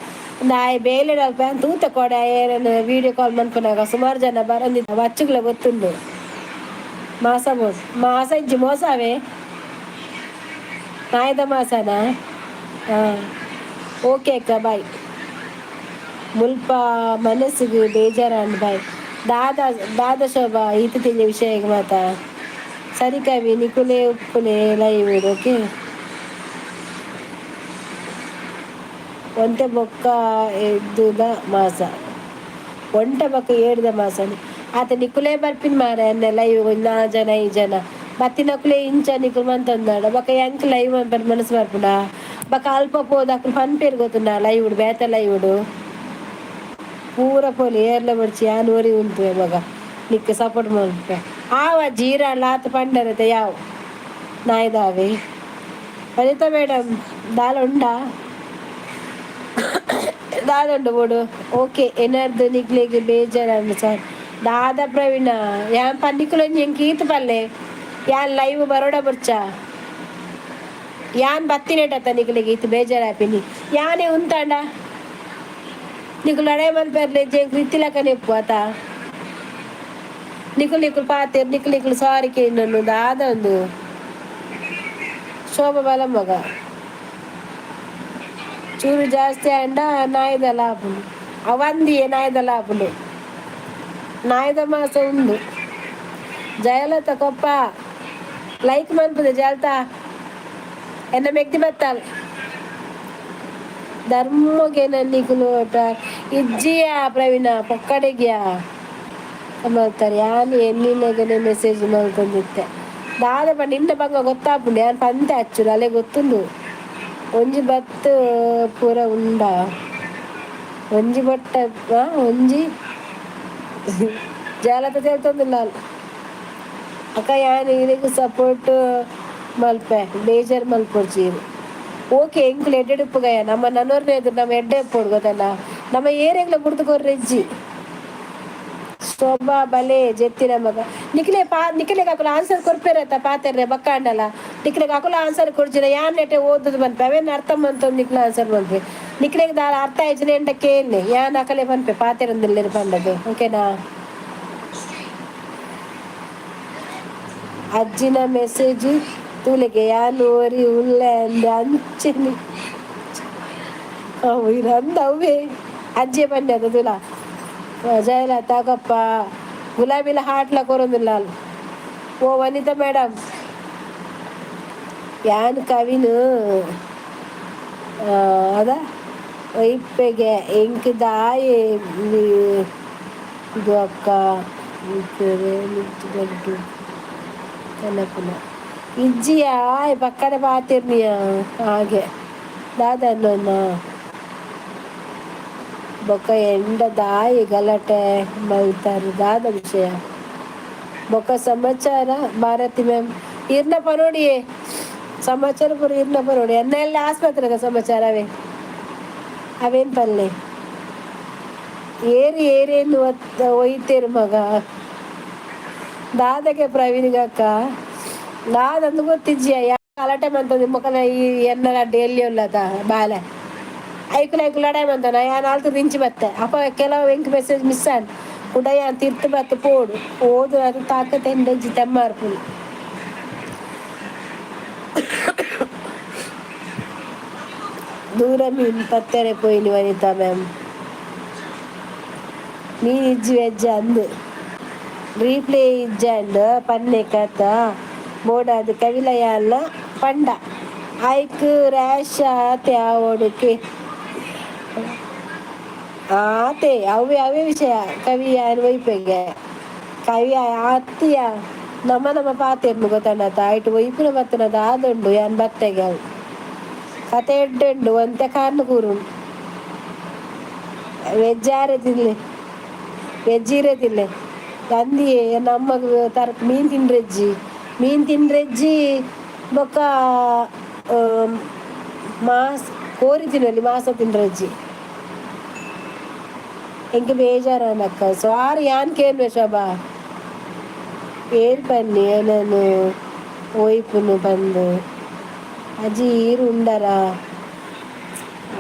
ನಾಯಿ ಬೇಲೆ ಪ್ಯಾನ್ ತೂತ ಕೊಡೆ ಏರನ್ ವಿಡಿಯೋ ಕಾಲ್ ಮನ್ಪುನಾಗ ಸುಮಾರು ಜನ ಬರಂದಿದ್ದ ಬಚ್ಚುಗ್ಲ ಗೊತ್ತುಂಡು. ಮಾಸ ಮೋಸ ಮಾಸ ಇಜ್ಜಿ, ಮೋಸವೇ ನಾಯ್ದ ಮಾಸನಾ? ಹಾಂ, ಓಕೆ ಅಕ್ಕ, ಬಾಯ್. ಮುಲ್ಪ ಮನಸ್ಸಿಗೆ ಬೇಜಾರಾಂಡ್, ಬಾಯ್. ದಾದಾ ದಾದ ಶೋಭಾ ಈತ ತಿಂಜ ವಿಷಯ ಮಾತ ಸರಿ. ಕವಿ ನಿಕುಲೆ ಉಪ್ಪುಲೆ ಲೈವ್. ಓಕೆ. ಒಂತೆ ಬೊಕ್ಕ ಎದ್ದುದ ಮಾಸ, ಒಂಟೆ ಬೊಕ್ಕ ಏಡ್ದ ಮಾಸ ಆತ. ನಿಕುಲೇ ಬರ್ಪಿನ ಮಾರ ಎನ್ನ ಲೈವ್. ನಾಲ್ ಜನ ಐದು ಜನ ಬತ್ತಿನಕುಲೇ ಇಂಚ ನಿಕುಲು ಮಂತೊಂದಾಡ. ಬೊಕ್ಕ ಎಂಕ್ ಲೈವ್ ಮನ್ಪರೆ ಮನಸ್ಸು ಬರ್ಪುಂಡ? ಬೊಕ್ಕ ಅಲ್ಪ ಪೋದು ಅಕುಲು ಪನ್ಪೆರ್ ಗೊತ್ತುಂಡ, ಲೈವ್ ಬೇತೆ ಲೈವ್ ಪೂರ ಪೋಲಿ, ಏರ್ಲ ಬೊಡ್ಚಿ, ಯಾನ್ ಒರಿ ಉಂತುವೆ ಮಗ, ನಿಕ್ಕ್ ಸಪೋರ್ಟ್ ಮಲ್ಪೆ. ಆವ ಜೀರಾಲ ಆತ್ ಪಂಡರತೆ ಯಾವ್ ನಾಯ್ದಾವೆ. ವನಿತಾ ಮೇಡಮ್, ದಾಲ ಉಂಡಾ? ದಾದ ಉಂಡು ಬೋಡು. ಓಕೆ, ಏನಾರ್ದು ನಿಕ್ಲೆಗ್ ಬೇಜಾರಾಂಡ್ ಸರ್. ದಾದ ಪ್ರವೀಣ, ಯಾನ್ ಪನ್ನಿಕುಲೊಂಜಿ ಎಂಕ್ ಈತ್ ಪಲ್ಲೆ. ಯಾನ್ ಲೈವ್ ಬರೋಡ ಬೊರ್ಚ, ಯಾನ್ ಬತ್ತಿನೇಟತ್ತ ನಿಕ್ಲೆಗ್ ಈತ್ ಬೇಜಾರಾಪಿನಿ? ಯಾನೇ ಉಂತಾಂಡ ನಿಕುಲು ಲಡಾಯಿ ಮಲ್ಪೆರ್ಲೆ ಎಂಕ್ ಇತ್ತಿಲಕನೆ ಉಪ್ಪು ಅತ. ನಿಕುಲು ನಿಕುಲು ಪಾತೆರ್, ನಿಕುಲು ನಿಕುಲು ಸಾರಿ ಕೇಂಡನ್ನು. ದಾದ ಉಂದು? ಶೋಭ ಬಲ ಮಗ, ಚೂರು ಜಾಸ್ತಿ ಆಂಡ ನಾಯ್ದಲ ಆಪುಂಡು. ಅವಂದಿಯೇ ನಾಯ್ದಲ ಆಪುಂಡು, ನಾಯ್ದ ಮಾಸ ಉಂಡು. ಜಯಲತ ಕೊಪ್ಪ ಲೈಕ್ ಮನ್ಪುದೆ. ಜಯಲತಾ ಎನ್ನ ಮೆಗ್ದಿ ಬತ್ತಾಲ್. ಧರ್ಮೊಗೆ ನಿಕುಲು ಇಜ್ಜಿಯಾ ಪ್ರವೀಣ ಪೊಕ್ಕಡೆಗ್ಯಾ ಮಲ್ತಾರೆ. ಯಾನ್ ಎನ್ನಿನಗನೆ ಮೆಸೇಜ್ ಮಲ್ತೊಂದಿತ್ತೆ. ದಾದ ಪಂಡ ನಿನ್ನ ಬಂಗ ಗೊತ್ತಾಪುಂಡು. ಯಾನ್ ಪಂತೆ ಅಚ್ಚುಡು ಅಲೆ ಗೊತ್ತುಂಡು. ಒಂಜಿ ಬತ್ತ್ ಪೂರ ಉಂಡ ಒಂಜಿ ಬೊಟ್ಟ ಒಂಜಿ ಜಾಲತ ತೇಲ್ತೊಂದುಲ್ಲ. ಅಕ್ಕ, ಯಾನ್ ಇರೆಗ್ ಸಪೋರ್ಟ್ ಮಲ್ಪೆ, ಬೇಜಾರ್ ಮಲ್ಪೊಡ್ಚಿ. ಓಕೆ. ಎಂಕುಲು ಎಡ್ಡೆ ಉಪ್ಪುಗಯ. ನಮ್ಮ ನನೊರ್ನೆ ಎದುರು ನಮ್ಮ ಎಡ್ಡೆ ಉಪ್ಪೊಡು ಗೊತ್ತಲ್ಲ. ನಮ್ಮ ಏರೆಗ್ಲ ಬುಡ್ದು ಕೊರ್ರೆಜ್ಜಿ. ಶೋಭಾ ಬಲೆ ಜೆತ್ತಿನ ಮಗ. ನಿಖಿಲೆ ಪಾ ನಿಖಿಲೆಗ್ ಅಕುಲು ಆನ್ಸರ್ ಕೊರ್ಪೆರತ್ತ ಪಾತೆರ್ರೆ ಬಕ್ಕಾಂಡಲ. ನಿಕ್ಲೆಗ್ ಅಕುಲು ಆನ್ಸರ್ ಕೊರ್ಜಿಡ ಯಾನ್ ನೆಟೆ ಓದುದು ಪನ್ಪೆ, ಅವೇನ್ ಅರ್ಥ ಮಂತೊಂದು ನಿಕ್ಲೆ ಆನ್ಸರ್ ಮನ್ಪೆ. ನಿಕ್ಲೆಗ್ ದಾಲ ಅರ್ಥ ಆಯ್ಜಿನ ಎಂಡ ಕೇನ್ನೆ, ಯಾನ್ ಅಕಲೆ ಪನ್ಪೆ ಪಾತೆರೊಂದುಲ್ಲೆರ್ ಪಂಡದು. ಓಕೆನಾ? ಅಜ್ಜಿನ ಮೆಸೇಜ್ ತೂಲೆಗೆ, ಯಾನ್ ಒರಿ ಉಲ್ಲೆ ಅಂದ್ ಅಂಚೆನೆ ಅವು ಅಂದ್ ಅವೇ ಅಜ್ಜೆ ಪಂಡದ ತುಲ. ಜಯಲತಾ ಕಪ್ಪ ಗುಲಾಬಿಲ ಹಾಟ್ಲ ಕೊರೊಂದುಲ್ಲ. ಓ ವನಿತಾ ಮೇಡಮ್, ಯಾನ್ ಕವಿನ್ ಅದ ಒಯ್ಪೆಗೆ ಎಂಕ್ ದಾಯೆ ಇದು ಅಕ್ಕ ಕನಪುನ ಇಜ್ಜಿಯಾ ಪಕ್ಕನೆ ಪಾತಿರ್ನಿಯ ಹಾಗೆ ದಾದ ಬೊಕ್ಕ ಎಂಡ ದಾಯಿ ಗಲಾಟೆ ಮಲ್ತಾರ್? ದಾದ ವಿಷಯ? ಬೊಕ್ಕ ಸಮಾಚಾರ ಭಾರತಿ ಮ್ಯಾಮ್, ಇರ್ನ ಪನೋಡಿಯೇ ಸಮಾಚಾರ ಪೂರ ಇರ್ನ ಪನೋಡಿ. ಎನ್ನ ಎಲ್ಲ ಆಸ್ಪತ್ರೆದ ಸಮಾಚಾರವೇ ಅವೇನ್ ಪಲ್ಲೆ. ಏರಿ ಏರೇನು ಒಯ್ತೇರು ಮಗ. ದಾದಗೆ ಪ್ರವೀಣ್ಗಕ್ಕ ದಾದಂದು ಗೊತ್ತಿಜ್ಜಿಯ. ಗಲಾಟೆ ಮಂತೊಂದು ಮೊಕಲ ಈ ಎನ್ನ ಎಲ್ಲಿ ಉಲ್ಲದ ಬಾಲೆ ಐಕುಲು ಐಕುಲು ಲಡಾಯಿ ಮಂತನ. ಯಾನ್ ಆಲ್ತು ದಿಂಚಿ ಬತ್ತೆ. ಅಪ್ಪ ಕೆಲವು ಎಂಕ್ ಮೆಸೇಜ್ ಮಿಸ್ ಆಂಡ್ ಕುಡ. ಯಾನ್ ತಿರ್ತು ಬತ್ತು ಪೋಡು ಓದು ಅದು ತಾಕತ್ ಎಂಡಜ್ಜಿ ತೆಮ್ಮಾರ್ಪುನು. ದೂರ ಮೀನ್ ಪತ್ತೆರೆ ಪೋಯಿನಿ ವನಿತಾ ಮ್ಯಾಮ್. ಮೀನ್ ಇಜ್ಜಿ, ವೆಜ್ ಅಂದ್. ರೀಪ್ಲೇ ಇಜ್ಜಾಂಡ್ ಪನ್ನೆ ಕಥ ಬೋಡಾದ್ ಕವಿಲಯಾಲ್ನ ಪಂಡ ಐಕ್ ರ್ಯಾಶ್ ಆತೆ ಆವೊಡುಕೆ ಆತೆ. ಅವೇ ಅವೇ ವಿಷಯ ಕವಿ ಯಾನ್ ಒಯ್ಪೆಗೆ ಕವಿ ಆತಿಯ. ನಮ್ಮ ನಮ್ಮ ಪಾತೆರ್ನು ಗೊತ್ತಂಡತ ಐಟ್ ಒಯ್ಪುನ ಬತ್ತನ ದಾದುಂಡು. ಯಾನ್ ಬತ್ತೆಗೆ ಅವು ಕತೆ ಎಡ್ಡೆ ಉಂಡು. ಒಂತೆ ಕಾರ್ನ ಕೂರುಂಡು. ವೆಜ್ ಆರೆ ತಿನ್ಲೆ, ವೆಜ್ ಇರೆ ತಿನ್ಲೆ. ಅಂದಿಯೇ ನಮ್ಮಗ್ ತರಕ್ ಮೀನ್ ತಿನ್ರೆಜ್ಜಿ, ಮೀನ್ ತಿನ್ರೆಜ್ಜಿ. ಬೊಕ್ಕ ಮಾಸ್ ಕೋರಿ ತಿನ್ನಲಿ, ಮಾಸ ತಿನ್ರೆಜ್ಜಿ. ಎಂಕ್ ಬೇಜಾರನಕ್ಕ. ಸಾರಿ, ಯಾನ್ ಕೇನ್ವೆ ಶೋಭಾ. ಏರ್ ಪನ್ನಿ ನಾನು ಒಯ್ಪುನು ಬಂದು? ಅಜ್ಜಿ ಈರು ಉಂಡರ?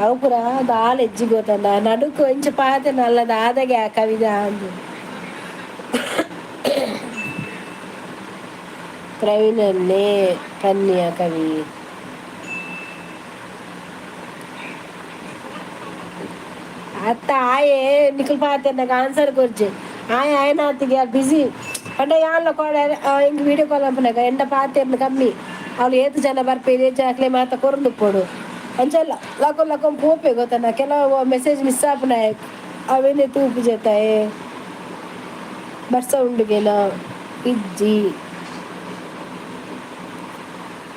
ಅವು ಪೂರ ದಾಲ ಎಜ್ಜಿ ಗೊತ್ತಂಡ ನಡುಕು ಒಂಚ ಪಾತೆ ನಲ್ಲ ದಾದಗೆ ಆ ಕವಿದ ಅಂದು. ಪ್ರವೀಣನ್ನೇ ಪನ್ನಿಯ ಕವಿ. ಅತ್ತ ಆಯೆ ನಿಕುಲ್ ಪಾತೆ ಆನ್ಸರ್ ಕೊರ್ಚೆ. ಆಯೆ ಆಯನಾತಿಗೆ ಬಿಸಿ ಪಂಡ ಯಾನ್ಲ ಕೋಡೆ ಇಂಕ್ ವೀಡಿಯೋ ಕಾಲ್ ಮಲ್ಪುನಗ ಎಂಡ ಪಾತೆರ್ನ ಕಮ್ಮಿ. ಅವ್ಲು ಏತ್ ಜನ ಬರ್ಪೆರ್, ಏತ್ ಜನ ಮಾತ ಕೊರೊಂದುಪ್ಪೊಡು. ಅಂಚ ಲಕೊಂದು ಲಕೊಂದು ಪೋಪೆ ಗೊತ್ತನ. ಕೆಲವು ಮೆಸೇಜ್ ಮಿಸ್ ಆಪುನ, ಅವೇನೆ ತೂಪುಜೆತಾಯೆ. ಬರ್ಸ ಉಂಡುಗೆನ? ಇಜ್ಜಿ,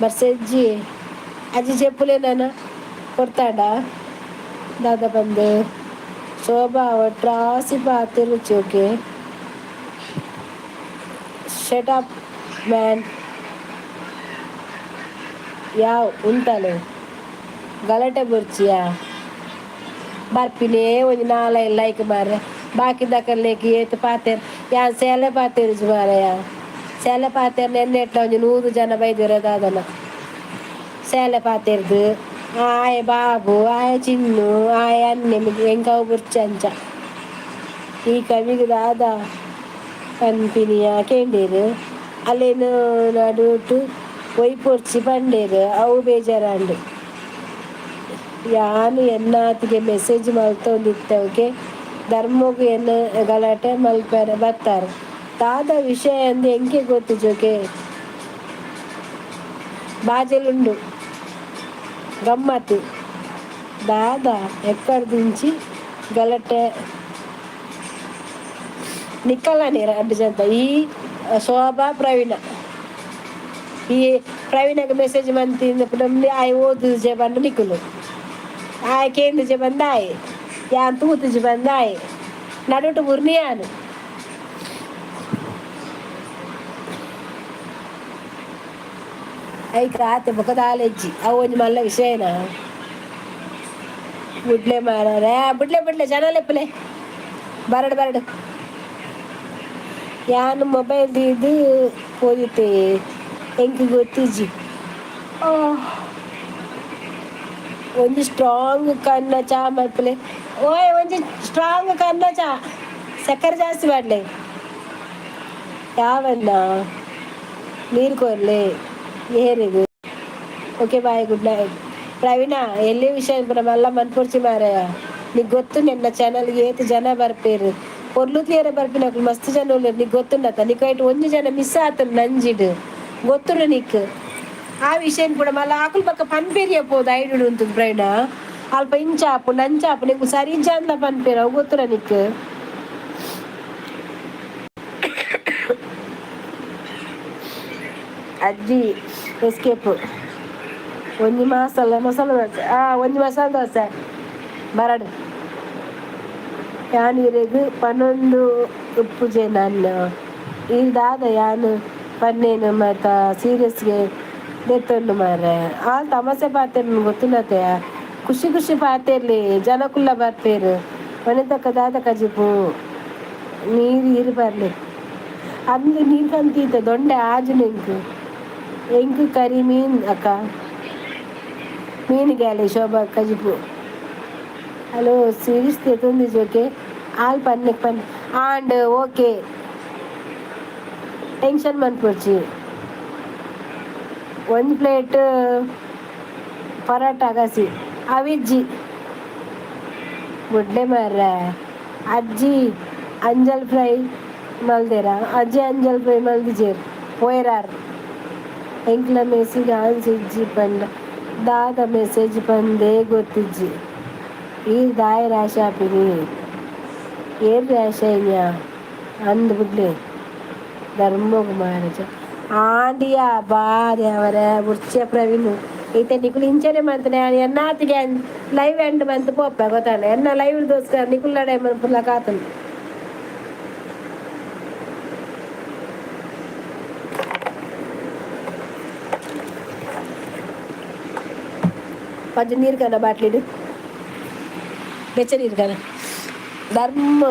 ಬರ್ಸ ಇಜ್ಜಿ. ಅಜ್ಜಿ ಚೆಪ್ಪುಲೇನಾನ ಕೊರ್ತಾಂಡ ದಾದ ಪಂದ್? ಶೋಭಾ ಒಟ್ರಾಸಿ ಪಾತೆರುಚಿ. Okay, shut up man. ಯಾವ್ ಉಂತಲೆ, ಗಲಾಟೆ ಬೊರ್ಚಿಯಾ. ಬರ್ಪಿನೇ ಒಂಜಿ ನಾಲೈನ್ ಲೈಕ್ ಮಾರ್ರೆ, ಬಾಕಿದಕಲ್ನೇಕ್ ಏತ್ ಪಾತೆರ್. ಯಾನ್ ಸೇಲೆ ಪಾತೆರುಜಿ ಮಾರಾಯ. ಸೇಲೆ ಪಾತೆರ್ನ ಎನ್ನೆಟ್ಲ ಒಂಜಿ 100 ಜನ ಬೈದೆರ್ ದಾದನ. ಸೇಲೆ ಪಾತೆರ್ದು ಆಯೆ ಬಾಬು, ಆಯೆ ಚಿನ್ನು, ಆಯೆ ಅನ್ನೆ, ಎಂಕ್ ಅವು ಬೊರ್ಚಿ ಅಂಚ. ಈ ಕವಿಗ್ ದಾದ ಪನ್ಪಿನಿಯ ಕೇಂಡೆರ್. ಅಲೆನ್ ನಡುಟು ಒಯ್ಪೊರ್ಚಿ ಪಂಡೆರ್. ಅವು ಬೇಜಾರಾಂಡ್. ಯಾನ್ ಎನ್ನಾತಿಗೆ ಮೆಸೇಜ್ ಮಲ್ತೊಂದಿತ್ತೆ. ಓಕೆ, ಧರ್ಮೊಗು ಎನ್ನ ಗಲಾಟೆ ಮಲ್ಪೆರೆ ಬತ್ತಾರ್. ದಾದ ವಿಷಯ ಅಂದ್ ಎಂಕೆ ಗೊತ್ತಿಜ್ಜಿ. ಓಕೆ, ಬಾಜೆಲುಂಡು ಗಮ್ಮತ್. ದಾದ ಎಕ್ಕಡ್ದಿಂಚಿ ಗಲಾಟೆ ನಿಕ್ಕಲ್ಲಾನೆ ರಡ್ಡ್ ಜನತ. ಈ ಶೋಭಾ, ಪ್ರವೀಣ. ಈ ಪ್ರವೀಣಗ್ ಮೆಸೇಜ್ ಮಂತಿನ ಆಯೆ ಓದುಜೆ ಪಂಡ ನಿಕುಲು, ಆಯೆ ಕೇಂದುಜೆ ಪಂದ್ ಆಯೆ, ಯಾನ್ ತೂತುಜಿ ಪಂದ್ ಆಯೆ, ನಡುಟು ಬುರ್ನಿ ಯಾನ್. ಐಕ್ ಆತೆ ಬೊಕ ದಾಲ ಇಜ್ಜಿ. ಅವು ಒಂಜಿ ಮಲ್ಲ ವಿಷಯನಾ? ಬುಡ್ಲೆ ಮಾರಾರೆ, ಬುಡ್ಲೆ ಬುಡ್ಲೆ, ಜನ ಲೆಪ್ಪುಲೆ. ಬರಡ್ ಬರಡ್. ಯಾನ್ ಮೊಬೈಲ್ ದೀದ್ ಪೋದಿತ್ತೆ, ಎಂಕ್ ಗೊತ್ತಿಜ್ಜಿ. ಒಂಜಿ ಸ್ಟ್ರಾಂಗ್ ಕನ್ನ ಚಾ ಮಲ್ಪುಲೆ. ಓಯ್, ಒಂಜಿ ಸ್ಟ್ರಾಂಗ್ ಕನ್ನ ಚಾ, ಸಕ್ಕರೆ ಜಾಸ್ತಿ ಪಾಡ್ಲೆ. ಯಾವನ್ನ ನೀರು ಕೊರ್ಲೆ ಏರೆಗ್. Okay, bye, good night. Praveena, ಎಲ್ಲಿ ವಿಷಯ ಪೂರ ಮಲ್ಲ ಮನ್ಪೊಡ್ಚಿ ಮಾರಾಯ. ನಿಕ್ ಗೊತ್ತುಂಡು ಎನ್ನ ಚಾನಲ್ಗೆ ಏತ್ ಜನ ಬರ್ಪೆರ್. ಪೊರ್ಲು ತೂಯೆರೆ ಬರ್ಪಿನಕುಲು ಮಸ್ತ್ ಜನ ಉಲ್ಲೆರ್, ನಿಕ್ ಗೊತ್ತುಂಡತ್ತ? ನಿಕ್ ಐಟ್ ಒಂಜಿ ಜನ ಮಿಸ್ ಆತುಂಡು ನಂಜಿಡ್, ಗೊತ್ತುಂಡು ನಿಕ್ ಆ ವಿಷಯನ್ ಪೂರ. ಮಲ್ಲ ಅಕುಲು ಬೊಕ್ಕ ಪನ್ಪೆರಿಯ ಪೋದು ಐಡುಡು ಉಂತುದು. ಪ್ರವೀಣ, ಅಲ್ಪ ಇಂಚ ಆಪುಂಡು ಅಂಚ ಆಪುಂಡು, ನಿಕ್ ಸರಿ ಇಜ್ಜಾಂದ್ಲ ಪನ್ಪೆರ್, ಅವು ಗೊತ್ತುಂಡ ನಿಕ್? ಅಜ್ಜಿ ಎಸ್ಕೇಪ್. ಒಂಜಿ ಮಸಾಲ ಮಸಾಲೆ ದೋಸೆ. ಆ ಒಂಜಿ ಮಸಾಲೆ ದೋಸೆ ಬರಡ್. ಯಾನ್ ಇರೆಗ್ ಪನೊಂದು ಉಪ್ಪುಜೆ ನನ್. ಈರ್ ದಾದ ಯಾನ್ ಪನ್ನೇನ್ ಮಾತ ಸೀರಿಯಸ್ಗೆ ದೆತ್ತೊಂಡು ಮಾರ್ರೆ. ಆಲ್ ತಮಾಸೆ ಪಾತೆರ್ನ ಗೊತ್ತುಂಡತೆ. ಖುಷಿ ಖುಷಿ ಪಾತೆರ್ಲಿ, ಜನಕುಲ್ಲ ಬರ್ಪೆರ್. ವನಿತಕ್ಕ ದಾದ ಕಜಿಪು? ನೀರು ಈರ್ ಪರ್ಲೆ. ಅಂದ್ ನೀರ್ ಕಂತೀತ ದೊಂಡೆ ಆಜುಂಡು ಎಂಕ್. ಎಂಕ್ ಕರಿ ಮೀನ್ ಅಕ್ಕ. ಮೀನ್ ಗ್ಯಾಲೆ ಶೋಭಾ ಕಜಿಪು. ಹಲೋ, ಸೀರಿಯಸ್ ದೆತೊಂದಿಜ್ಜಿ. ಓಕೆ, ಆಲ್ ಪನ್ನೆಕ್ ಪನ್ ಆಂಡ್. ಓಕೆ, ಟೆನ್ಷನ್ ಮನ್ಪೊಡ್ಚಿ. ಒಂಜಿ ಪ್ಲೇಟ್ ಪರೋಟ ಗಸಿ ಅವಿಜ್ಜಿ. ಬುಡ್ಲೆ ಮಾರ್ರೆ. ಅಜ್ಜಿ ಅಂಜಲ್ ಫ್ರೈ ಮಲ್ದೆರಾ? ಅಜ್ಜಿ ಅಂಜಲ್ ಫ್ರೈ ಮಲ್ದಿಜೆರ್, ಪೋಯೆರಾರ್. ಎಂಕ್ಲ ಮೆಸೇಜ್ ಆನ್ಸ್ ಇಜ್ಜಿ ಪಂಡ ದಾದ ಮೆಸೇಜ್ ಪಂದೇ ಗೊತ್ತಿಜ್ಜಿ. ಈರ್ ದಾಯೆ ರ್ಯಾಶ್ ಆಪಿನಿ? ಏರ್ ರ್ಯಾಶ್ ಆಯಿನ್ಯಾ? ಅಂದ್ ಬುಡ್ಲೆ ಧರ್ಮೊಗು ಮಾರಾಜ. ಆಂಡಿಯಾ ಬಾರಿ ಅವರೆ ಬುಡ್ಚೆ ಪ್ರವೀಣ್. ಇತ್ತೆ ನಿಕುಲು ಇಂಚನೆ ಮಂತನೆ ಎನ್ನಾತಿಗೆ ಲೈವ್ ಎಂಡ್ ಮಂತ್ ಪೋಪೆ ಗೊತ್ತಾಂಡ. ಎನ್ನ ಲೈವ್ ದೋಸ್ಕರ ನಿಕುಲ್ಲಡೆ ಮನ್ಪುಲ ಕಾತುಂಡು. ಒಂಜಿ ನೀರು ಕನ ಬಾಟ್ಲಿಡ್, ಬೆಚ್ಚ ನೀರು ಕನ. ಧರ್ಮ.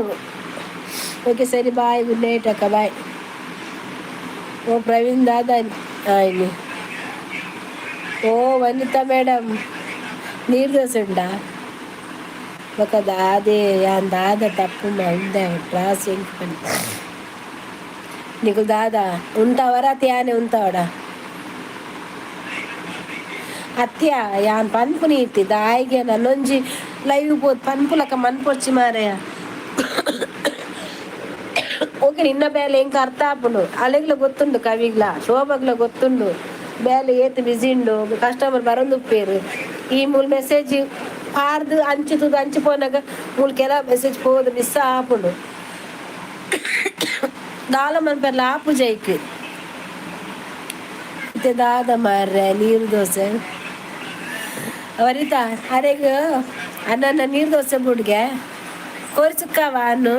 ಓಕೆ, ಸರಿ, ಬಾಯ್, ಗುಡ್ ನೈಟ್ ಅಕ್ಕ, ಬಾಯ್. ಓ ಪ್ರವೀಣ್ ದಾದಾ ಇಲ್ಲಿ. ಓ ವನಿತಾ ಮೇಡಮ್, ನೀರು ದೋಸೆ ಉಂಡಾ? ಬೊಕ ದಾದೆ ಯಾನ್ ದಾದ ತಪ್ಪು ಮಲ್ದೆ? ಕ್ಲಾಸ್ ಎಂಕ್ ಪನ್ನಿ ನಿಕುಲು ದಾದ ಉಂತಾವರ ಯಾನೆ ಉಂತಾವಡ ಅತ್ಯ. ಯಾನ್ ಪನ್ಪುನಿ ಇತ್ತಿ ದಾಯಿಗೆ ನನ್ನೊಂಜಿ ಲೈವ್ ಪೋದು ಪನ್ಪುಲಕ ಮನ್ಪೊಚ್ಚಿ ಮಾರಾಯ. ಓಕೆ, ನಿನ್ನ ಬೇಲೆ ಎಂಕ್ ಅರ್ಥ ಆಪುಂಡು. ಅಲೆಗ್ಲ ಗೊತ್ತುಂಡು, ಕವಿಗ್ಲ ಶೋಭಗ್ಲ ಗೊತ್ತುಂಡು. ಬೇಲೆ ಏತ್ ಬಿಸಿ ಉಂಡು, ಕಸ್ಟಮರ್ ಬರೊಂದುಪ್ಪೇರು. ಈ ಮೂಲು ಮೆಸೇಜ್ ಪಾರ್ದು ಅಂಚು ತೂದು ಅಂಚು ಪೋನಾಗ ಮೂಲು ಕೆಲ ಮೆಸೇಜ್ ಪೋದು ಮಿಸ್ ಆಪುಂಡು. ದಾಲ ಮನ್ಪೆರ್ಲ ಆಪು ಜೈಕ್. ಇತ್ತೆ ದಾದ ಮಾರ್ರೆ? ನೀರು ದೋಸೆ. ವನಿತಾ, ಅರೆಗ್ ಅನ್ನ ನೀರು ದೋಸೆ ಬುಡ್ಗೆ ಕೋರಿ ಸುಕ್ಕವ ಅನ್ನು.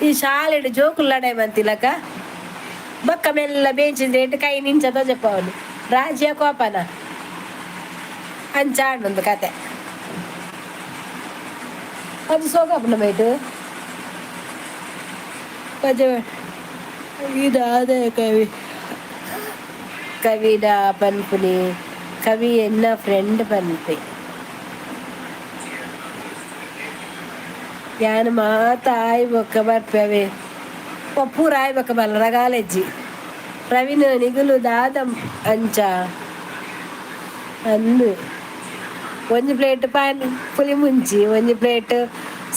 ಈ ಶಾಲೆಡ್ ಜೋಕುಲು ಲಡಾಯಿ ಮಂತಿಲಕ ಬೊಕ್ಕ ಮೆಲ್ಲ ಬೇಂಚಿದ ಕೈ ನಿಂಚ ತೋಜಪ್ಪವನು ರಾಜ್ಯ ಕೋಪನ ಅಂಚ ಒಂದು ಕತೆ. ಅದು ಸೋಗಪ್ಪನ ಮೈಟು ಪಜ ಇದಾದ ಕವಿ ಕವಿಡ ಪನ್ಪುನಿ. ಕವಿ ಎನ್ನ ಫ್ರೆಂಡ್ ಪನ್ಪೆ. ಯಾನ್ ಮಾತ ಆಯ್ ಬೊಕ್ಕ ಬರ್ಪವೆ, ಪೂರ ಆಯ್ ಬೊಕ್ಕ ಬಲ್ಲ ರಗಾಲೆಜ್ಜಿ. ಪ್ರವೀಣ್, ನಿಗುಲು ದಾದ ಅಂಚ ಅಂದು. ಒಂಜಿ ಪ್ಲೇಟ್ ಪಾನ್ ಪುಲಿ ಮುಂಚಿ, ಒಂಜಿ ಪ್ಲೇಟ್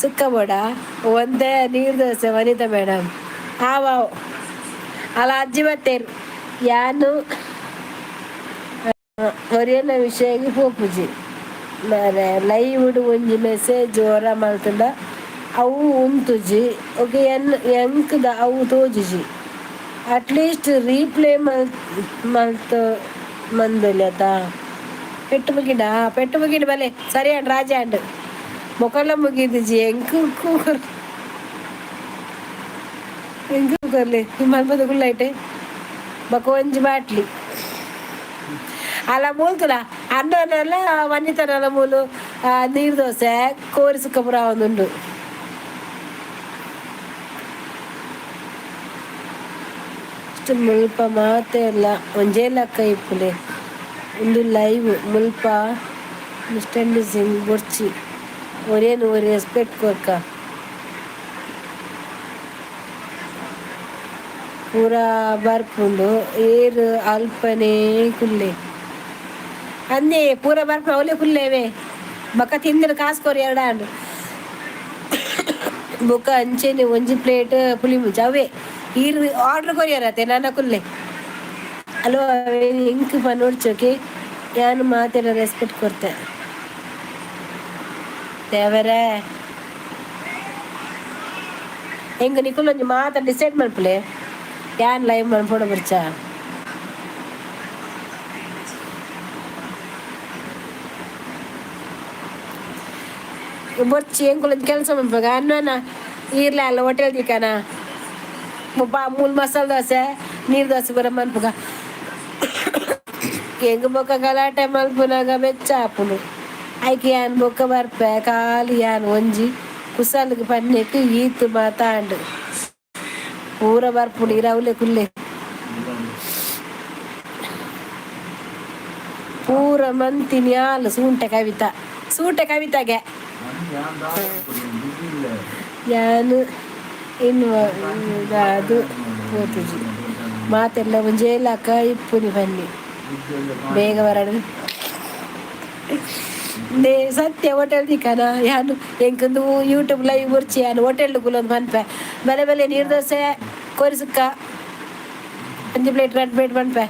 ಸುಕ್ಕ ಬೋಡ, ಒಂದೇ ನೀರು ದೋಸೆ. ವನಿತಾ ಮೇಡಮ್, ಆವ್ ಆವ್. ಅಲ್ಲ ಅಜ್ಜಿ ಬತ್ತೇರು. ಯಾನು ಒರಿಯನ ವಿಷಯಗೆ ಪೋಪುಜಿ ಮಾರೆ. ಲೈವ್ ಒಂಜಿ ಮೆಸೇಜ್ ಒರ ಮಲ್ತುಂಡ ಅವು ಉಂತುಜಿ. ಓಕೆ, ಎನ್ ಎಂಕ್ದ ಅವು ತೋಜುಜಿ. ಅಟ್ಲೀಸ್ಟ್ ರೀಪ್ಲೇ ಮಲ್ ಮಲ್ತ್ ಮಂದೊಲಿ ಅತ. ಪೆಟ್ಟು ಮುಗಿಡ, ಪೆಟ್ಟು ಮುಗಿಡ. ಬಲೆ ಸರಿ ಅಂಡ್ ರಾಜ ಅಂಡ್ ಮೊಕಲ ಮುಗಿದಿಜಿ. ಎಂಕ್ ಕೂಕರ್, ಎಂಕ್ ಕೊರ್ಲೆ ಮಲ್ಪದ ಕುಲ್ಲೈಟೆ. ಬೊಕ ಒಂಜಿ ಬಾಟ್ಲಿ ಅಲ್ಲ ಮೂಲ್ತುಲ ಅನ್ನನೆಲ್ಲ ವನಿತನಲ್ಲ ಮೂಲು. ನೀರು ದೋಸೆ ಕೋರಿ ಸುಕ್ಕ ಪೂರ ಒಂದುಂಡು. ಅಷ್ಟು ಮುಲ್ಪ ಮಾತೆರ್ಲ ಒಂಜೇ ಲಕ್ಕ ಇಪ್ಪುಲೆ. ಉಂದು ಲೈವ್ ಮುಲ್ಪ ಮಿಸ್ಟರ್ಂಡಿಸಿಂಗ್ ಬೊರ್ಚಿ. ಒರೇನು ಒರಿ ರೆಸ್ಪೆಕ್ಟ್ ಕೊರ್ಕ. ಪೂರ ಬರ್ಪುಂಡು, ಏರ್ ಅಲ್ಪನೇ ಕುಲ್ಲೆ ಅಂದೇ. ಪೂರ ಬರ್ಪು, ಅವಲೇ ಕುಲ್ಲೇವೆ. ಬೊಕ ತಿಂದಿನ ಕಾಸು ಕೊರಿ ಎರಡಾಂಡ್. ಬೊಕ ಅಂಚೆನೆ ಒಂಜಿ ಪ್ಲೇಟ್ ಪುಳಿ ಮುಂಚಿ. ಅವೇ ಈರ್ ಆರ್ಡರ್ ಕೊರಿಯರತೆ ನನ್ನ ಕುಲ್ಲೆ. ಅಲೋ, ಅವೇ ಇಂಕ್ ಪನೊಡ್ಚೋಕೆ. ಯಾನ್ ಮಾತೆರ ರೆಸ್ಪೆಕ್ಟ್ ಕೊರ್ತೆ ದೇವರೇ. ಎಂಕ್ ನಿಕುಲು ಒಂಜಿ ಮಾತ ಡಿಸೈಡ್ ಮಲ್ಪುಲೆ. ಯಾನ್ ಲೈವ್ ಮನ್ಪೊಡ ಬೊರ್ಚ? ಬೊರ್ಚಿ, ಎಂಕುಲೊಂಜಿ ಕೆಲಸ ಮನ್ಪುಗ ಅನ್ವನ. ಈರ್ಲ ಅಲ್ಲ ಹೋಟೆಲ್ ದಿಕ್ಕನ ಮುಪ್ಪ ಮೂಲು ಮಸಾಲೆ ದೋಸೆ, ನೀರು ದೋಸೆ ಪೂರ ಮನ್ಪುಗ. ಎಂಕ್ ಬೊಕ ಗಲಾಟೆ ಮಲ್ಪುನಗ ಬೆಚ್ಚ ಆಪುಂಡು. ಐಕ್ ಯಾನ್ ಬೊಕ್ಕ ಬರ್ಪೆ. ಖಾಲಿ ಯಾನ್ ಒಂಜಿ ಕುಸಲ್ಗ್ ಪನ್ನೆಕ್ ಈತ್ ಮಾತ ಆಂಡ್. ಪೂರ ಬರ್ಪುಂಡು, ಇರ್ ಅವ್ಲೆ ಕುಲ್ಲೆ. ಪೂರ ಮಂತಿನಿ ಆಲ್ ಸೂಂಟೆ ಕವಿತಾ, ಸೂಟೆ ಕವಿತಾಗೆ. ಯಾನ್ ಇನ್ನು ಅದು ಪೋತುಜಿ. ಮಾತೆಲ್ಲ ಒಂಜೇ ಲಕ ಇಪ್ಪುನಿ ಬನ್ನಿ. ಬೇಗ ಬರಡು ನೇ ಸತ್ಯ. ಹೋಟೆಲ್ ದಿಕ್ಕನ ಯಾನು ಎಂಕಂದು ಯೂಟ್ಯೂಬ್ ಲೈವ್ ಬೊರ್ಚಿ. ಯಾನ್ ಹೋಟೆಲ್ ಕುಲೊಂದು ಪನ್ಪೆ, ಬಲೆ ಬಲೆ, ನೀರು ದೋಸೆ ಕೋರಿ ಸುಕ್ಕ ಒಂಜಿ ಪ್ಲೇಟ್ ರಡ್ಡ್ ಪ್ಲೇಟ್ ಪನ್ಪೆ.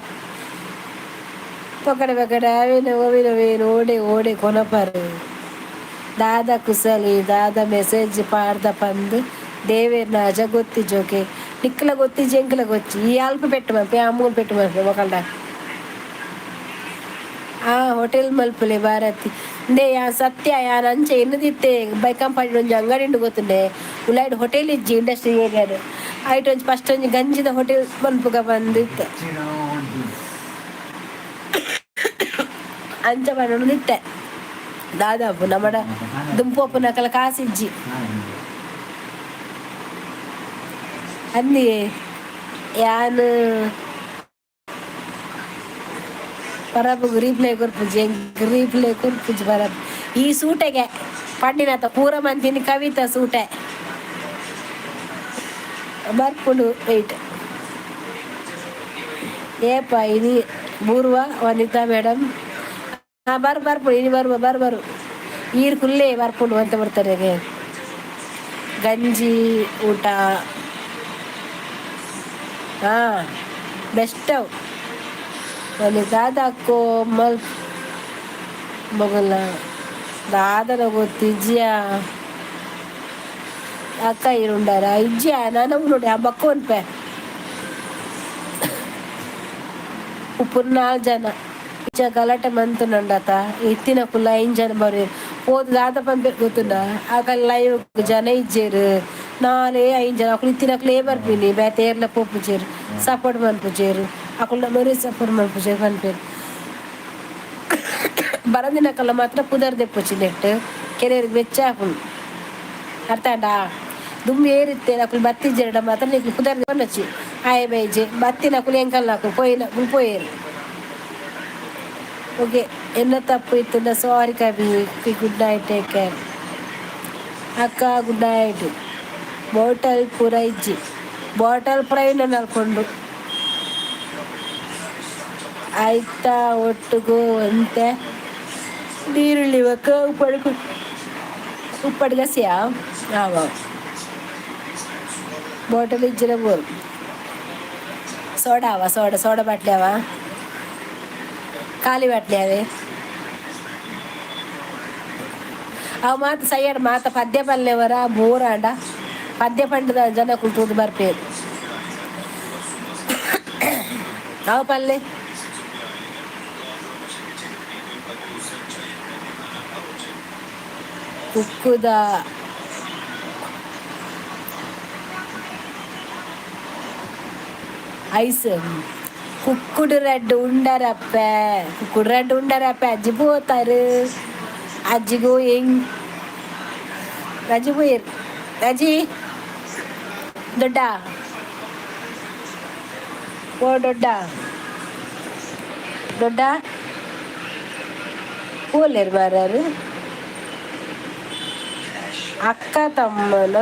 ಪಕಡೆ ಪಕಡೆ ಅವೇನು ಅವೇನು ಅವೇನು ಓಡೆ ಓಡೆ ಕೊನಪರು. ದಾದ ಕುಸಲಿ ದಾದ ಮೆಸೇಜ್ ಪಾಡ್ದ ಪಂದ್ ದೇವೆರ್ನ ಅಜ ಗೊತ್ತಿಜೋಕೆ. ನಿಕ್ಕಲ ಗೊತ್ತಿಜಿ, ಎಂಕಲ ಗೊಚ್ಚಿ. ಈ ಅಲ್ಪ ಪೆಟ್ಟು ಮಲ್ಪೆ, ಆ ಮೂಲು ಪೆಟ್ಟು ಮಲ್ಪೆ ಮೊಕಲ್ಡ. ಆ ಹೋಟೆಲ್ ಮಲ್ಪುಲೆ ಭಾರತಿ ಇಂದೇ. ಯಾ ಸತ್ಯ, ಯಾನ್ ಅಂಚೆ ಎನ್ನುದಿತ್ತೆ. ಬೈಕಂಪಾಡಿ ಒಂಜಿ ಅಂಗಡಿ ಉಂಡು ಗೊತ್ತುಂಡೆ, ಉಲಾಯ್ಡ್ ಹೋಟೆಲ್ ಇಜ್ಜಿ ಇಂಡಸ್ಟ್ರಿ ಏರಿಯಾಡ್. ಐಟ್ ಒಂಜಿ ಫಸ್ಟ್ ಒಂಜಿ ಗಂಜಿದ ಹೋಟೆಲ್ ಮನ್ಪುಗ ಬಂದಿತ್ತೆ. ಅಂಚ ಪಂಡೊಂದಿತ್ತೆ ದಾದಾಪು ನಮ್ಮಡ ದುಂಪೋಪುನಕಲ ಕಾಸಿಜ್ಜಿ. ಅಂದಿ ಯಾನ್ ಪರಬುಗು ರೀಪ್ಲೈ ಕೊರ್ಪುಜಿ, ಎಂಕ್ ರೀಪ್ಲೈ ಕೊರ್ಪುಜಿ ಪರಬ್. ಈ ಸೂಟೆಗೆ ಪಂಡಿನತ ಪೂರ ಮಂತಿನಿ ಕವಿತಾ ಸೂಟೆ ಬರ್ಪುಂಡು. ವೆಯ್ಟ್ ಏಪ ಇನಿ ಬೂರ್ವ ವನಿತಾ ಮೇಡಮ್. ಹಾಂ, ಬರ್ ಬರ್ಪುಂಡು ಇನಿ ಬರುವ ಬರ್ ಬರು ಈರ್ ಕುಲ್ಲೇ ಬರ್ಪುಂಡು ಅಂತ ಬರ್ತಾರೆ. ಗಂಜಿ ಊಟ ಹಾಂ ಬೆಸ್ಟ್ ಅವು. ವನಿತಾ ದಾಕೋ ಮಲ್ ಮೊಗಲ ದಾದನ ಗೊತ್ತಿಜ್ಜಿಯಾ ಅಕ್ಕ ಇರುಂಡಾರ ಇಜ್ಜಿಯಾ ನಾನು ನೋಡಿ ಆ ಬಕ್ಕ ಒನ್ಪೆ ಉಪ್ಪುರ್ ನಾಲ್ ಜನ ಇಚ್ಚ ಗಲಾಟೆ ಮಂತುಂಡತ. ಇತ್ತಿನ ಕುಲ್ಲ ಐನ್ ಜನ ಬರು ಪೋದು ದಾದ ಪನ್ಪೆರ್ ಗೊತ್ತುಂಡ? ಅಕಲ್ ಲೈವ್ ಜನ ಇಜ್ಜೆರ್, ನಾಲೇ ಐನ್ ಜನ. ಅಕುಲು ಇತ್ತಿನಕುಲೇ ಬರ್ಪಿನಿ, ಬೇತೆ ಏರ್ಲ ಪೋಪುಜೆರ್, ಸಪೋರ್ಟ್ ಮನ್ಪುಜೆರ್. ಅಕುಲು ನಮೊರಿ ಸಪೋರ್ಟ್ ಮನ್ಪುಜೆರ್ ಪನ್ಪೆರ್. ಬರಂದಿನಕಲ್ಲ ಮಾತ್ರ ಪುದರ್ ದೆಪ್ಪೊಚಿ ನೆಟ್ಟ್ ಕೆಲವೆರ್ಗ್ ಬೆಚ್ಚ ಆಪುಂಡು, ಅರ್ಥ ಆಂಡಾ? ದುಂಬು ಏರಿತ್ತೆರ್ ಅಕುಲು ಬತ್ತಿಜ್ಜೆರ್ಡ ಮಾತ್ರ ನಿಕ್ಲು ಪುದರ್ ದೆಪ್ಪೊನೊಚ್ಚಿ. ಆಯೆ ಬೈಜೆ ಬತ್ತಿನಕುಲು ಎಂಕಲ್ನಕುಲು, ಪೋಯಿನಕುಲು ಪೋಯೆರ್. ಓಕೆ, ಎನ್ನ ತಪ್ಪು ಇತ್ತುಂಡ ಸಾರಿ ಕವಿ. Good night, take care ಅಕ್ಕ, ಗುಡ್ ನೈಟ್. ಬಾಟಲ್ ಪೂರ ಇಜ್ಜಿ, ಬಾಟಲ್ ಪೂರ ನಲ್ಕೊಂಡು ಆಯ್ತಾ. ಒಟ್ಟುಗು ಒಂತೆ ನೀರುಳ್ಳಿ ಬೊಕ್ಕ ಉಪ್ಪಡ್ ಉಪ್ಪಡ್ ಗಸಿಯಾ ಆವ. ಬಾಟಲ್ ಇಜ್ಜಿಡ ಬೋರು ಸೋಡಾ ಅವ, ಸೋಡಾ ಸೋಡಾ ಬಾಟ್ಲಿ ಅವ, ಖಾಲಿ ಬಾಟ್ಲಿ ಅವೆ ಅವು. ಮಾತ ಸೈಯಡ್ ಮಾತ ಪದ್ಯ ಪಲ್ಲೆವರ ಬೋರಾಂಡ ಪದ್ಯ ಪಂಡದ ಜನಕುಲು ತೂದು ಬರ್ಪೇರು. ಅವು ಪಲ್ಲೆ ಕುಕ್ಕುದ ಐಸ್ ಕುಕ್ಕುಡು ರೆಡ್ ಉಂಡರಪ್ಪೆ, ಕುಕ್ಕುಡು ರೆಡ್ ಉಂಡರಪ್ಪೆ. ಅಜ್ಜಿ ಪೋತಾರು, ಅಜ್ಜಿ ಗೋಯಿಂಗ್, ಅಜ್ಜಿ ಪೋಯೆರ್. ಅಜ್ಜಿ ದೊಡ್ಡ ಓ ದೊಡ್ಡ ದೊಡ್ಡ ಪೋಲೇರ್ ಮಾರಾರು. ಅಕ್ಕ ತಮ್ಮನ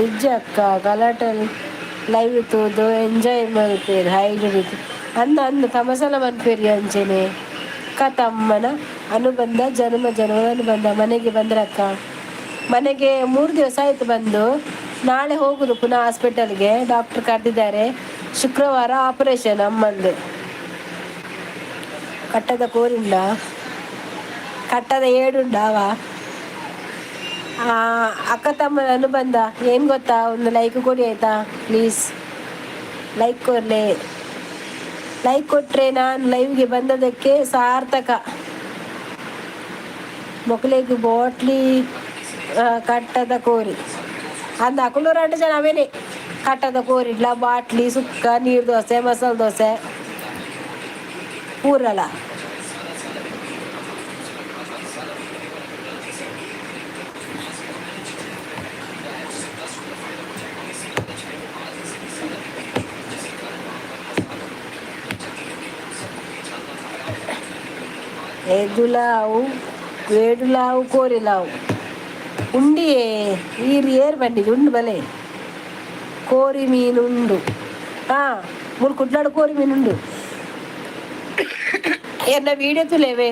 ಇಜ್ಜಿ ಅಕ್ಕ, ಗಲಾಟೆ ಲೈವ್ ತೂದು ಎಂಜಾಯ್ ಮಲ್ಪೇರು ಹೈಡ್ ಅಂದ ಅಂದ ತಮಸಲ ಮನ್ಪೇರಿ ಅಂಚೆನೆ. ಅಕ್ಕ ತಮ್ಮನ ಅನುಬಂಧ ಜನ್ಮ ಜನ್ಮದ ಅನುಬಂಧ. ಮನೆಗೆ ಬಂದ್ರಕ್ಕ? ಮನೆಗೆ 3 ದಿವಸ ಆಯಿತು ಬಂದು. ನಾಳೆ ಹೋಗುದು ಪುನಃ ಹಾಸ್ಪಿಟಲ್ಗೆ, ಡಾಕ್ಟರ್ ಕರೆದಿದ್ದಾರೆ. ಶುಕ್ರವಾರ ಆಪರೇಷನ್ ಅಮ್ಮಂದು. ಕಟ್ಟದ ಕೋರಿಂಡ ಕಟ್ಟದ ಏಡುಂಡಾವ. ಅಕ್ಕ ತಮ್ಮನ ಅನುಬಂಧ ಏನು ಗೊತ್ತಾ? ಒಂದು ಲೈಕ್ ಕೊಡಿ ಆಯಿತಾ? ಪ್ಲೀಸ್ ಲೈಕ್ ಕೊಡಲಿ. ಲೈಕ್ ಕೊಟ್ಟರೆ ನಾನು ಲೈವ್ಗೆ ಬಂದದಕ್ಕೆ ಸಾರ್ಥಕ. ಮೊಕಲೆಗ್ ಬಾಟ್ಲಿ ಕಟ್ಟದ ಕೋರಿ ಅಂದ ಅಕುಲು ಎರಡು ಜನ ಅವೇನೆ. ಕಟ್ಟದ ಕೋರಿಡ್ಲ ಬಾಟ್ಲಿ ಸುಕ್ಕ ನೀರು ದೋಸೆ ಮಸಾಲೆ ದೋಸೆ ಪೂರಲ. ಎದುಲಾವು ವೇಡುಲಾವು ಕೋರಿಲಾವು ಉಂಡಿಯೇ ಈರು ಏರು ಬಂಡಿಗೆ ಉಂಡು ಬಲೆ. ಕೋರಿ ಮೀನು ಉಂಡು. ಹಾಂ, ಮೂರು ಕುಡ್ಲಾಡು ಕೋರಿ ಮೀನು ಉಂಡು. ಎನ್ನ ವೀಡಿಯೋ ತುಲೇವೆ,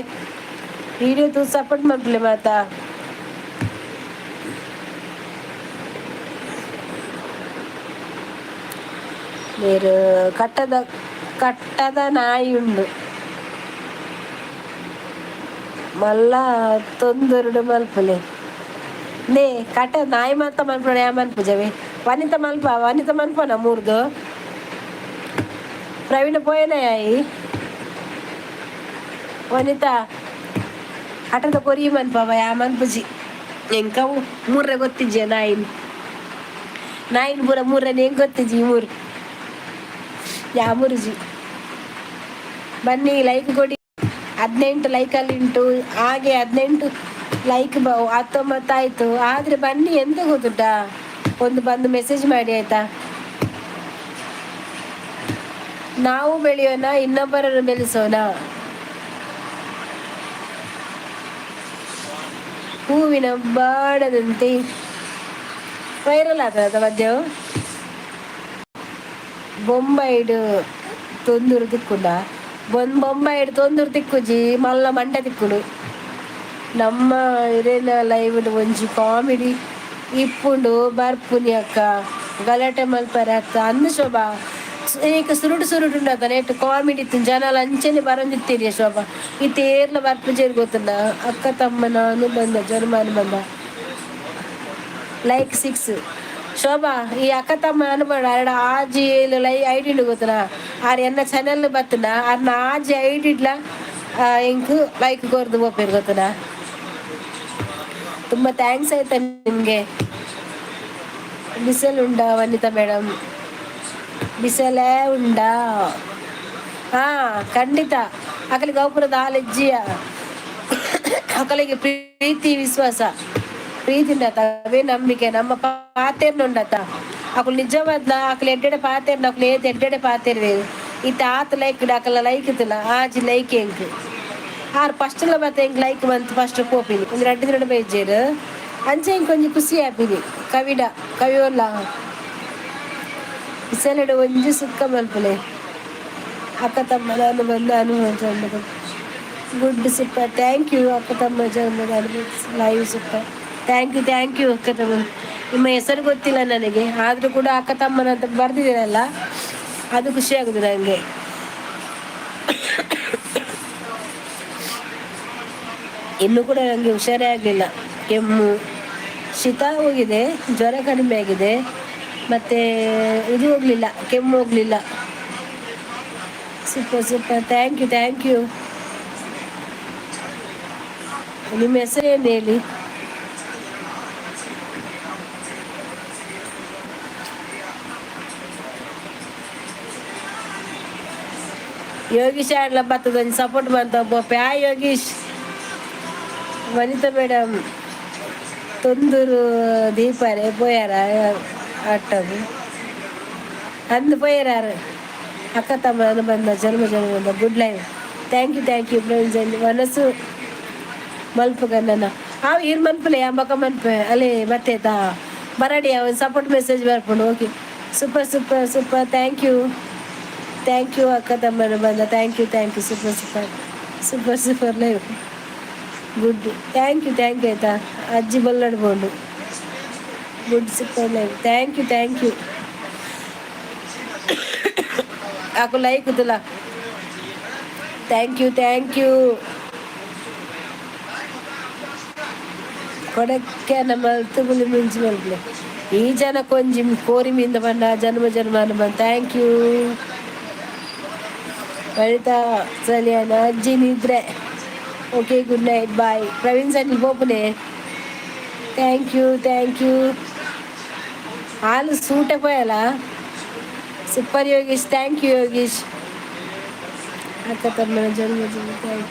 ವೀಡಿಯೋ ತೂ ಸಪೋರ್ಟ್ ಮಲ್ಪಲೆ ಮಾತಾ. ನೀರು ಕಟ್ಟದ ಕಟ್ಟದ ನಾಯಿ ಉಂಡು. ಮಲ್ಲ ತೊಂದರುಡು ಮಲ್ಪಲೆ ನೇ ಕಟ್ಟ ನಾಯಿ ಮಾತ ಮನ್ಪುಣ ಯಾ ಮನ್ಪುಜವೆ. ವನಿತ ಮಲ್ಪ, ವನಿತ ಮನ್ಪನ ಮೂರ್ದು. ಪ್ರವೀಣ ಪೋಯನ ಯಾಯಿ ವನಿತಾ ಕಟ್ಟದ ಕೊರಿ ಮನ್ಪವ ಯಾ ಮನ್ಪುಜಿ. ಎಂಕವು ಮೂರ್ರೆ ಗೊತ್ತಿಜ್ಜೆ ನಾಯಿನ್ ನಾಯಿನ್ ಪೂರ ಮೂರನೇ ಹೆಂಗ್ ಗೊತ್ತಿಜ್ಜಿ ಮೂರು ಯಾ ಮುರುಜಿ. ಬನ್ನಿ, ಲೈಕ್ ಕೊಡಿ. 18 ಲೈಕಲ್ಲಿ ಉಂಟು. ಹಾಗೆ 18 ಲೈಕ್ 19 ಆಯಿತು. ಆದರೆ ಬನ್ನಿ, ಎಂತ ಗೊತ್ತುಂಟಾ, ಒಂದು ಬಂದು ಮೆಸೇಜ್ ಮಾಡಿ ಆಯ್ತಾ. ನಾವು ಬೆಳೆಯೋಣ, ಇನ್ನೊಬ್ಬರನ್ನು ಬೆಳೆಸೋಣ. ಹೂವಿನ ಬಾಡದಂತೆ ವೈರಲ್ ಆತದ ಮಧ್ಯವು. ಬೊಂಬೈಡ್ ತೊಂದೂರು ತಿಕ್ಕುಂಡ ಬೊಂಬೈಡ್ ತೊಂದೂರು ತಿಕ್ಕುಜಿ, ಮಲ್ಲ ಮಂಡೆ ತಿಕ್ಕುಡು. ನಮ್ಮ ಇರೇನ ಲೈವ್ ಒಂಜಿ ಕಾಮಿಡಿ ಇಪ್ಪುಂಡು. ಬರ್ಪುನಿ ಅಕ್ಕ, ಗಲಾಟೆ ಮಲ್ಪರೆ ಅತ್ತ ಅಂದು ಶೋಭಾ. ಈಗ ಸುರುಟು ಸುರುಟು ಉಂಡತ ನೆಟ್ ಕಾಮಿಡಿ ಇತ್ತು, ಜನ ಅಂಚನೆ ಬರಂದಿತ್ತೀರಿ ಶೋಭಾ. ಈ ತೇರ್ಲ ಬರ್ಪುಜೇರ್ ಗೊತ್ತುಂಡ. ಅಕ್ಕ ತಮ್ಮನ ಅನುಬಂಧ ಜನ್ಮ ಅನುಬಂಧ ಲೈಕ್ 6. ಶೋಭಾ, ಈ ಅಕ್ಕ ತಮ್ಮ ಅನುಬಂಧ ಅರಡ ಆಜಿ ಏಳು ಲೈ ಐಡಿ ಉಂಡು ಗೊತ್ತುನಾ. ಆರ್ ಎನ್ನ ಚಾನೆಲ್ ಬತ್ತುನ ಅರ್ನ ಆಜಿ ಐಡಿ ಇಡ್ಲ ಎಂಕ್ ಲೈಕ್ ಕೊರ್ದು ಪೋಪೇರು ಗೊತ್ತುನಾ. ತುಂಬ thanks ಆಯ್ತಾ ನಿಮಗೆ. ಬಿಸಿಲುಂಡ ವನಿತಾ ಮೇಡಮ್? ಬಿಸಲೇ ಉಂಡಾ? ಹಾ, ಖಂಡಿತ. ಅಕಲಿಗೆ ಗೋಪುರದ ಹಾಲೆಜ್ಜಿಯ ಅಕಲಿಗೆ ಪ್ರೀತಿ ವಿಶ್ವಾಸ ಪ್ರೀತಿ ಉಂಡತ, ಅವೇ ನಂಬಿಕೆ. ನಮ್ಮ ಪಾತೆರ್ನ ಉಂಡತ ಅಕುಲು ನಿಜವಾದ್ಲ. ಅಕಲು ಎಡ್ಡೆಡೆ ಪಾತೆರ್ನ, ಅಕುಲು ಏತ್ ಎಡ್ಡೆಡೆ ಪಾತೆರ್ವೆ. ಈ ತಾತ ಲೈಕ್ ಅಕಲ ಲೈಕ್ ಇತ್ತಲ್ಲ, ಆಜಿ ಲೈಕ್ ಎಂಕ್. ಆರು ಫಸ್ಟ್ ಎಲ್ಲ ಬತ್ತ ಎಂಕ್ ಲೈಕ್ ಬಂತು. ಫಸ್ಟ್ ಪೋಪಿನಿ ಒಂದು 2 ದಿನ ಬೈಜೇರು ಅಂಚೆ ಇಂಕ್ ಒಂಜಿ ಖುಷಿ ಆಪಿನಿ. ಕವಿಡ ಕವಿಯೋಲ್ಲ ಬಿಸಲೆಡು ಒಂಜಿ ಸುಕ್ಕ ಮಲ್ಪುಲೆ. ಅಕ್ಕ ತಮ್ಮನ ಅನುಬಂಧ ಅನುಭವ ಗುಡ್, ಸೂಪರ್, thank you. ಅಕ್ಕ ತಮ್ಮ ಜನ್ಮದ ಅನುಭವ live super, thank you, thank you. ಅಕ್ಕ ತಮ್ಮ, ನಿಮ್ಮ ಹೆಸರು ಗೊತ್ತಿಲ್ಲ ನನಗೆ, ಆದರೂ ಕೂಡ ಅಕ್ಕ ತಮ್ಮನ ಅಂತ ಬರ್ದಿದ್ದೀರಲ್ಲ, ಅದು ಖುಷಿ ಆಗುದು ನನಗೆ. ಇನ್ನೂ ಕೂಡ ನನಗೆ ಹುಷಾರೇ ಆಗಲಿಲ್ಲ. ಕೆಮ್ಮು, ಶೀತ ಹೋಗಿದೆ, ಜ್ವರ ಕಡಿಮೆ ಆಗಿದೆ, ಮತ್ತು ಇದು ಹೋಗಲಿಲ್ಲ, ಕೆಮ್ಮು ಹೋಗಲಿಲ್ಲ. Super super, thank you, thank you. ನಿಮ್ಮ ಹೆಸರೇನು ಹೇಳಿ? ಯೋಗೀಶ್ ಆಡ್ಲ ಬರ್ತದ, ಸಪೋರ್ಟ್ ಬಂತ ಒಬ್ಬ. ಆ ಯೋಗೀಶ್. ವನಿತಾ ಮೇಡಮ್ ತೊಂದೂರು ದೀಪಾರೆ ಪೋಯಾರ ಆಟೋದು ಅಂದು ಪೋಯರಾರು. ಅಕ್ಕ ತಮ್ಮ ಅನುಬಂಧ ಜನ್ಮ ಜನ್ಮ good life, thank you, thank you. Praveen ಮನಸ್ಸು ಮಲ್ಪು ಗನ್ನನ ಅವು ಇರ್ ಮನ್ಪುಲೆ ಅಂಬಕ ಮನ್ಪೆ ಅಲ್ಲಿ ಮತ್ತೆ ತಾ ಬರಡಿ ಒಂದು ಸಪೋರ್ಟ್ ಮೆಸೇಜ್ ಬರ್ಕೊಂಡು. Okay, super super super, thank you, thank you. ಅಕ್ಕ ತಮ್ಮನ ಬಂದ, thank you, thank you. Super super super super live good, thank you, thank you ಆಯ್ತಾ. ಅಜ್ಜಿ ಬಲ್ಲಡ್ಬೋದು. Good, super live, thank you, thank you. aku like itulah. Thank you, thank you. ಕೊಡಕ್ಕೆ ನಮ್ಮ ತುಗುಲಿ ಮಿಂಚು ಮಲ್ಪಲೆ. ಈ ಜನ ಕೊಂಜಿ ಕೋರಿ ಮಿಂದ ಬಂದ ಜನ್ಮ ಜನ್ಮ ಬಂದ. Thank you Vanitha ಸಲಿಯಾನ. ಅಜ್ಜಿ ನಿದ್ರೆ. Okay, good night, bye. Praveen Sanil ಬೋಪನೆ. Thank you, thank you. ಹಾಲು ಸೂಟೆ ಪೋಯಲ್ಲ. Super Yogish, thank you Yogish. ಅಕ್ಕ ತಮ್ಮನ ಜನ್ಮ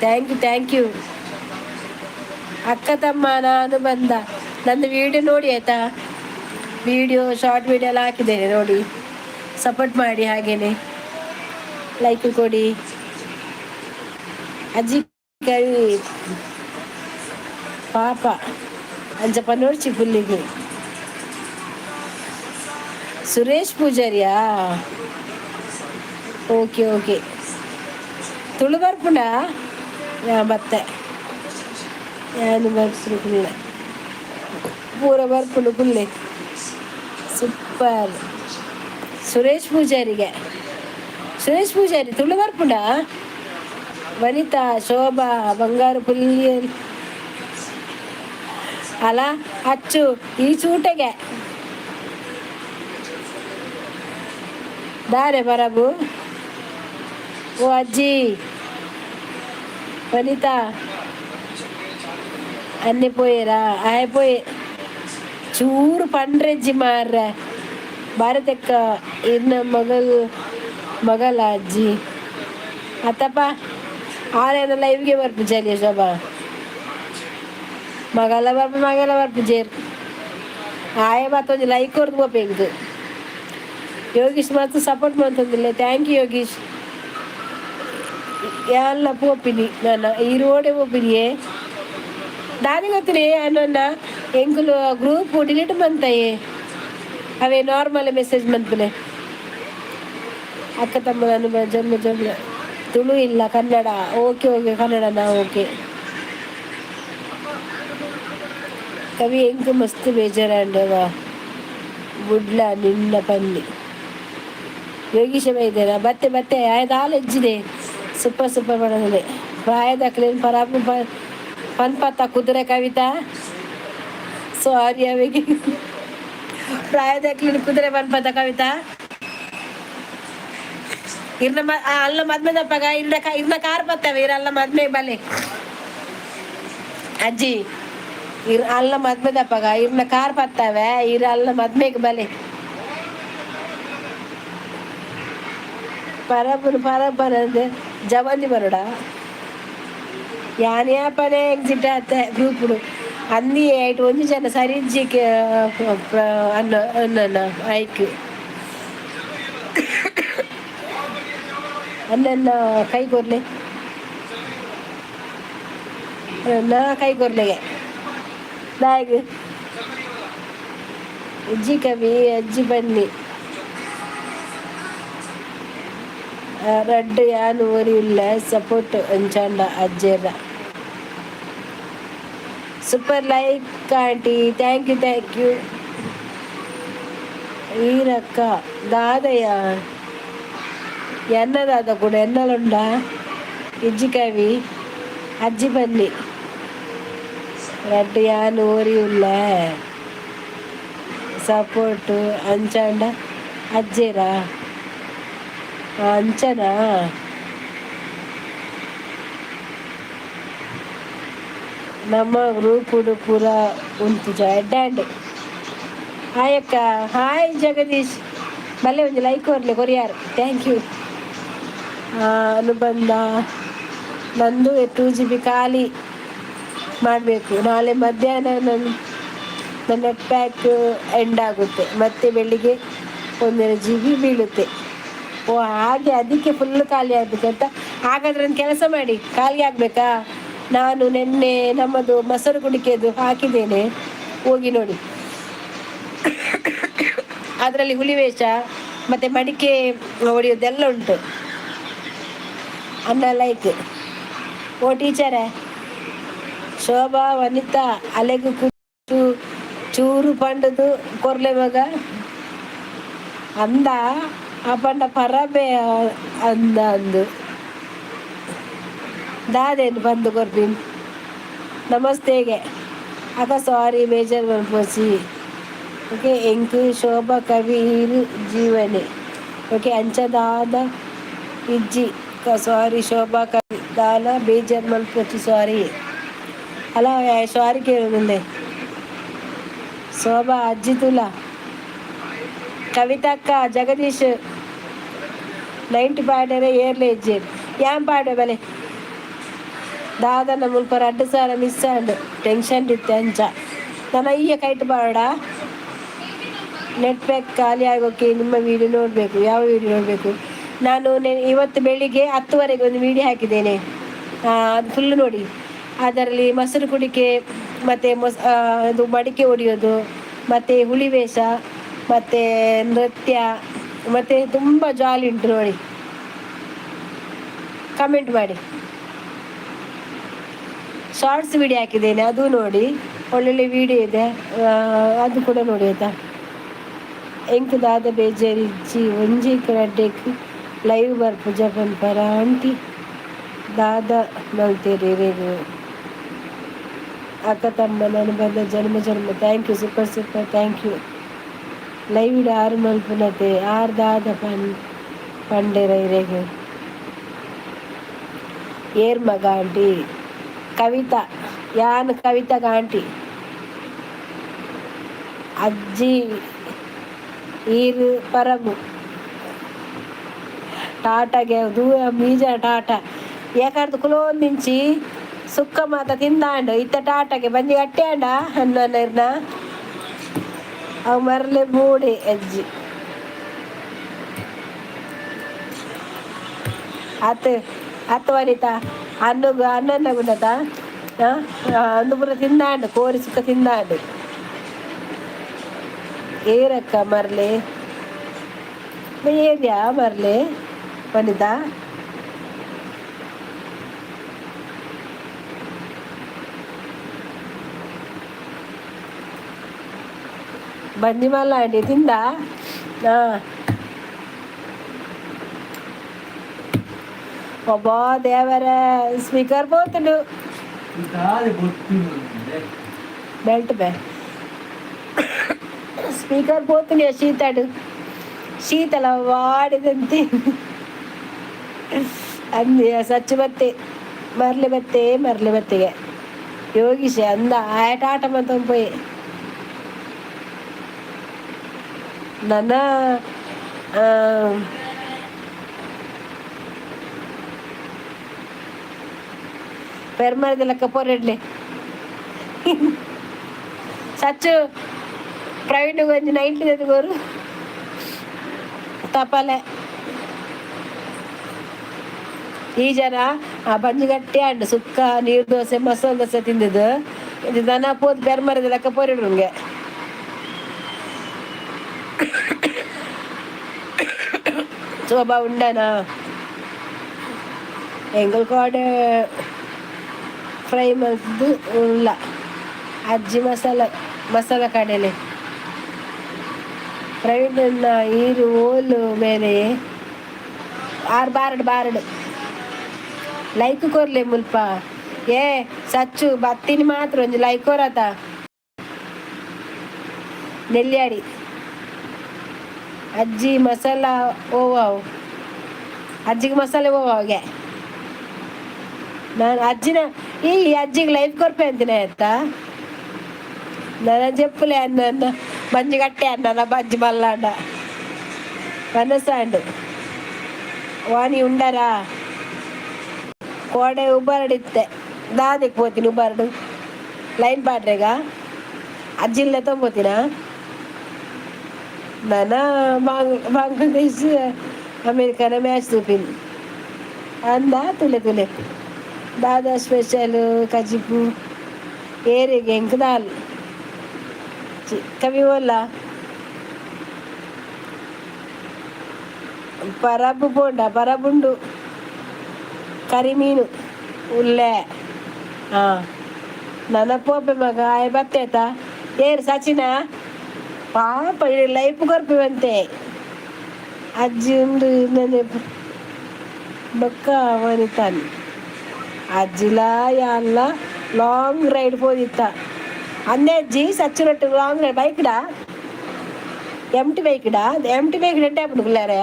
thank you, thank you. ಅಕ್ಕ ತಮ್ಮ ನಾನು ಬಂದ ನಂದು ವಿಡಿಯೋ ನೋಡಿ ಆಯಿತಾ. ವಿಡಿಯೋ ಶಾರ್ಟ್ ವಿಡಿಯೋ ಎಲ್ಲ ಹಾಕಿದ್ದೇನೆ ನೋಡಿ, ಸಪೋರ್ಟ್ ಮಾಡಿ, ಹಾಗೇನೆ ಲೈಕ್ ಕೊಡಿ. ಅಜ್ಜಿ ಕವಿ ಪಾಪ ಅಂಚಪ್ಪ ನೋಡ್ಚಿ ಫುಲ್ಲಿಗೆ. ಸುರೇಶ್ ಪೂಜಾರಿಯಾ? Okay okay. ತುಳು ಬರ್ಪುಂಡ ಬತ್ತೆ ಯಾನು ಬರ್ಪುಂಡು ಕುಲ್ಲೆ ಪೂರ ಬರ್ಪುಂಡು ಕುಲ್ಲೆ. ಸೂಪರ್ ಸುರೇಶ್ ಪೂಜಾರಿಗೆ. ಸುರೇಶ್ ಪೂಜಾರಿ ತುಳು ಬರ್ಪುಂಡ? ವನಿತಾ ಶೋಭಾ ಬಂಗಾರು ಪುಲ್ಲಿ ಅಲ್ಲ ಅಚ್ಚು ಈ ಚೂಟೆಗೆ ದಾರೆ ಬರಬು. ಓ ಅಜ್ಜಿ ವನಿತಾ ಅನ್ನಿ ಪೋಯರಾ? ಆಯ್ ಪೋಯೆ ಚೂರು ಪಂಡ್ರೆಜ್ಜಿ ಮಾರ್ರೆ. ಭಾರತಕ್ಕ ಇರ್ನ ಮಗಲ್ ಮಗಲ ಅಜ್ಜಿ ಅತ್ತಪ್ಪ. ಆರೇನ ಲೈವ್ಗೆ ಬರ್ಪುಜಲಿ ಶೋಭಾ. ಮಗಲ ಬರ್ಪು, ಮಗಲ ಬರ್ಪುಜೇರ್. ಆಯೆ ಬತ್ತೊಂಜಿ ಲೈಕ್ ಕೊರ್ದು ಪೋಪೆಂಕ್. ಯೋಗೀಶ್ ಮಸ್ತ್ ಸಪೋರ್ಟ್ ಮಂತೊಂದಿಲ್ಲ. Thank you Yogish. ಎಲ್ಲ ಪೋಪಿನಿ ನನ್ನ ಈ ರೋಡೆ ಪೋಪಿನಿಯೇ. ದಾದಿ ಗೊತ್ತಿನಿ ಅನ್ನ ಎಂಕುಲು ಗ್ರೂಪ್ ಡಿಲೀಟ್ ಮಂತಯೇ. ಅವೇ ನಾರ್ಮಲ್ ಮೆಸೇಜ್ ಮಂತ್ಲೆ. ಅಕ್ಕ ತಮ್ಮನ ಜನ್ಮ ಜನ್ಮ. ತುಳು ಇಲ್ಲ, ಕನ್ನಡ. ಓಕೆ ಓಕೆ, ಕನ್ನಡನಾ? ಓಕೆ. ಕವಿ ಎಂಕ್ ಮಸ್ತ್ ಬೇಜಾರಾಂಡವ ಬುಡ್ಲ ನಿನ್ನ ಪನ್ನಿ. ಯೋಗೀಶ ಬೈದೇನ? ಬತ್ತೆ ಬತ್ತೆ. ಆಯ್ತು, ಹಾಲು ಹೆಚ್ಚಿದೆ. ಸೂಪರ್ ಸೂಪರ್ ಮಾಡೋದಿಲ್ಲ. ಪ್ರಾಯದಕ್ಲೇನು ಪರಾಪು ಪನ್ಪತ್ತ ಕುದುರೆ ಕವಿತಾ. ಸಾರಿ, ಅವಿಗೆ ಪ್ರಾಯದಕ್ಲೇನು ಕುದುರೆ ಪನ್ಪತ್ತ ಕವಿತಾ. ಇರ್ನ ಅಲ್ಲ ಮದ್ಮೆದಪ್ಪಗ ಇರ್ನ ಇರ್ನ ಕಾರ್ ಬತ್ತವೆ. ಇರಲ್ಲ ಮದ್ಮೆ ಬಲೆ ಅಜ್ಜಿ. ಇರ್ ಅಲ್ಲ ಮದ್ಮೆದಪ್ಪಗ ಇರ್ನ ಕಾರ್ ಬತ್ತವೆ. ಇರ ಅಲ್ಲ ಮದ್ಮೆಗೆ ಬಲೆ. ಪರಬರು ಪರಬರ ಜವಂದಿ ಬರೋಡ. ಯಾನ್ ಯಾಪನೆ ಎಕ್ಸಿಟ್ ಆತೆ ಗ್ರೂಪ್ಡು. ಅಂದಿ ಐಟ್ ಒಂಜಿ ಜನ ಸರಿಜ್ಜಿ ಅನ್ನ ಅನ್ನ ಐಕ್ ಅನ್ನ ಕೈ ಕೊರ್ಲೆ. ನಾ ಕೈ ಕೊರ್ಲೆಗೆ ದಾಯಗ್ ಅಜ್ಜಿ ಕವಿ ಅಜ್ಜಿ ಬನ್ನಿ. ರಡ್ಡ್ ಯಾನ್ ಒರಿ ಉಲ್ಲೆ ಸಪೋರ್ಟ್ ಅಂಚಾಂಡ ಅಜ್ಜೆರ. Super like aunty, thank you thank you. ಈರಕ್ಕ Dadayya ಎನ್ನ ದಾದ ಕೂಡ ಎನ್ನಲುಂಡ. ಇಜ್ಜಿ ಕವಿ ಅಜ್ಜಿ ಬನ್ನಿ. ರಡ್ಡ್ ಯಾನ್ ಒರಿ ಉಲ್ಲೆ ಸಪೋರ್ಟ್ ಅಂಚಾಂಡ ಅಜ್ಜೆರ. ಅಂಚನಾ? ನಮ್ಮ ಗ್ರೂಪುಡು ಪೂರ ಉಂತುಜ ಎಡ್ಡೆ. ಹಾಯ್ ಅಕ್ಕ. ಹಾಯ್ ಜಗದೀಶ್. ಬಲ್ಲೆ ಒಂಜಿ ಲೈಕ್ ಕೊರ್ಲೆ ಕೊರಿಯಾರ್. Thank you. ಅನುಬಂಧ ನಂದು 2 GB ಖಾಲಿ ಮಾಡಬೇಕು. ನಾಳೆ ಮಧ್ಯಾಹ್ನ ನನ್ನ ನನ್ನ ನೆಟ್ ಪ್ಯಾಕ್ ಎಂಡ್ ಆಗುತ್ತೆ. ಮತ್ತೆ ಬೆಳಿಗ್ಗೆ 1.5 GB ಬೀಳುತ್ತೆ. ಓ ಹಾಗೆ, ಅದಕ್ಕೆ ಫುಲ್ ಖಾಲಿ ಆಗಬೇಕಂತ. ಹಾಗಾದ್ರೆ ಒಂದು ಕೆಲಸ ಮಾಡಿ, ಖಾಲಿ ಆಗಬೇಕಾ? ನಾನು ನಿನ್ನೆ ನಮ್ಮದು ಮೊಸರು ಕುಡಿಕೆದು ಹಾಕಿದ್ದೇನೆ, ಹೋಗಿ ನೋಡಿ. ಅದರಲ್ಲಿ ಹುಲಿವೇಷ ಮತ್ತು ಮಡಿಕೆ ಹೊಡೆಯೋದೆಲ್ಲ ಉಂಟು. ಅನ್ನ ಲೈಕ್. ಓ ಟೀಚರೇ. ಶೋಭಾ ವನಿತಾ ಅಲೆಗು ಕುಚ್ಚು ಚೂರು ಪಂಡದು ಕೊರ್ಲೆ ಮಗ ಅಂದ. ಆ ಪಂಡ ಪರಬೆ ಅಂದ ಅಂದು ದಾದೇನು ಬಂದು ಕೊರ್ಪಿನ್. ನಮಸ್ತೆಗೆ ಅಕ್ಕ. ಸಾರಿ, ಬೇಜಾರು ಮನ್ಪೊಚಿ. ಓಕೆ. ಎಂಕ್ ಶೋಭಾ ಕವಿ ಈರ್ ಜೀವನೆ. ಓಕೆ. ಅಂಚ ದಾದ ಇಜ್ಜಿ. ಸಾರಿ ಶೋಭಾ ಕವಿ, ದಾಲ ಬೇಜಾರು ಮನ್ಪೊಚಿ. ಸಾರಿ ಅಲ್ಲ, ಸಾರಿ ಕೇಳುದಿಲ್ಲೆ. ಶೋಭಾ ಅಜ್ಜಿ ತುಲಾ. ಕವಿತಕ್ಕ ಜಗದೀಶ್ 90 ಪಾಡ್ಯರೆ ಏರ್ಲೆ ಇಜ್ಜೆರ್. ಯಾನ್ ಪಾಡ್ವೆ ಬಲೆ. ದಾದನ ಮುಲ್ಪ 2000 ಮಿಸ್ ಆಂಡ್. ಟೆನ್ಷನ್ ಇತ್ತೆ ಅಂಚ. ನನ ಈಯ ಕೈಟ್ ಪಾಡ. ನೆಟ್ ಪ್ಯಾಕ್ ಖಾಲಿ ಆಗೋಕೆ ನಿಮ್ಮ ವಿಡಿಯೋ ನೋಡಬೇಕು. ಯಾವ ವಿಡಿಯೋ ನೋಡಬೇಕು? ನಾನು ಇವತ್ತು ಬೆಳಿಗ್ಗೆ 10:30ಕ್ಕೆ ಒಂದು ವಿಡಿಯೋ ಹಾಕಿದ್ದೇನೆ. ಅದು ಫುಲ್ ನೋಡಿ. ಅದರಲ್ಲಿ ಮೊಸರು ಕುಡಿಕೆ ಮತ್ತು ಅದು ಮಡಿಕೆ ಹೊಡೆಯೋದು ಮತ್ತು ಹುಲಿ ವೇಷ ಮತ್ತು ನೃತ್ಯ ಮತ್ತು ತುಂಬ ಜಾಲಿ ಉಂಟು ನೋಡಿ. ಕಮೆಂಟ್ ಮಾಡಿ. ಶಾರ್ಟ್ಸ್ ವಿಡಿಯೋ ಹಾಕಿದ್ದೇನೆ, ಅದು ನೋಡಿ. ಒಳ್ಳೊಳ್ಳೆ ವಿಡಿಯೋ ಇದೆ, ಅದು ಕೂಡ ನೋಡಿ ಆಯಿತಾ? ಎಂಕ್ ದಾದ ಬೇಜಾರಿಜ್ಜಿ. ಒಂಜಿ ರಡ್ಡೆಕ್ ಲೈವ್ ಬರ್ಪುಜ ಪನ್ಪರ ಆಂಟಿ. ದಾದ ಮಲ್ತೆರ್ ಇರೆಗ್? ಅಕ್ಕ ತಮ್ಮನ ಅನುಬಂಧ ಜನ್ಮ ಜನ್ಮ. Thank you. Super super, thank you. Live ಆರು ಮಲ್ಪುನತೆ. ಆರ್ ದಾದ ಪನ್ ಪಂಡೆರ ಇರೆಗ್? ಏರ್ ಮಗ ಆಂಟಿ? ಕವಿತಾ. ಯಾನ್ ಕವಿತಾ ಆಂಟಿ. ಅಜ್ಜಿ ಈರ್ ಪರಬು. ಟಾಟಾಗೆ ದೂರ ಮೀಜ ಟಾಟಾ. ಏಕಾರ್ದು ಕುಲೋಂದಿಂಚಿ ಸುಕ್ಕ ಮಾತ ತಿಂದಾಂಡು ಇತ್ತ ಟಾಟಗೆ ಬಂಜಿ ಗಟ್ಟಿ ಆಂಡ ಅನ್ನ ಅವು ಮರಲೆ ಮೂಡಿ ಅಜ್ಜಿ ಅತ್ ಅತ್ ವನಿತಾ ಅನ್ನಗ ಅನ್ನ ಗುಂಡತ ಅಂದು ಪೂರ ತಿಂದಾಂಡು ಕೋರಿ ಸುಕ್ಕ ತಿಂದಾಂಡು ಏರಕ್ಕ ಮರ್ಲೆ ಏರ್ಯಾ ಮರ್ಲೆ ವನಿತಾ. ಬಂಜಿ ಮಲ್ಲಾಂಡಿ ತಿಂದ. ಒಬ್ಬ ದೇವರ ಸ್ಪೀಕರ್ ಪೋತುಂಡು. ಬೆಲ್ಟ್ ಬೇ ಸ್ಪೀಕರ್ ಪೋತುಂಡು. ಶೀತಾಡು ಶೀತಲ ವಾಡಿದಂತೆ ಅಂది ಸಚ್ಚು ಬತ್ತೆ ಮರ್ಲಿ ಬತ್ತೆ ಮರ್ಲಿ ಬತ್ತಿಗೆ ಯೋಗೀಶ ಅಂದ ಆಟ ಆಟ ಮಂತ ಪೋಯಿ. ನನ್ನ ಪೆರ್ಮರದ ಲೆಕ್ಕ ಪೊರೆಡ್ಲೆ ಸಚ್ಚು ಪ್ರವೀಣ್ ಒಂಜಿ ನೈಂಟಿ ಎದುಗೋರು ತಪಾಲೆ. ಈ ಜನ ಆ ಬಂಜಿ ಗಟ್ಟಿ ಅಂಡು ಸುಕ್ಕ ನೀರು ದೋಸೆ ಮಸಾಲೆ ದೋಸೆ ತಿಂದಿದ್ದು. ಇದು ದನ ಪೋದು ಪೆರ್ಮರದ ಲೆಕ್ಕ ಪೊರಿಡುಂಗೆ. ಶೋಭಾ ಉಂಡನಾ? ಎಂಕುಲು ಕೋಡೆ ಫ್ರೈ ಮಲ್ತ್ದ್ ಉಲ್ಲ ಅಜ್ಜಿ ಮಸಾಲ ಮಸಾಲ ಕಡಲೆ. ಪ್ರವೀಣ್ ಈರು ಓಲು ಮೇಲೆ ಆರು ಬಾರಡು ಬಾರಡು ಲೈಕ್ ಕೊರ್ಲೆ ಮುಲ್ಪ. ಏ ಸಚ್ಚು ಬತ್ತಿನಿ ಮಾತ್ರ ಒಂಜಿ ಲೈಕ್ ಕೊರತ. ನೆಲ್ಯಾಡಿ ಅಜ್ಜಿ ಮಸಾಲ ಓವಾವು ಅಜ್ಜಿಗೆ ಮಸಾಲೆ ಓವಾಗೆ. ನಾನು ಅಜ್ಜಿನ ಈ ಅಜ್ಜಿಗೆ ಲೈಫ್ ಕೊರ್ಪೆ ಅಂತೀನಿ ಆಯ್ತಾ. ನಾನು చెప్పులే అన్న ಬಂಜಿ ಕಟ್ಟೆ ಅನ್ನ ಬಜ್ಜಿ ಮಲ್ಲಾಂಡ ವನಸಾಂಡು ವಾಣಿ ಉಂಡರಾ? ಕೋಡೆ ಉಬ್ಬರಡಿತ್ತೆ ದಾದಿಗೆ ಪೋತೀನಿ ಉಬ್ಬರಡು ಲೈನ್ ಪಾಡ್ರೆಗ ಅಜ್ಜಿಲ್ಲ ತೊಂಬೋತೀನ. ನನ್ನ ಬಾಂಗ್ಲಾದೇಶ ಅಮೇರಿಕಾನ ಮ್ಯಾಚ್ ತೂಪಿನಿ ಅಂದ. ತುಲೆ ತುಲೆ ದಾದಾ ಸ್ಪೆಷಲ್ ಕಜಿಪು ಏರಿಗೆ ಎಂಕ್ ದಾಲ್ ಕವಿ ಓಲ್ಲ ಪರಬು ಪೋಂಡ ಪರಬುಂಡು ಕರಿಮೀನು ಉಲ್ಲೆ. ಹಾಂ ನನ್ನ ಪೋಪೆ ಮಗ ಆಯ್ ಬತ್ತೇತ. ಏರು ಸಚಿನ ಪಾಪ ಲೈಫ್ ಕೊರ್ಪಿವಂತೆ ಅಜ್ಜಿ ಉಂಡು ನನೆ ಬೊಕ್ಕ ವನಿತಾನ್ ಅಜ್ಜಿಲ ಯಾನ್ಲ ಲಾಂಗ್ ರೈಡ್ ಪೋದಿತ್ತ ಅಂದೆ ಅಜ್ಜಿ ಸಚ್ಚಿನೊಟ್ಟು ಲಾಂಗ್ ರೈಡ್ ಬೈಕ್ಡಾ ಎಂಟಿ ಬೈಕ್ಡಾ ಎಂಟಿ ಬೈಕ್ ಎಡ್ಡೆ ಆಪುಂಡು ಕುಲ್ಲಾರೆ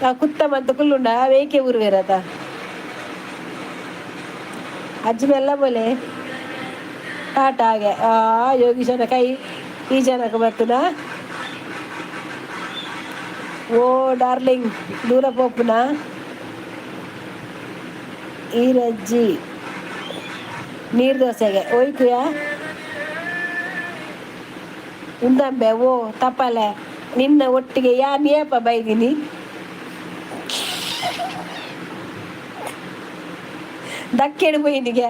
ಆ ಕುತ್ತ ಮಂತ ಕುಲ್ಲುಂಡ ವೇಕೆ ಊರು ಅಜ್ಜಿ ಮೆಲ್ಲ ಬೋಲೆ ಟಾಟಾಗೆ. ಆ ಯೋಗೀಶನ ಕೈ ಈ ಜನಕ್ಕೆ ಬರ್ತದ. ಓ ಡಾರ್ಲಿಂಗ್ ದೂರ ಪೋಪುನ ಈರಜ್ಜಿ ನೀರು ದೋಸೆಗೆ ಒಯ್ಕುಯಾ ಉಂದಂಬೆ. ಓ ತಪ್ಪಲೆ ನಿನ್ನ ಒಟ್ಟಿಗೆ ಯಾನ್ ಏಪ ಬೈದಿನಿ? ದಕ್ಕೆಡು ಪೋಯಿನಿಗೆ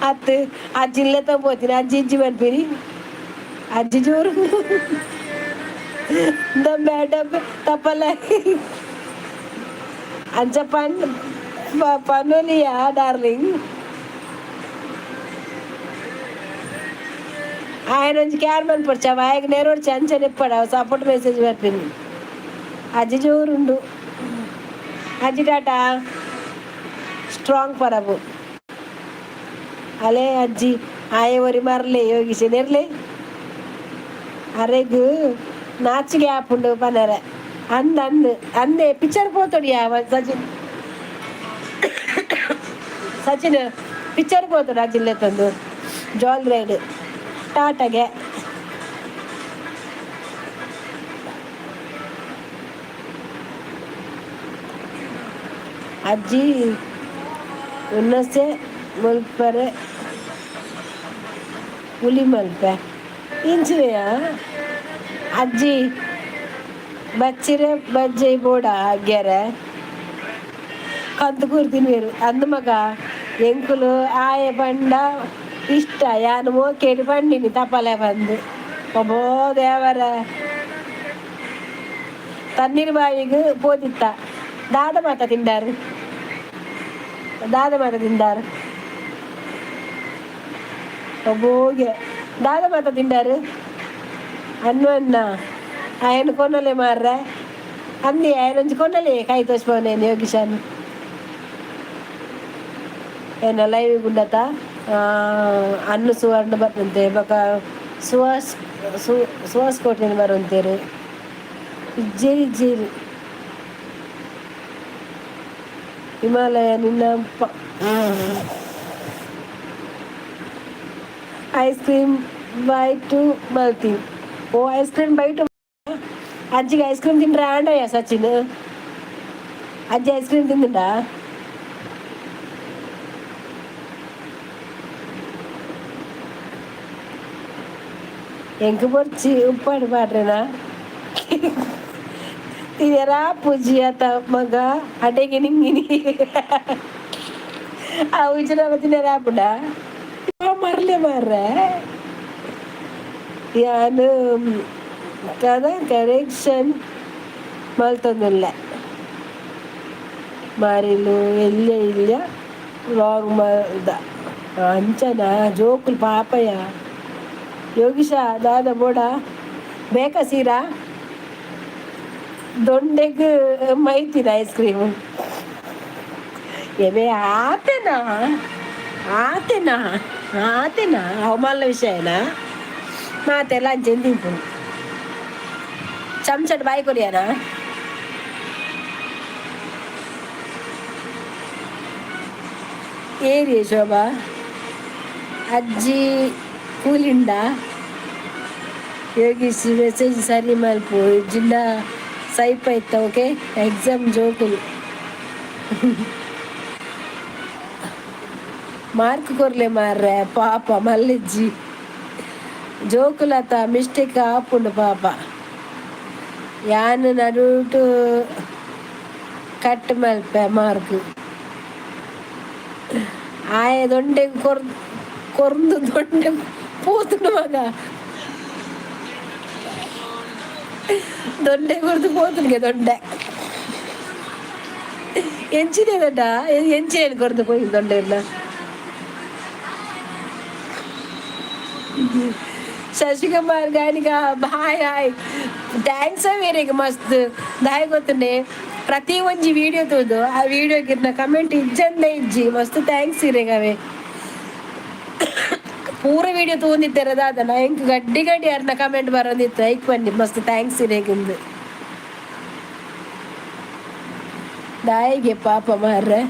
ಅತ್ತು ಅಜ್ಜಿ ಇಲ್ಲೇ ತಗೋತೀನಿ ಅಜ್ಜಿ ಇಜ್ಜಿ ಮನ್ಪಿನಿ ಅಜ್ಜಿ ಜೋರು ಡಬ್ಬೆ ಡಬ್ಬೆ ತಪ್ಪಲೆ ಅಂಚ ಪನ್ ಪನೊಲಿಯಾ ಡಾರ್ಲಿಂಗ್. ఆయన ಒಂಜಿ ಕ್ಯಾರ್ ಮನ್ಪೊಡ್ಚಿ ಅವ ಆಯಗ್ ನೇರೋಡ್ಚಿ ಅಂಚನೆ ಇಪ್ಪಡ ಸಪೋರ್ಟ್ ಮೆಸೇಜ್ ಬರ್ಪಿನಿ. ಅಜ್ಜಿ ಜೋರುಂಡು ಅಜ್ಜಿ ಟಾಟಾ ಸ್ಟ್ರಾಂಗ್ ಪರಬು ಅಲೆ ಅಜ್ಜಿ ಆಯೆ ಒರಿ ಮರ್ಲೆ ಯೋಗಿಸಿ ನೆರ್ಲೆ ಅರೆಗ್ ನಾಚಿಗೆ ಆಪುಂಡು ಪನರೆ ಅಂದ್ ಅಂದ್ ಅಂದೆ ಪಿಕ್ಚರ್ ಪೋತೊಡಿಯಾ ಸಚಿನ್ ಸಚಿನ್ ಪಿಕ್ಚರ್ ಪೋತೊಡು ಅಜ್ಜಿಲ್ಲೆ ತಂದು ಜಾಲ್ ರೈಡ್ ಟಾಟಾಗೆ. ಅಜ್ಜಿ ಉನ್ನಸೆ ಮುಲ್ಪರೆ ಹುಲಿ ಮಲ್ಪೆ ಇಂಚಿನೆಯ ಅಜ್ಜಿ ಬಚ್ಚಿರೆ ಬಜ್ಜೈ ಬೋಡ ಆಗ್ಯಾರೆ ಕಂದು ತಿನ್ವೇರು ಅಂದ ಮಗ ಎಂಕುಲು ಆಯ ಪಂಡ ಇಷ್ಟ ಯಾನು ಮೋಕೇಡಿ ಪಂಡಿನಿ ತಪಲೆ ಬಂದು ಒಬ್ಬೋ ದೇವರ ತಣ್ಣೀರು ಬಾವಿಗೆ ಪೋದಿತ್ತ ದಾದ ಮಾತ ತಿಂದಾರು ದಾದ ಮಾತ ತಿಂದಾರು ಒಬ್ಬೋಗೆ ದಾದ ಮಾತ ತಿಂದಾರು ಅನ್ನ ఆయన కొనలే మార్రా అంది ఆయన నుంచి కొనలే కాయ తోసిపోయినాను యోగిషాను. ಏನ ಲೈವ್ ಗುಂಡತ ಅನ್ನು ಸುವರ್ಣ ಬರ್ತಂತೆ ಬೊಕ ಸುಹಾಸ್ ಸುಹಾಸ್ ಕೋಟೆನ ಬರುವಂತೇರು ಇಜ್ಜೇರಿ ಇಜ್ಜೇರಿ ಹಿಮಾಲಯ ನಿನ್ನ ಐಸ್ ಕ್ರೀಮ್ ಬೈಟು ಮಲ್ತಿ. ಓ ಐಸ್ ಕ್ರೀಮ್ ಬೈಟು. ಅಜ್ಜಿಗೆ ಐಸ್ ಕ್ರೀಮ್ ತಿಂಡ್ರೆ ಆಂಡಯ್ಯ ಸಚಿನ್. ಅಜ್ಜಿ ಐಸ್ ಕ್ರೀಮ್ ತಿಂದಿಂಡ? ಎಂಕ್ ಬೊರ್ಚಿ ಉಪ್ಪಾಡು ಪಾಡ್ರೆನಾ ತಿಯರಾ ಪೂಜಿ ಆತ ಮಗ ಅಡೆಗೆ ನಿಂಗಿನಿ ಆ ಉಜ್ಜನ ತಿನ್ನರ ಆಪುಂಡ ಮರ್ಲೆ ಮಾರ್ರೆ. ಯಾನ್ ಕದ ಕರೆಕ್ಷನ್ ಮಲ್ತೊಂದುಲ್ಲೆ ಮಾರಿಲು ಎಲ್ಲ ಇಲ್ಲ ರಾಂಗ್ ಮಲ್ದ ಅಂಚನ ಜೋಕುಲು ಪಾಪಯ್ಯ. ಯೋಗೀಶ ದಾದ ಬೋಡ ಬೇಕಾ ಸೀರಾ ದೊಂಡೆಗ್ ಮೈತಿನ ಐಸ್ ಕ್ರೀಮ್ ಎವೆ ಆತೆನಾ ಆತೆನಾ ಆತೆನಾ ಅವಮಾನ ವಿಷಯನಾ ಮಾತೆಲ್ಲ ಅಂಚೆನ್ ತಿನ್ಪುನು ಚಮಚಡ್ ಬಾಯಿ ಕೊರಿಯಾನ. ಏರಿ ಶೋಭಾ ಅಜ್ಜಿ ಕೂಲಿಂಡ. ಯೋಗೀಶ್ ಮೆಸೇಜ್ ಸರಿ ಮಲ್ಪು ಜಿಲ್ಲಾ ಸೈಪ್ ಐತ. ಓಕೆ ಎಕ್ಸಾಮ್ ಜೋಕುಲು ಮಾರ್ಕ್ ಕೊರ್ಲೆ ಮಾರ್ರೆ ಪಾಪ ಮಲ್ಲಿಜ್ಜಿ ಜೋಕುಲತ ಮಿಸ್ಟೇಕ್ ಆಪುಂಡು ಪಾಪ. ಯಾನ್ ನಡುಟು ಕಟ್ ಮಲ್ಪೆ ಮಾರ್ಕ್ ಆಯೆ ದೊಂಡೆಗ್ ಕೊರ್ ಕೊರ್ದು ದೊಂಡೆ ಪೋತುಂಡು ಮಗ ದೊಂಡೆ ಕೊರ್ದು ಪೋತುಂಡುಗೆ ದೊಂಡೆ ಎಂಚಿನ ದೊಡ್ಡ ಎಂಚಿನ ಕೊರ್ದು ಪೋಯಿ ದೊಂಡೆ ಇಲ್ಲ. ಶಶಿಕುಮಾರ್ ಗಾನಿಗ ಬಾಯ್ ಹಾಯ್ thanks ಮೇರೆಗೆ ಮಸ್ತ್ ದಾಯ ಗೊತ್ತುಂಡೆ ಪ್ರತಿ ಒಂಜಿ ವಿಡಿಯೋ ತೂದು ಆ ವಿಡಿಯೋಗೆ ಕಮೆಂಟ್ ಇಜ್ಜಂದೆ ಇಜ್ಜಿ ಮಸ್ತ್ thanks ಇರೆಗವೆ. ಪೂರ ವಿಡಿಯೋ ತೂಂದಿತ್ತೆರ ದಾದನ ಎಂಕ್ ಗಡ್ಡಿ ಗಡ್ಡಿ ಯಾರನ್ನ ಕಮೆಂಟ್ ಬರೋದಿತ್ತು ಐಕ್ ಬನ್ನಿ ಮಸ್ತ್ thanks ಇರೆಗಿಂದು ದಾಯಿಗೆ ಪಾಪ ಮಾರ್ರೆ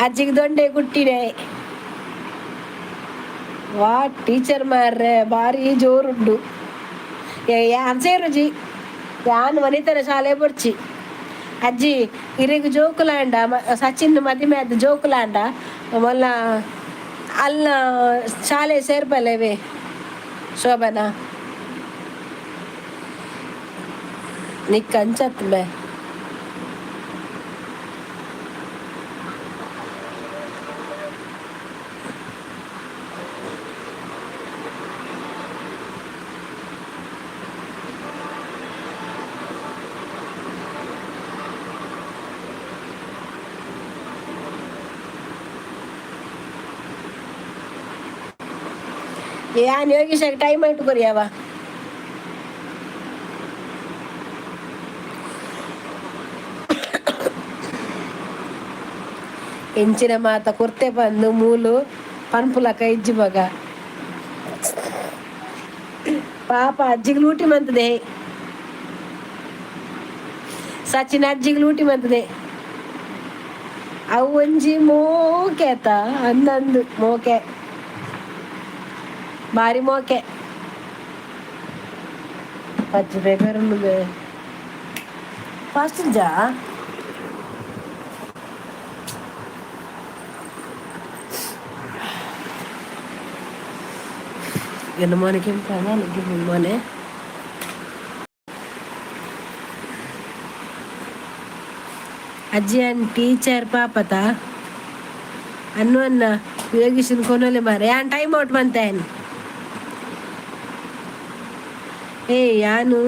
ಅಜ್ಜಿಗೆ ದೊಂಡೆ ಕುಟ್ಟಿಡೆ. ವಾ ಟೀಚರ್ ಮಾರ್ರೆ ಭಾರಿ ಜೋರುಂಡು. ಯಾನ್ ಸೇರುಜಿ ಯಾನ್ ವನಿತರ ಶಾಲೆ ಬೊರ್ಚಿ. ಅಜ್ಜಿ ಇರೆಗ್ ಜೋಕುಲಾಂಡ ಸಚಿನ್ ಮದಿಮೆ ಆದ್ ಜೋಕುಲಾಂಡ ಮೊಲ್ಲ ಅಲ್ಲ ಶಾಲೆ ಸೇರ್ಪಲೆವೆ ಶೋಭನಾ ನಿಕ್ ಅಂಚತ್ ಬೆ. ಯಾನ್ ಯೋಗೀಶ್ ಟೈಮ್ ಆಯ್ತು ಕೊರಿಯವ. ಎಂಚಿನ ಮಾತ ಕೊರ್ತೆ ಬಂದು ಮೂಲು ಪನ್ಪುಲಕ ಇಜ್ಜಿ ಮಗ ಪಾಪ ಅಜ್ಜಿಗೆ ಲೂಟಿ ಮಂತದೆ ಸಚಿನ್ ಅಜ್ಜಿಗೆ ಲೂಟಿ ಮಂತದೆ ಅವು ಒಂಜಿ ಮೋಕೆ ಆತ ಅಂದಂದು ಮೋಕೆ ಭಾರಿ ಮೋಕೆ ಪಚ್ಚ ಬೇಕಾದ್ರೆ ಫಾಸ್ಟ್ ಜಾ. ಎನ್ನ ಮೋನೆ ಕೆಂಪಾನ ಮೋನೆ. ಅಜ್ಜಿ ಅನ್ ಟೀಚರ್ ಪಾಪತ ಅನ್ನು ಅನ್ನ ಯೋಗೀಶನ್ ಕೊನೊಲೆ ಮಾರೆ ಯಾನ್ ಟೈಮ್ ಔಟ್ ಬಂತೇನ್. ಏ ಯಾನು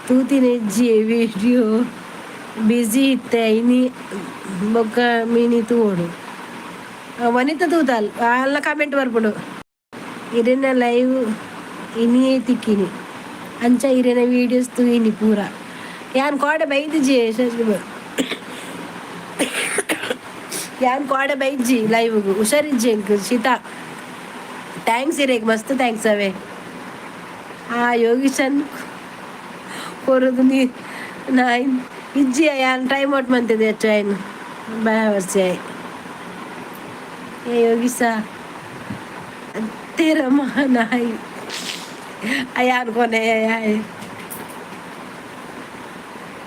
ತೂತಿನ ಇಜ್ಜಿ ವಿಡಿಯೋ ಬ್ಯುಸಿ ಇತ್ತೆ ಇನಿ ಬೊಕ್ಕ ಮೀನಿ ತೂವೊಡು. ವನಿತ ತೂತಾಲ್ ಅಲ್ಲ ಕಮೆಂಟ್ ಬರ್ಪುಂಡು. ಇರೆನ ಲೈವ್ ಇನಿಯೇ ತಿಕ್ಕಿನಿ, ಅಂಚ ಇರೆನ ವೀಡಿಯೋಸ್ ತೂಯಿನಿ ಪೂರ. ಯಾನ್ ಕೋಡೆ ಬೈದಿಜಿ ಶಶಿಕುಮಾರ್, ಯಾನ್ ಕೋಡೆ ಬೈಜ್ಜಿ ಲೈವ್ಗು, ಹುಷಾರಿಜ್ಜಿ ಎಂಕ್. ಶೀತಾ, thanks ಇರೇಗ್, ಮಸ್ತ್ thanks ಅವೇ. ಆ ಯೋಗೀಶನ್ ಕೊರದು ನೀ ನಾಯಿನ್ ಇಜ್ಜಿ. ಯಾನ್ ಟೈಮ್ ಔಟ್ ಮಂತಿದೆ ಅಚ್ಚ ಬಾಯ್ ವರ್ಸೆ. ಏ ಯೋಗೀಶ ತೇರಮ್ಮ ನಾಯಿ ಅಯ್ಯ ಅನ್ಕೊನೆ.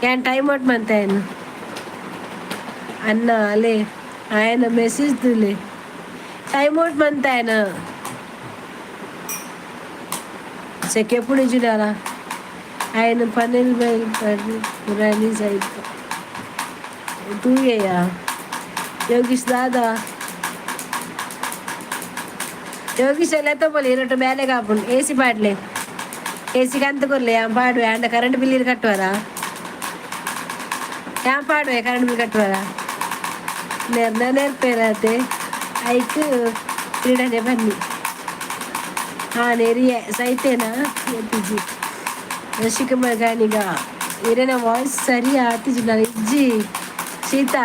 ಯಾನ್ ಟೈಮ್ ಔಟ್ ಮಂತೇನು ಅನ್ನ ಅಲೆ ఆయన మెసేజ్ ತುಲೆ ಟೈಮ್ ಔಟ್ ಮಂತಾಯನ ಸೆಕೆಪುಣಿ ಜುನಾರ ఆయన పన్నెల్ పురాణి సైడ్ తూగయ్యా. ಯೋಗೀಶ್ ದಾದಾ, ಯೋಗೀಶ್ ಎಲ್ಲ ಪೋಲಿ ಇರಟ್ಟು ಬೇಲೆ ಕಾಪುಂಡು. ಎ ಸಿ ಪಾಡ್ಲೆ, ಎ ಸಿ ಕಂತ ಕೊರ್ಲೆ. ಯಾನ್ ಪಾಡುವೆ ಅಂಡ ಕರೆಂಟ್ ಬಿಲ್ ಇರ್ ಕಟ್ಟುವರಾ? ಯಾನ್ ಪಾಡುವೆ, ಕರೆಂಟ್ ಬಿಲ್ ಕಟ್ಟುವರಾ? ನೆರ್ನ ನೆರ್ಪೇರಾತೆ ಐಕ್ ಕ್ರೀಡನೆ ಬನ್ನಿ. ಹಾಂ ನೆರಿಯ ಸೈತೇನಾ ಎತ್ತಿಜಿ. ರಶಿಕುಮಾರ್ ಗಾನಿಗ ಇರೆನ ವಾಯ್ಸ್ ಸರಿ ಆತಿಜಿ ನಾನು ಇಜ್ಜಿ. ಸೀತಾ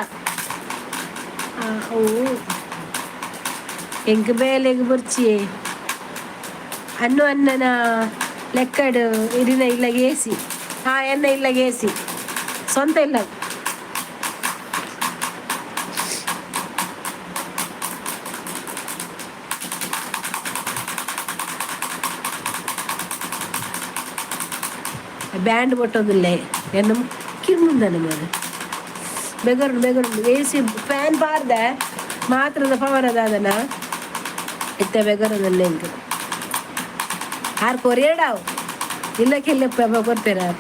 ಅವು ಎಂಕ್ ಬೇಲೆಗ್ ಬೊರ್ಚಿಯೇ ಅನ್ನು ಅನ್ನನ ಲೆಕ್ಕಡು ಇರಿನ ಇಲ್ಲಗೆ ಏಸಿ. ಹಾ ಎನ್ನ ಇಲ್ಲಗೆ ಏಸಿ ಸ್ವಂತ ಇಲ್ಲ. ಬ್ಯಾಂಡ್ ಬೊಟ್ಟೊಂದುಲ್ಲೆ ಎನ್ನ ಕಿರ್ಮುಂದನೆ ಮಾರೆ. ಬೆಗರುಂಡು ಬೆಗರುಂಡು. ಎ ಸಿ ಫ್ಯಾನ್ ಪಾರ್ದೆ ಮಾತ್ರದ ಪವರ್ ಅದಾದನ ಇತ್ತೆ ಬೆಗರದಲ್ಲ ಎಂಕ್. ಆರ್ ಕೊರಿಯಡಾವ್ ಇಲ್ಲ ಕೆಲ್ಲ ಕೊರ್ಪೇರ ಆರ್.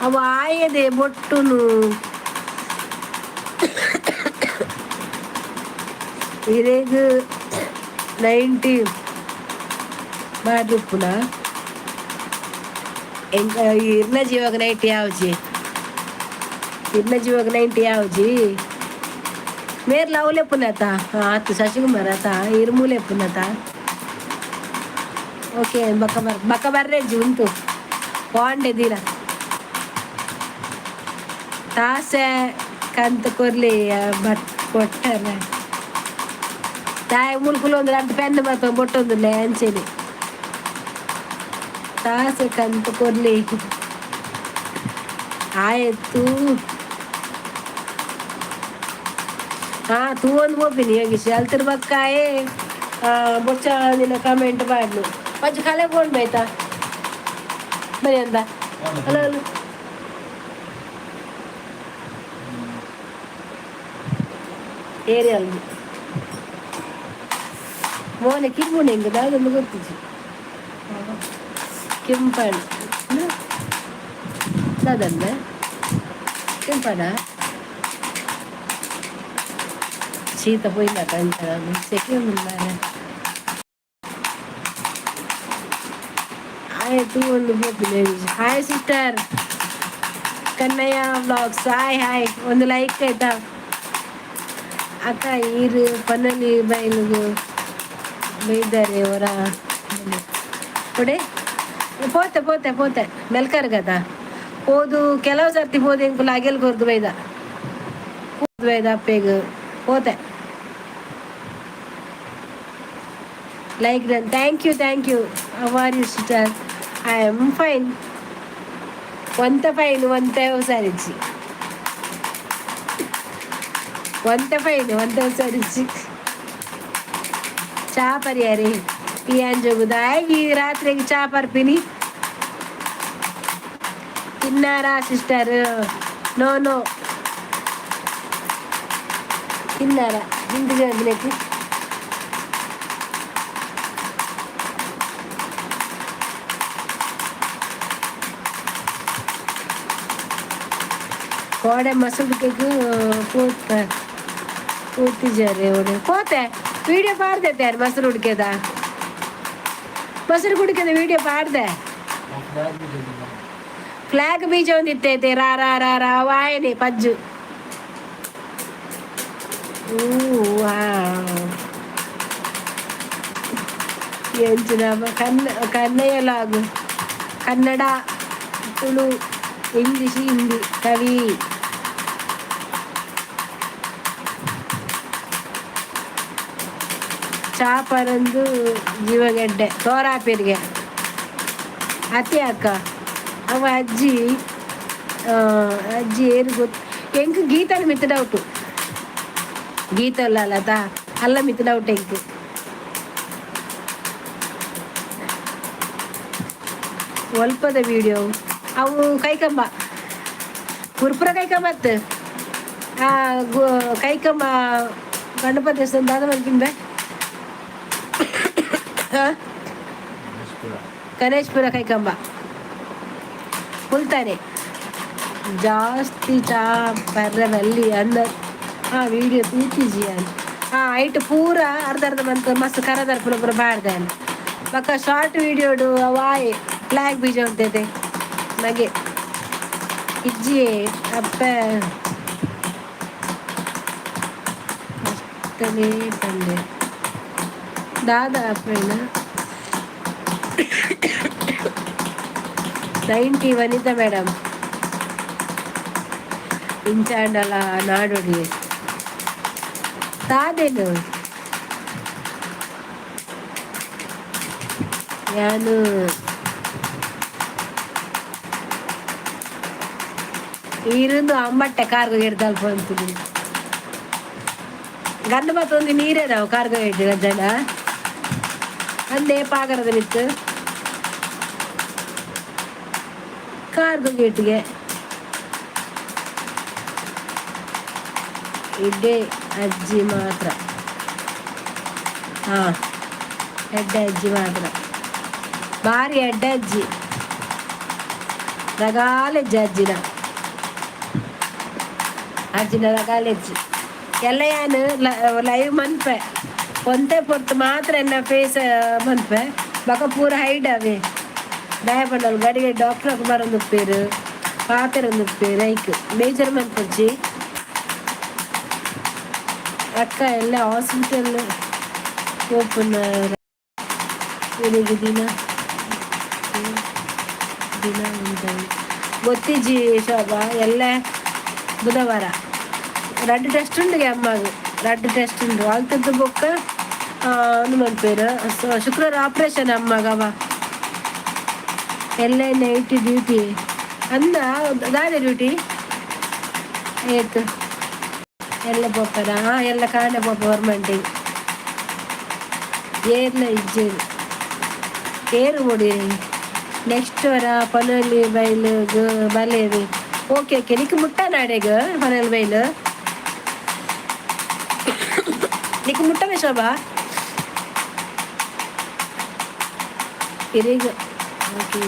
ಅವ ಆಯದೆ ಬೊಟ್ಟುನು ಇರೆಗ್ 90 ಬಾರ್ದುಪ್ಪುನ ಎಂಕ. ಇರ್ನ ಜೀವಾಗ 90 ಯಾವ್ಜಿ? ಇರ್ನ ಜೀವಾಗ 90 ಯಾವ್ಜಿ? ಮೇರ್ ಲವ್ ಲೆಪ್ಪುನತ ಆತು ಶಶಿಕುಮಾರ್ ಆತ ಇರ್ಮೂಲೆ ಎಪ್ಪುನತ. ಓಕೆ, ಬಕ್ಕ ಬರ್ ಬಕ್ಕ ಬರ್ರೆಜ್ಜಿ ಉಂಟು ಬಾಂಡೆ ದಿನ ತಾಸೆ ಕಂತ ಕೊರ್ಲಿ ಬಟ್ ಕೊಟ್ಟರೆ ತಾಯಿ ಮುಲ್ಕುಲು ಒಂದು ಅಂಟ ಪೆನ್ ಬರ್ತ ಬೊಟ್ಟೊಂದುಲ್ಲೆ ಅಂಚೆನೆ ತಾಸೆ ಕಂತ ಕೊರ್ಲಿ ಆಯ್ತು. ಹಾ ತೂವೊಂದು ಪೋಪಿನಿ ಯೋಗೀಶ್ ಅಲ್ತಿರ್ ಬಕ್ಕಾಯೆ ಬೊಚ್ಚ ದಿನ ಕಮೆಂಟ್ ಮಾಡ್ಲು ಪಂಚ ಖಾಲೆ ಕೊಂಡು ಬೈತಾ ಬರಿ ಅಂದ. Hello hello ಏರಿಯಲ್ ಮೋನೆ ಕಿರ್ಮುಣೆ ಹಿಂಗೆ ದಾದೊಂದು ಗೊತ್ತಿಜಿ ಕೆಂಪಣ್ಣ ದಾದನ್ನ ಕೆಂಪಣ್ಣ ಶೀತ ಪೋಯಿನ ಕಂಚ ಸೆಕೆ ಮುಂದಾರೆ ಆಯ್ತು ಒಂದು ಪೋಪಿನ. Hi sister Kannaiah vlogs, hi hi. ಒಂದು ಲೈಕ್ ಆಯ್ತಾ ಅಕ್ಕ? ಈರು ಪನ್ನಲಿ ಬೈಲಿಗೆ ಬೈದಾರೆ ಅವರ ಕೊಡೆ. ಪೋತೆ ಪೋತೆ ಪೋತೆ ಮೆಲ್ಕರ್ ಗದ ಪೋದು. ಕೆಲವು ಸರ್ತಿ ಪೋದು ಎಂಕುಲು ಅಗೆಲ್ ಕೊರ್ದು ಬೈದ ಪೋದು ಬೈದ ಅಪ್ಪೆಗ್ ಪೋತೆ. Like done, thank you, thank you. How are you sister? I am fine. ಒಂತ ಫೈನ್ ಒಂತ ಹುಷಾರಿಜ್ಜಿ, ಒಂತ ಫೈನ್ ಒಂತ ಹುಷಾರಿಜ್ಜಿ. ಚಾ ಪರಿಯಾರಿ ಈ ಈ ರಾತ್ರಿಗೆ ಚಾ ಪರ್ಪಿನಿ. ತಿನ್ನಾರಾ ಸಿಸ್ಟರ್? ನೋ ನೋ, ತಿನ್ನಾರ? ದಿಂಡು. ಕೋಡೆ ಮಸೂಡ್ಕೆಗ್ ಪೂತ ಪೂತಿಜಾರೆ ಓಡೆ ಪೋತೆ. ವಿಡಿಯೋ ಪಾಡ್ದೆ ಯಾರು ಮೊಸರು ಹುಡ್ಕೆದ? ಮೊಸರು ಕುಡಿಕೆದ ವಿಡಿಯೋ ಪಾಡ್ದೆ. ಫ್ಲಾಗ್ ಬೀಜ ಒಂದಿತ್ತೈತೆ. ರಾ ರಾ ರಾ ರಾ ವಾಯನೆ ಪಜ್ಜು. ವಾವ್, ಎಂಚಿನ ಕನ್ನಯ್ಯಲಾಗು. ಕನ್ನಡ, ತುಳು, ಇಂಗ್ಲಿಷ್, ಹಿಂದಿ ಕವಿ. ಚಾಪರಂದು ಜೀವಗೆಡ್ಡೆ ತೋರಾಪಿರಿಗೆ ಅತಿ. ಅಕ್ಕ, ಅವ ಅಜ್ಜಿ, ಅಜ್ಜಿ ಏರು ಗೊತ್ತು ಎಂಕ್? ಗೀತನ ಮಿತ್ ಡೌಟು. ಗೀತ ಅಲ್ಲ ಅಲ್ಲತಾ ಅಲ್ಲ ಮಿತ್ ಡೌಟ್ ಎಂಕ್. ಒಲ್ಪದ ವಿಡಿಯೋ ಅವು? ಕೈಕಂಬ, ಪುರ್ಪುರ ಕೈಕಂಬತ್ತು. ಆ ಕೈಕಂಬ ಗಣಪತಿ ದೇವಸ್ಥಾನ ದಾದ ಮಲ್ಪಿಂಬೆ? ಗಣೇಶ್ಪುರ ಕೈಕಂಬ ಕುಲ್ತಾನೆ. ಜಾಸ್ತಿ ಚಾ ಪರ್ರವಲ್ಲಿ ಅಂದ ಆ ವಿಡಿಯೋ ತೂತಿಜಿ. ಆ ಐಟ್ ಪೂರ ಅರ್ಧ ಅರ್ಧ ಮಂತ್ ಮಸ್ತ್ ಕರದರ್ ಪೂರ ಪೂರ ಪಾಡ್ದೆ. ಬೊಕ್ಕ ಶಾರ್ಟ್ ವಿಡಿಯೋಡು ವಾಯ್ ಫ್ಲಾಗ್ ಬೀಜ ಉಂತೈತೆ ಮಗೆ ಇಜ್ಜಿಯೇ ಅಪ್ಪ ಅಷ್ಟನೇ ಪಂಡೆ ದಾದಾ ಅಪ್ಪನ 90. ವನಿತಾ ಮೇಡಮ್ ಇಂಚಾಂಡಲ ನಾಡೋಡಿ ತಾದೇನು ಯಾನು ಈರುಂದು ಅಂಬಟ್ಟೆ ಕಾರ್ಗೋ ಹಿಡ್ದಲ್ಪ ಅಂತೀನಿ. ಗಂಡು ಮತ್ತೊಂದು ನೀರೇ ನಾವು ಕಾರ್ಗೋ ಹಿಡ್ದು ಜನ ಅಂದೇ ಪಾಗರದ ನಿತ್ತು ಕಾರ್ಗೋ ಗೇಟ್ಗೆ ಇಡ್ಡೆ ಅಜ್ಜಿ ಮಾತ್ರ. ಹಾಂ, ಎಡ್ಡೆ ಅಜ್ಜಿ ಮಾತ್ರ, ಭಾರಿ ಎಡ್ಡೆ ಅಜ್ಜಿ. ರಗಾಲೆಜ್ಜಿ ಅಜ್ಜಿನ, ಅಜ್ಜಿನ ರಗಾಲೆಜ್ಜಿ. ಎಲ್ಲ ಯಾನು ಲೈವ್ ಮನ್ಪೆ, ಒಂತೆ ಪೊರ್ತು ಮಾತ್ರ ಎನ್ನ ಫೇಸ್ ಮನ್ಪೆ, ಬೊಕ ಪೂರ ಹೈಡ್ ಅವೆ. ದಾಯ ಪಂಡಲ್ ಗಡಿಗೆ ಡಾಕ್ಟರ್ ಬರೊಂದುಪ್ಪೇರು, ಪಾತೆರೊಂದುಪ್ಪೇರು, ಐಕ್ ಬೇಜಾರು ಮನ್ಪೊಡ್ಚಿ. ಅಕ್ಕ, ಎಲ್ಲ ಹಾಸ್ಪಿಟಲ್ ಓಪನ್ ದಿನ ದಿನ ಉಂಟು ಗೊತ್ತಿಜ್ಜಿ ಶೋಭಾ. ಎಲ್ಲ ಬುಧವಾರ ರಡ್ಡ್ ಟೆಸ್ಟ್ ಉಂಡುಗೆ ಅಮ್ಮಗ್. ರಡ್ಡ್ ಟೆಸ್ಟ್ ಉಂಡು. ಅಲ್ತದ್ದು ಬೊಕ್ಕ ಉಂದು ಮನ್ಪೇರು. ಶುಕ್ರವಾರ ಆಪರೇಷನ್ ಅಮ್ಮಗವ. ಎಲ್ಲ ನೈಟ್ ಡ್ಯೂಟಿ ಅಂದ. ದಾದೆ ಡ್ಯೂಟಿ ಏತ್? ಎಲ್ಲ ಪೋಪರ? ಹಾಂ, ಎಲ್ಲ ಕಾಂಡೆ ಪೋಪ ಗೌರ್ಮೆಂಟಿಗೆ. ಏರ್ಲ ಇಜ್ಜೇರು, ಏರು ಮುಡಿ. ನೆಕ್ಸ್ಟ್ ವರ ಪನೊಲಿ ಬೈಲು ಬಲೇರಿ. ಓಕೆ ಓಕೆ, ನಿಕ್ ಮುಟ್ಟ ನಾಡೆಗ್ ಪನೊಲಿ ಬೈಲು? ನಿಕ್ ಮುಟ್ಟವೆ ಶೋಭಾ? ಇರೇಗ? ಓಕೆ,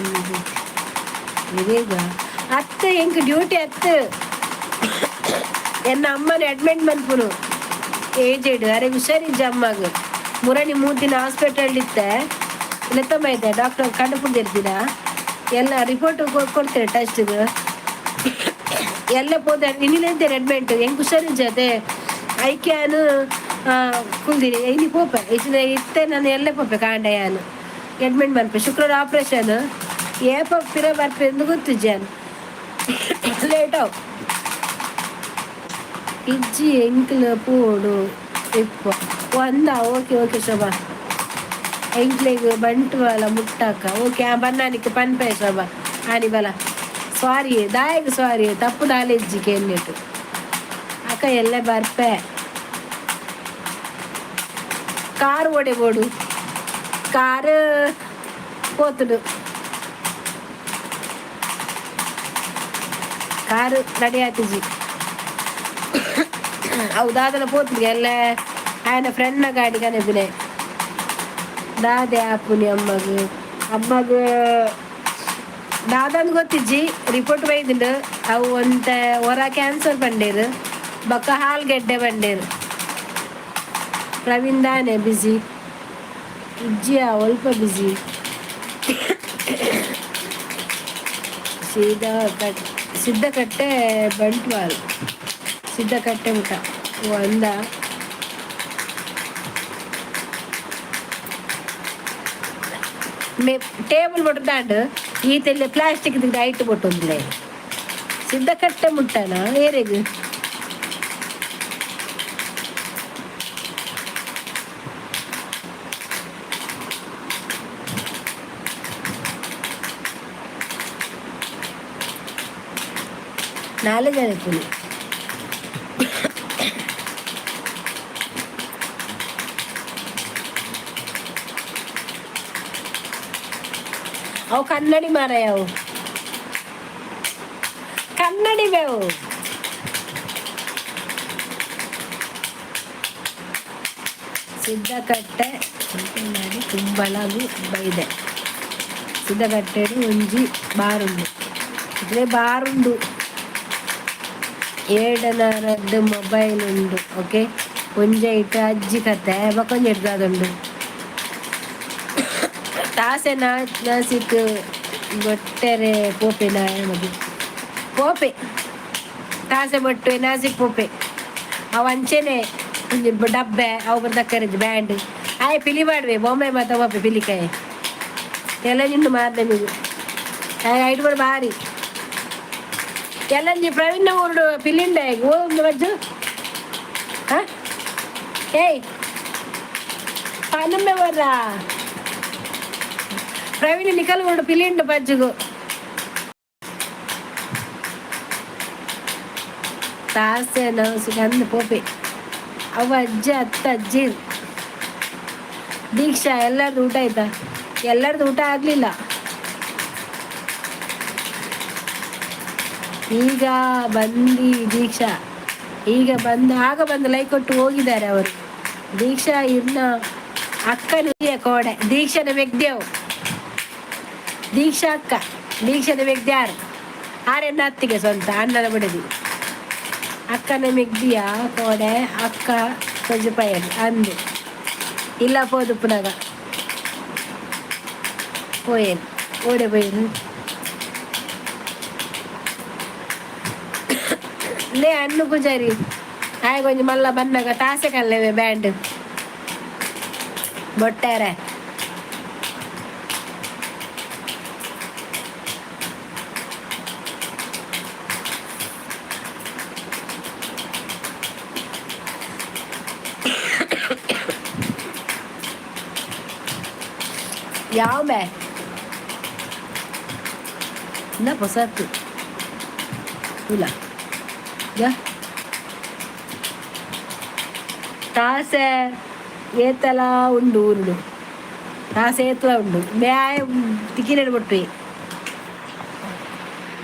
ಇರೇಗ ಅತ್ತೆ? ಎಂಕ್ ಡ್ಯೂಟಿ ಅತ್ತು. ಎನ್ನ ಅಮ್ಮನ ಅಡ್ಮಿಟ್ ಮನ್ಪುನು. ಏಜೆಡ್, ಅರೆ ಹುಷಾರಿಜ್ಜ ಅಮ್ಮಗ್. ಮುರಣಿ 3 ದಿನ ಹಾಸ್ಪಿಟಲ್ ಇತ್ತೆ. ಲೆತ್ತಮ್ಮ ಇದೆ, ಡಾಕ್ಟರ್ ಕಂಡುಕೊಂಡಿರ್ತೀರಾ. ಎಲ್ಲ ರಿಪೋರ್ಟ್ ಕೊಡ್ತೇನೆ, ಟೆಸ್ಟ್ಗೆ ಎಲ್ಲ ಪೋದೆ. ಇನ್ನಿದ್ದೇನೆ ಅಡ್ಮಿಟ್. ಎಂಕ್ ಹುಷಾರಿಜ್ಜ ಅದೇ ಐಕ್ಯಾನು ಕುಲ್ದಿರಿ. ಇನಿ ಪೋಪೆ, ಇಚ್ಚಿನ ಇತ್ತೆ ನಾನು ಎಲ್ಲೇ ಪೋಪೆ. ಕಾಂಡೆ ಯಾನು ಅಡ್ಮಿಟ್ ಮನ್ಪೆ. ಶುಕ್ರವಾರ ಆಪ್ರೇಷನ್. ಏಪ ಪಿರ ಬರ್ಪೆ ಎಂದು ಗೊತ್ತಿಜ್ಜಾನು, ಲೇಟ್ ಅವು. ಇಜ್ಜಿ, ಎಂಕ್ಲ ಪೋಡು ಇಪ್ಪ ಒಂದ. ಓಕೆ ಓಕೆ ಶೋಭಾ, ಎಂಕ್ಲೆಗ್ ಬಂಟ್ವಾಳ ಮುಟ್ಟಾಕ. ಓಕೆ, ಆ ಬನ್ನಾನಿಕ್ ಪನ್ಪೆ ಶೋಭಾ. ಆನಿ ಬಲ. ಸಾರಿ, ದಾಯಗ್ ಸಾರಿ, ತಪ್ಪು ದಾಲೆಜ್ಜಿ ಕೇನ್ನೆಟ್. ಅಕ್ಕ, ಎಲ್ಲ ಬರ್ಪೆ. ಕಾರ್ ಓಡೆ ಬೋಡು. ಕಾರ್ ಪೋತುಡು, ಕಾರು ರೆಡಿ ಆತಿಜಿ. ಅವು ದಾದನ ಪೋತ್ಗೆ ಎಲ್ಲ ఆయన ಫ್ರೆಂಡ್ನ ಗಾಡಿ ಕನೆಪಿನೆ. ದಾದೆ ಆಪುನಿ ಅಮ್ಮಗ್ ಅಮ್ಮಗ್ ದಾದಂದ್ ಗೊತ್ತಿಜ್ಜಿ, ರಿಪೋರ್ಟ್ ಬೈದಿಂಡು. ಅವು ಒಂತೆ ಹೊರ ಕ್ಯಾನ್ಸರ್ ಬಂಡೇರು, ಬೊಕ್ಕ ಹಾಲ್ಗೆಡ್ಡೆ ಬಂಡೇರು. ಪ್ರವೀಣ್ ದಾನೆ ಬಿಸಿ ಇಜ್ಜಿಯ ಒಲ್ಪ ಬಿಸಿ. ಸೀದಾ ಕಟ್ ಸಿದ್ದಕಟ್ಟೆ ಬಂಟ್ವಾಲ್, ಸಿದ್ದಕಟ್ಟೆ ಊಟ ಒಂದ. ಮೇ ಟೇಬಲ್ ಬೊಟ್ಟು ಈ ತೆಲ್ಲ ಪ್ಲಾಸ್ಟಿಕ್ ಐಟ್ ಬೊಟ್ಟೊಂದ್ಲೆ. ಸಿದ್ದಕಟ್ಟೆ ಮುಟ್ಟನ ಏರೆಗ್? ನಾಲ್ಕು ಜನ ಇಪ್ಪುನಿ. ಅವು ಕನ್ನಡಿ ಮಾರಾಯ, ಅವು ಕನ್ನಡಿ ಬೇವು. ಸಿದ್ದಕಟ್ಟೆ ಮಾಡಿ ಕುಂಬಳಗು ಬೈದೆ. ಸಿದ್ದಕಟ್ಟೆಡು ಒಂಜಿ ಬಾರುಂಡು ಇದ್ರೆ ಬಾರುಂಡು. ಏಡನರದ್ದು ಮೊಬೈಲ್ ಉಂಡು. ಓಕೆ, ಒಂಜೈಟ್ ಅಜ್ಜಿ ಕತೆ, ಬೊಕೊಂಜಿ ದಾದುಂಡು. ತಾಸೆ ನಾಸಿಕ್ ಬೊಟ್ಟೆರೆ ಪೋಪೆ ಮಗಿ ಪೋಪೆ. ತಾಸೆ ಬೊಟ್ಟು ನಾಸಿಕ್ ಪೋಪೆ. ಅವು ಅಂಚೆನೆ ಒಂಜಿ ಡಬ್ಬೆ ಅವು ಬರ್ತಕ್ಕರಿಜ್ಜಿ ಬ್ಯಾಂಡ್ ಆಯ್ ಪಿಲಿ ಮಾಡುವೆ. ಬೊಂಬೆ ಮಾತ ಪೋಪೆ ಪಿಲಿಕಾಯಿ ಎಲ್ಲ ನಿಂಡು ಮಾರ್ದೆ ಮಿಗು. ಆಯ್ ಐಟ್ ಕೂಡ ಬಾರಿ ಎಲ್ಲಂಜಿ. ಪ್ರವೀಣ್ ಊರುಡು ಪಿಲಿಂಡ ಓ ಬಜ್ಜು. ಹಾಂ, ಏಯ್ ಪನಮ್ಮೆ ಬರ್ರ. ಪ್ರವೀಣ್ ನಿಕಲ್ ಊರುಡು ಪಿಲಿಂಡು ಬಜ್ಜುಗು. ತಾಸೆ ನವಸಿಗೆ ಅಂದು ಪೋಪೆ. ಅವ ಅಜ್ಜಿ ಅತ್ತ ಅಜ್ಜಿ. ದೀಕ್ಷಾ, ಎಲ್ಲರದು ಊಟ ಆಯ್ತಾ? ಎಲ್ಲರದು ಊಟ ಆಗಲಿಲ್ಲ. ಈಗ ಬಂದು ದೀಕ್ಷಾ ಈಗ ಬಂದು, ಆಗ ಬಂದು ಲೈಕ್ ಕೊಟ್ಟು ಹೋಗಿದ್ದಾರೆ ಅವರು. ದೀಕ್ಷಾ ಇರ್ನ ಅಕ್ಕನ ಕೋಡೆ. ದೀಕ್ಷನ ಮೆಗ್ದೇವು, ದೀಕ್ಷಾ ಅಕ್ಕ ದೀಕ್ಷನ ಮೆಗ್ದ್ಯಾರು ಆರೆನ್ನ ಅತ್ತಿಗೆ ಸ್ವಂತ ಅಣ್ಣನ ಬಿಡದಿ. ಅಕ್ಕನ ಮೆಗ್ದಿಯ ಕೋಡೆ ಅಕ್ಕ ತೊಜಪಾಯರು ಅಂದು ಇಲ್ಲ ಪೋದುಪ್ಪುನಾಗ ಪೋಯೇನು ಓಡೆ ಪೋಯೇನು. ಲೇ ಅನ್ನು ಪೂಜಾರಿ ಆಯ್ ಕೊಂಚ ಮಲ್ಲ ಬನ್ನಾಗ ತಾಸೆ ಕಲ್ಲೇವೆ ಬ್ಯಾಂಡ್ ಬೊಟ್ಟಾರೆ. ಯಾವ ಮೇ ನ ಹೊಸತು ಇಲ್ಲ. ತಾಸೆ ಏತಲ ಉಂಡು ಊರುಡು. ತಾಸೆ ಏತಲ ಉಂಡು ಬ್ಯಾಯ ತಿಕ್ಕಿನೇಡು ಬೊಟ್ಟು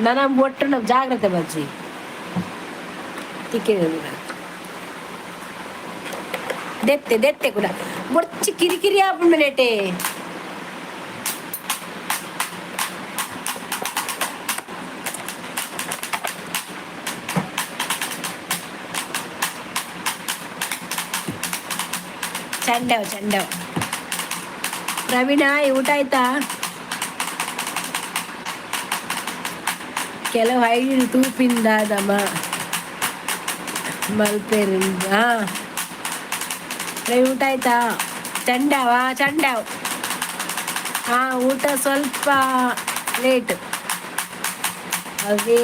ನನ ಬೊಟ್ಟು. ನಾವು ಜಾಗ್ರತೆ ಬಜ್ಜಿ ತಿಕ್ಕಿನೇಡು ದೆತ್ತೆ ದೆತ್ತೆ ಕೂಡ ಬೊಚ್ಚಿ ಕಿರಿಕಿರಿ ಆಪುಂಡು ನೆಟೆ. ಚಂಡವ್ ಚಂಡವ್. ಪ್ರವೀಣ, ಊಟ ಆಯ್ತಾ? ಕೆಲವು ಐದು ತೂಪಿಂದಾದಮ್ಮ ಮಲ್ಪೆರಿಂದ. ಹಾಂ ಪ್ರವೀಣ್, ಊಟ ಆಯ್ತಾ? ಚಂಡವ ಚಂಡವ್. ಹಾಂ, ಊಟ ಸ್ವಲ್ಪ ಲೇಟ್. ಅವೇ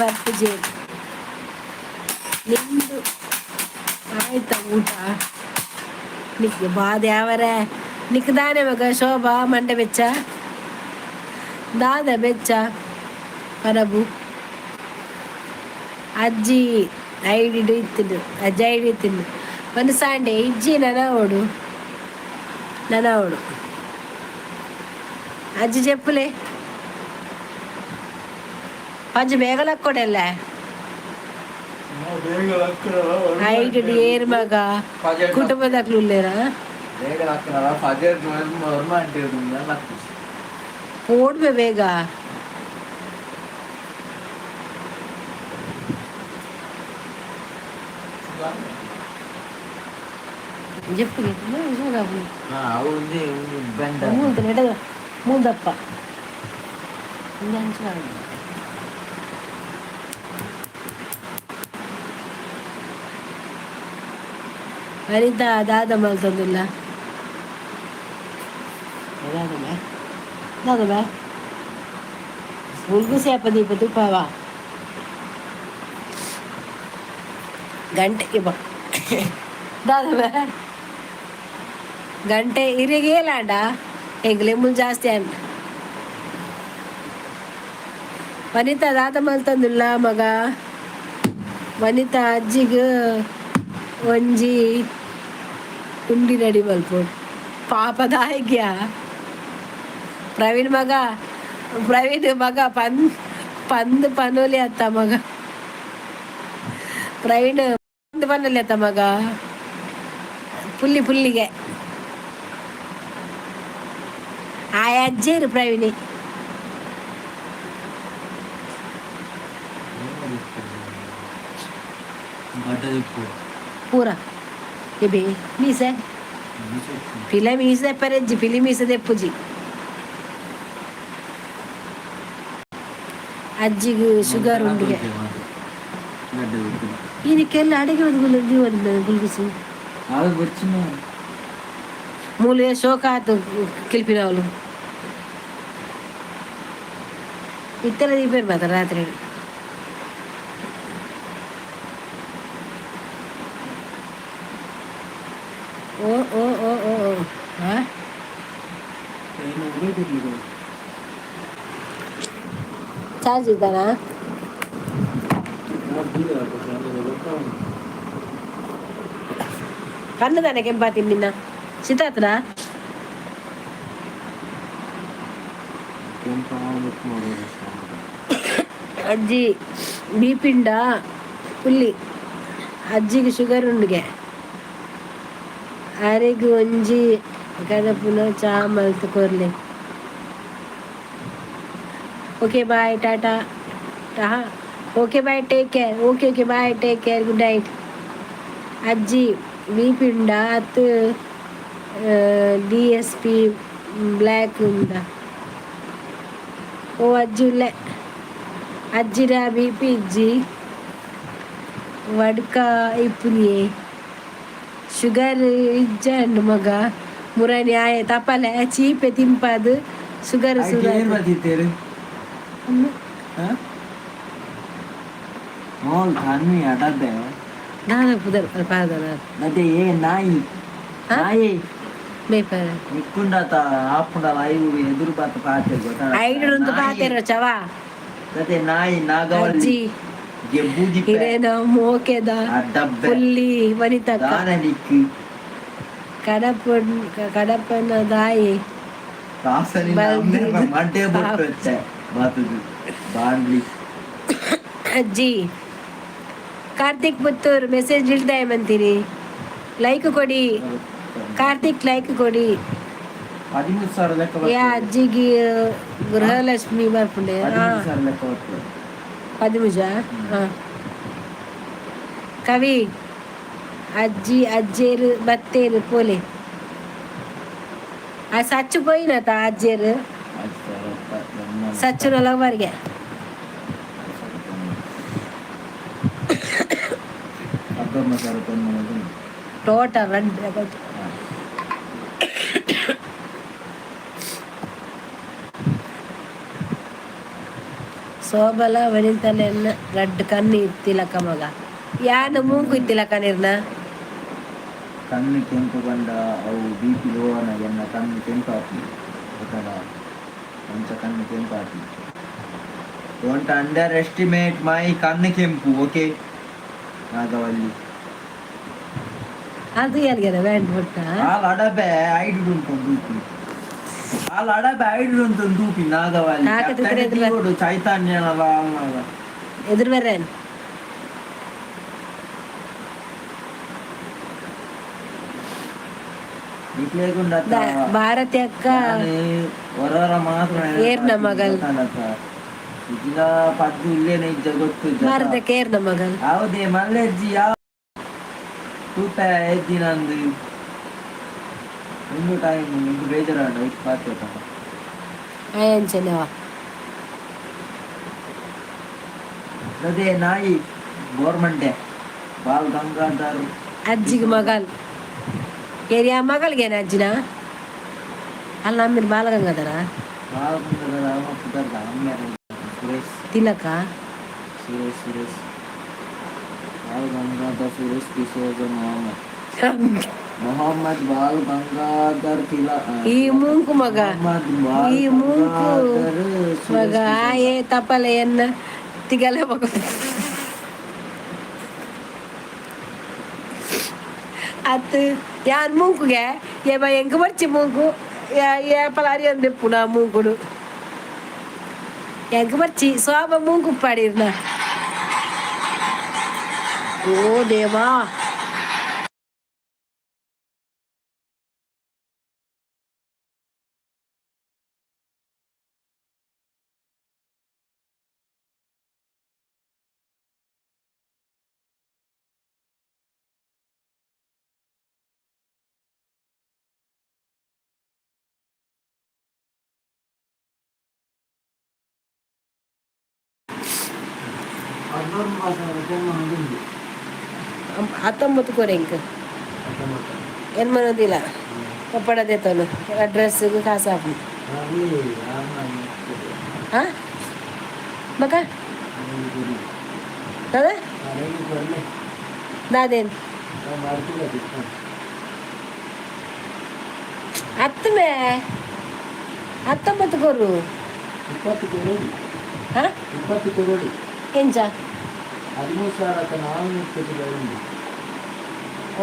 ಬರ್ಪುಜೆ. ನಿಂದು ಆಯ್ತಾ ಊಟ? ನಿಕ್ ಬಾದ ಯಾವರೆ ನಿಕ್ದಾನೆ ಮಗ. ಶೋಭಾ, ಮಂಡೆ ಬೆಚ್ಚ ದಾದ ಬೆಚ್ಚ ಪರಬು. ಅಜ್ಜಿ ಐಡಿ ಇತ್ತಿದ್ದು, ಅಜ್ಜಿ ಐಡಿ ಇತ್ತಿದ್ದು ಒಂದು ಸಾಂಡೆ ಇಜ್ಜಿ. ನನವೋಡು ನನವೋಡು ಅಜ್ಜಿ చెప్పులే ಪಂಚ ಬೇಗಲಕ್ಕೊಡೆಲ್ಲ. ಐಟ್ ಏರ್ ಮಗ ಕುಟುಂಬದಾಕ್ಲು ಉಲ್ಲೇರಾ? ಬೇಗ ಹಾಕ್ತಾನಲ್ಲ ಫಜರ್ ಹೊರ್ಮ. ಓಡ್ಬೆ ಬೇಗ. ಜಪ್ಪಿಗೆ. ಒಂದು ಬೆಂಡ. ಮೂಲ್ದ ನೆಡ ಮೂಲ್ದಪ್ಪ ಒಂದು ಅಂಚ. ವನಿತಾ ದಾದ ಮಲ್ತೊಂದುಲ್ಲ. ದಾದ ದಾದ ಬಾ ಮುಲ್ಗುಸಿ ಅಪ್ಪ ದೀಪ ತುಪ್ಪವ ಗಂಟೆ ಇಪ್ಪ ದಾದ ಬಾ ಗಂಟೆ ಇರೆಗೆ ಏಲಾಂಡ ಎಂಗ್ಲೆ ಮುಲ್ ಜಾಸ್ತಿ ಅನ್. ವನಿತಾ ದಾದ ಮಲ್ತೊಂದುಲ್ಲ ಮಗ? ವನಿತಾ ಅಜ್ಜಿಗ್ ಒಂಜಿ ಉಂಡಿ ರೆಡಿ ಮಲ್ಪೊಡು ಪಾಪ ದಾಯಿಗ್ಯ. ಪ್ರವೀಣ್ ಮಗ, ಪ್ರವೀಣ್ ಮಗ ಪನ್ ಪಂದ್ ಪನೋಲಿ ಅತ್ತ ಮಗ. ಪ್ರವೀಣ್ ಪಂದ್ ಪನೋಲಿ ಅತ್ತ ಮಗ. ಪುಲ್ಲಿ ಪುಲ್ಲಿಗೆ ಆ ಅಜ್ಜೇರು ಪ್ರವೀಣಿ. ಗಡ್ಡ ದಿಕ್ಕು. ಪೂರ ಎಬೆ ಮೀಸೆ ಪಿಲ ಮೀಸೆ ಪೆರೆಜ್ಜಿ ಪಿಲಿ ಮೀಸೆ ದೆಪ್ಪುಜಿ. ಅಜ್ಜಿಗೆ ಶುಗರ್ ಉಂಡಿಗೆ. ಗಡ್ಡ ದಿಕ್ಕು. ಈನಕ್ಕೆಲ್ಲ ಅಡಿಗೆ ಒಂದು ಗುಲ್ ಗುಲ್ಗುಸು. ಅದು ಬಚ್ಚಿನ. ಮೂಲೆ ಶೋಕ ಆತು ಕಿಲ್ಪಿನವಳು. ಇತ್ತೆಲ್ಲ ದೀಪ ಮಾತ್ರ ರಾತ್ರಿ. ಓ ಓ ಓ ಓ ಓ ಹಾ. ಚಾರ್ಜ್ ಇದ್ದಾನಾ? ಕಣ್ಣದಾನೆ ಕೆಂಪಾತಿ ನಿನ್ನ ಸಿತಾತ್ನ. ಅಜ್ಜಿ ಬೀಪಿಂಡ ಪುಲ್ಲಿ. ಅಜ್ಜಿಗೆ ಶುಗರ್ ಉಂಡಿಗೆ. ಅರೆಗ್ ಒಂಜಿ ಕಡಪುನ ಚಾ ಮಲ್ತ್ ಕೊರ್ಲೆ. Okay, bye, tata. Okay, bye, take care. Okay, okay, bye, take care, good night. ಅಜ್ಜಿ ಬಿ ಪಿಂಡ ಅತ್ ಡಿ ಎಸ್ ಪಿ ಬ್ಲ್ಯಾಕ್ ಉಂಡ? ಓ ಅಜ್ಜಿ ಉಲ್ಲೆ. ಅಜ್ಜಿಡ ಬಿ ಪಿ ಇಜ್ಜಿ, ವಡ್ಕ ಇಪ್ಪುನಿಯೇ. ಶುಗರ್ ಇಜ್ಜಂಡು ಮಗ ಮುರಣಿ ಆಯೆ ತಪಲೆ ಚೀಪೆ ತಿಂಪಾದು ಶುಗರ್ ಸುರು. ಏನ್ ಬರ್ತಿತ್ತೇರು? ಮೋಲ್ ಕಣ್ಣು ಅಡದೆ. ದಾದ ಪುದರ್ ಪಾದನ? ಅದೇ ಏ ನಾಯಿ ನಾಯಿ. ಮೇಪರ. ನಿಕ್ಕುಂಡತ ಆಪುಂಡ ಲೈವ್ ಎದುರು ಬಾತ ಪಾತೆ ಗೊತ್ತಾ? ಐಡು ಪಾತೆರ ಚವಾ. ಅದೇ ನಾಯಿ ನಾಗವಲ್ಲಿ. ಅಜ್ಜಿ. ಗೆಬ್ಬುದಿ. ಹಿರೇನ ಮೋಕೆದ. ಡಬ್ಬೆ. ಪುಲ್ಲಿ ವನಿತಕ್ಕ. ದಾನ ನಿಕ್ಕು. ಕಡಪ ಕಡಪನ ದಾಯಿ. ಕಾಸನಿ ಮಂಟೆ ಬೊಟ್ಟು ಇತ್ತೆ ಬಾತುದು ಬಾಂಡ್ಲಿ. ಅಜ್ಜಿ ಕಾರ್ತಿಕ್ ಪುತ್ತೂರ್ ಮೆಸೇಜ್ ಇಲ್ದಾಯಮಂತೀರಿ. ಲೈಕ್ ಕೊಡಿ ಕಾರ್ತಿಕ್, ಲೈಕ್ ಕೊಡಿ. 13,000 ಲೆಕ್ಕ. ಯಾ ಅಜ್ಜಿಗೆ ಗೃಹಲಕ್ಷ್ಮಿ ಬರ್ಪುಂಡೆ. 13,000 ಲೆಕ್ಕ ಬರ್ತದೆ. ಪದಿಮೂಜ ಹಾಂ. ಕವಿ ಅಜ್ಜಿ ಅಜ್ಜೇರು ಬತ್ತೇರು ಪೋಲೆ ಆ ಸಚ್ಚು ಪೋಯಿನತ ಅಜ್ಜೇರು. ಸಚ್ಚುನೊಳಗೆ ಬರ್ಗೆ. ಹಬ್ಬ ಸಾವಿರ ತೊಂಬತ್ತು. Total run. ಸೋಬಲ ವನಿತಲೆನ್ನ ರಡ್ಡ್ ಕಣ್ಣು ಇತ್ತಿಲಕ್ಕ ಮಗ. ಯಾನ ಮೂಂಕು ಇತ್ತಿಲಕ್ಕ ನಿರ್ನ. ಕಣ್ಣು ಕೆಂಪು ಬಂಡ ಅವು ಬಿ ಪಿ ಲೋ ಎನ್ನ ಕಣ್ಣು ಕೆಂಪು ಆಪಿ ಗೊತ್ತಲ್ಲ? ಅಂಚ ಕಣ್ಣು ಕೆಂಪು ಆಪಿ. Don't under estimate ಮೈ ಕಣ್ಣು ಕೆಂಪು, ಓಕೆ ನಾಗವಲ್ಲಿ? ಅದು ಯಾರಿಗಾರ ಬ್ಯಾಂಡ್ ಬಿಟ್ಟ. ಆಲ್ ಅಡಬೆ ಐಡು ಉಂಟು ದೂಪಿ. ಆಲ್ ಅಡಬೆ ಐಡು ಉಂಟು ದೂಪಿ ನಾಗವಲ್ಲಿ. ನಾಲ್ಕು ತಿರ್ಗರೆ. ಚೈತನ್ಯನಲ. ಎದುರು ಬರ್ರೇನು? ನಿಕ್ಲೇಗುಂಡತ್ತ. ಭಾರತಿ ಅಕ್ಕ. ಹೊರವರ ಮಾತ್ರ. ಏರ್ನ ಮಗಲ್. ಇಜ್ಜಿನ ಪದ್ದು ಇಲ್ಲೇನೆ ಇಜ್ಜ ಗೊತ್ತು. ಭಾರತ ಏರ್ನ ಮಗಲ್. ಹೌದೇ ಮಲ್ಲೆಜ್ಜಿ, ಯಾವ ತೂಪ ಎದ್ದಿನಂದು ಒಂದು ಟೈಮ್ ನಿಂಗೆ ಬೇಜಾರಾಂಡ ಐಕ್ ಪಾತೆ. ಆಯಂಚನವ. ಅದೇ ನಾಯಿ ಗೋರ್ಮಂಟೆ ಬಾಲ್ ಗಂಗಾಧರ್. ಅಜ್ಜಿಗೆ ಮಗಲ್ ಏರಿಯಾ ಮಗಲ್ಗೇನ ಅಜ್ಜಿನ ಅಲ್ಲ ನಮ್ಮಿನ ಬಾಲಗಂಗಾಧರ. ಬಾಲ್ ಗಂಗಾಧರ ಅವ ಪುದರ್ದ ಅಮ್ಮೆರ್ ಸುರೇಶ್. ತಿಲಕ. ಸುರೇಶ್, ಸುರೇಶ್, ಬಾಲ್ ಗಂಗಾಧರ್ ಸುರೇಶ್ ಡಿಸೋಜ ಮೊಹಮ್ಮದ್, ಮೊಹಮ್ಮದ್ ಬಾಲ್ ಗಂಗಾಧರ್ ತಿಲಕ್. ಈ ಮೂಂಕು ಮಗ. ಮೊಹಮ್ಮದ್ ಬಾಲ್ ಈ ಮೂಂಕು ಗಂಗಾಧರ್ ಮಗ. ಸುರೇಶ್ ಡಿಸೋಜ. ಆಯೆ ತಪಲೆಯನ್ನ ತಿಗಲೆ ಮಗ ಅತ್ ಯಾನ್ ಮೂಂಕುಗೆ ಏ ಎಂಕ್ ಬರ್ಚಿ ಮೂಂಕು ಏಪಲ ಅರಿಯಂದೆ ಪುನಾ ಮೂಂಕುಡು ಎಂಕ್ ಬರ್ಚಿ ಸೋಬ ಮೂಂಕು ಪಾಡಿರ್ನ. ಓ ದೇವಾ. 19 ಕೊರೆ ಎಂಕ್ ಎನ್ಮನೊಂದಿಲ್ಲ ಪಪ್ಪಡ ದೇತನು ಡ್ರೆಸ್ ಕಾಸು ಹಾಕು. ಹಾ ಮಗ ದಾದ ದಾದೇನ್ ಹತ್ತು ಮೇ 19 ಕೊರು. 20 ಕೊರಡಿ. ಹಾ. 20 ಕೊರಡಿ. ಎಂಚ? 13,400 ಉಂಡು.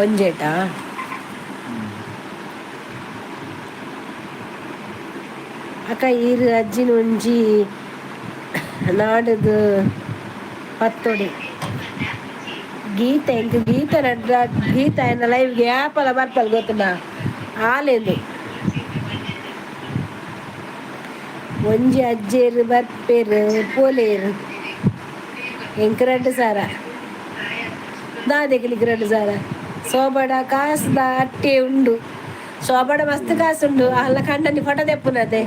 ಒಂಜೇಟಾ? ಅಕ್ಕ ಈರು ಅಜ್ಜಿನ ಒಂಜಿ ನಾಡದು ಪತ್ತೊಡಿ ಗೀತ ಎಂಕ್ ಗೀತ ನಡ್ರ ಗೀತ ಎನ್ನ ಲೈವ್ಗೆ ಯಾಪಲ ಬರ್ಪಲ್ ಗೊತ್ತುಂಡ ಆಲೆಂದು ಒಂಜಿ ಅಜ್ಜೇರು ಬರ್ಪೇರು ಪೋಲೇರು ಎಂಕ್ 2000 ದಾದೆಕ್ಲಿಕ್ 2000 ಸೋಬಡ ಕಾಸ್ದ ಅಟ್ಟೆ ಉಂಡು. ಸೋಬಡ ಮಸ್ತ್ ಕಾಸುಂಡು ಅಲ್ಲ ಕಂಡನಿ ಫೋಟೋ ತೆಪ್ಪುನತೆ.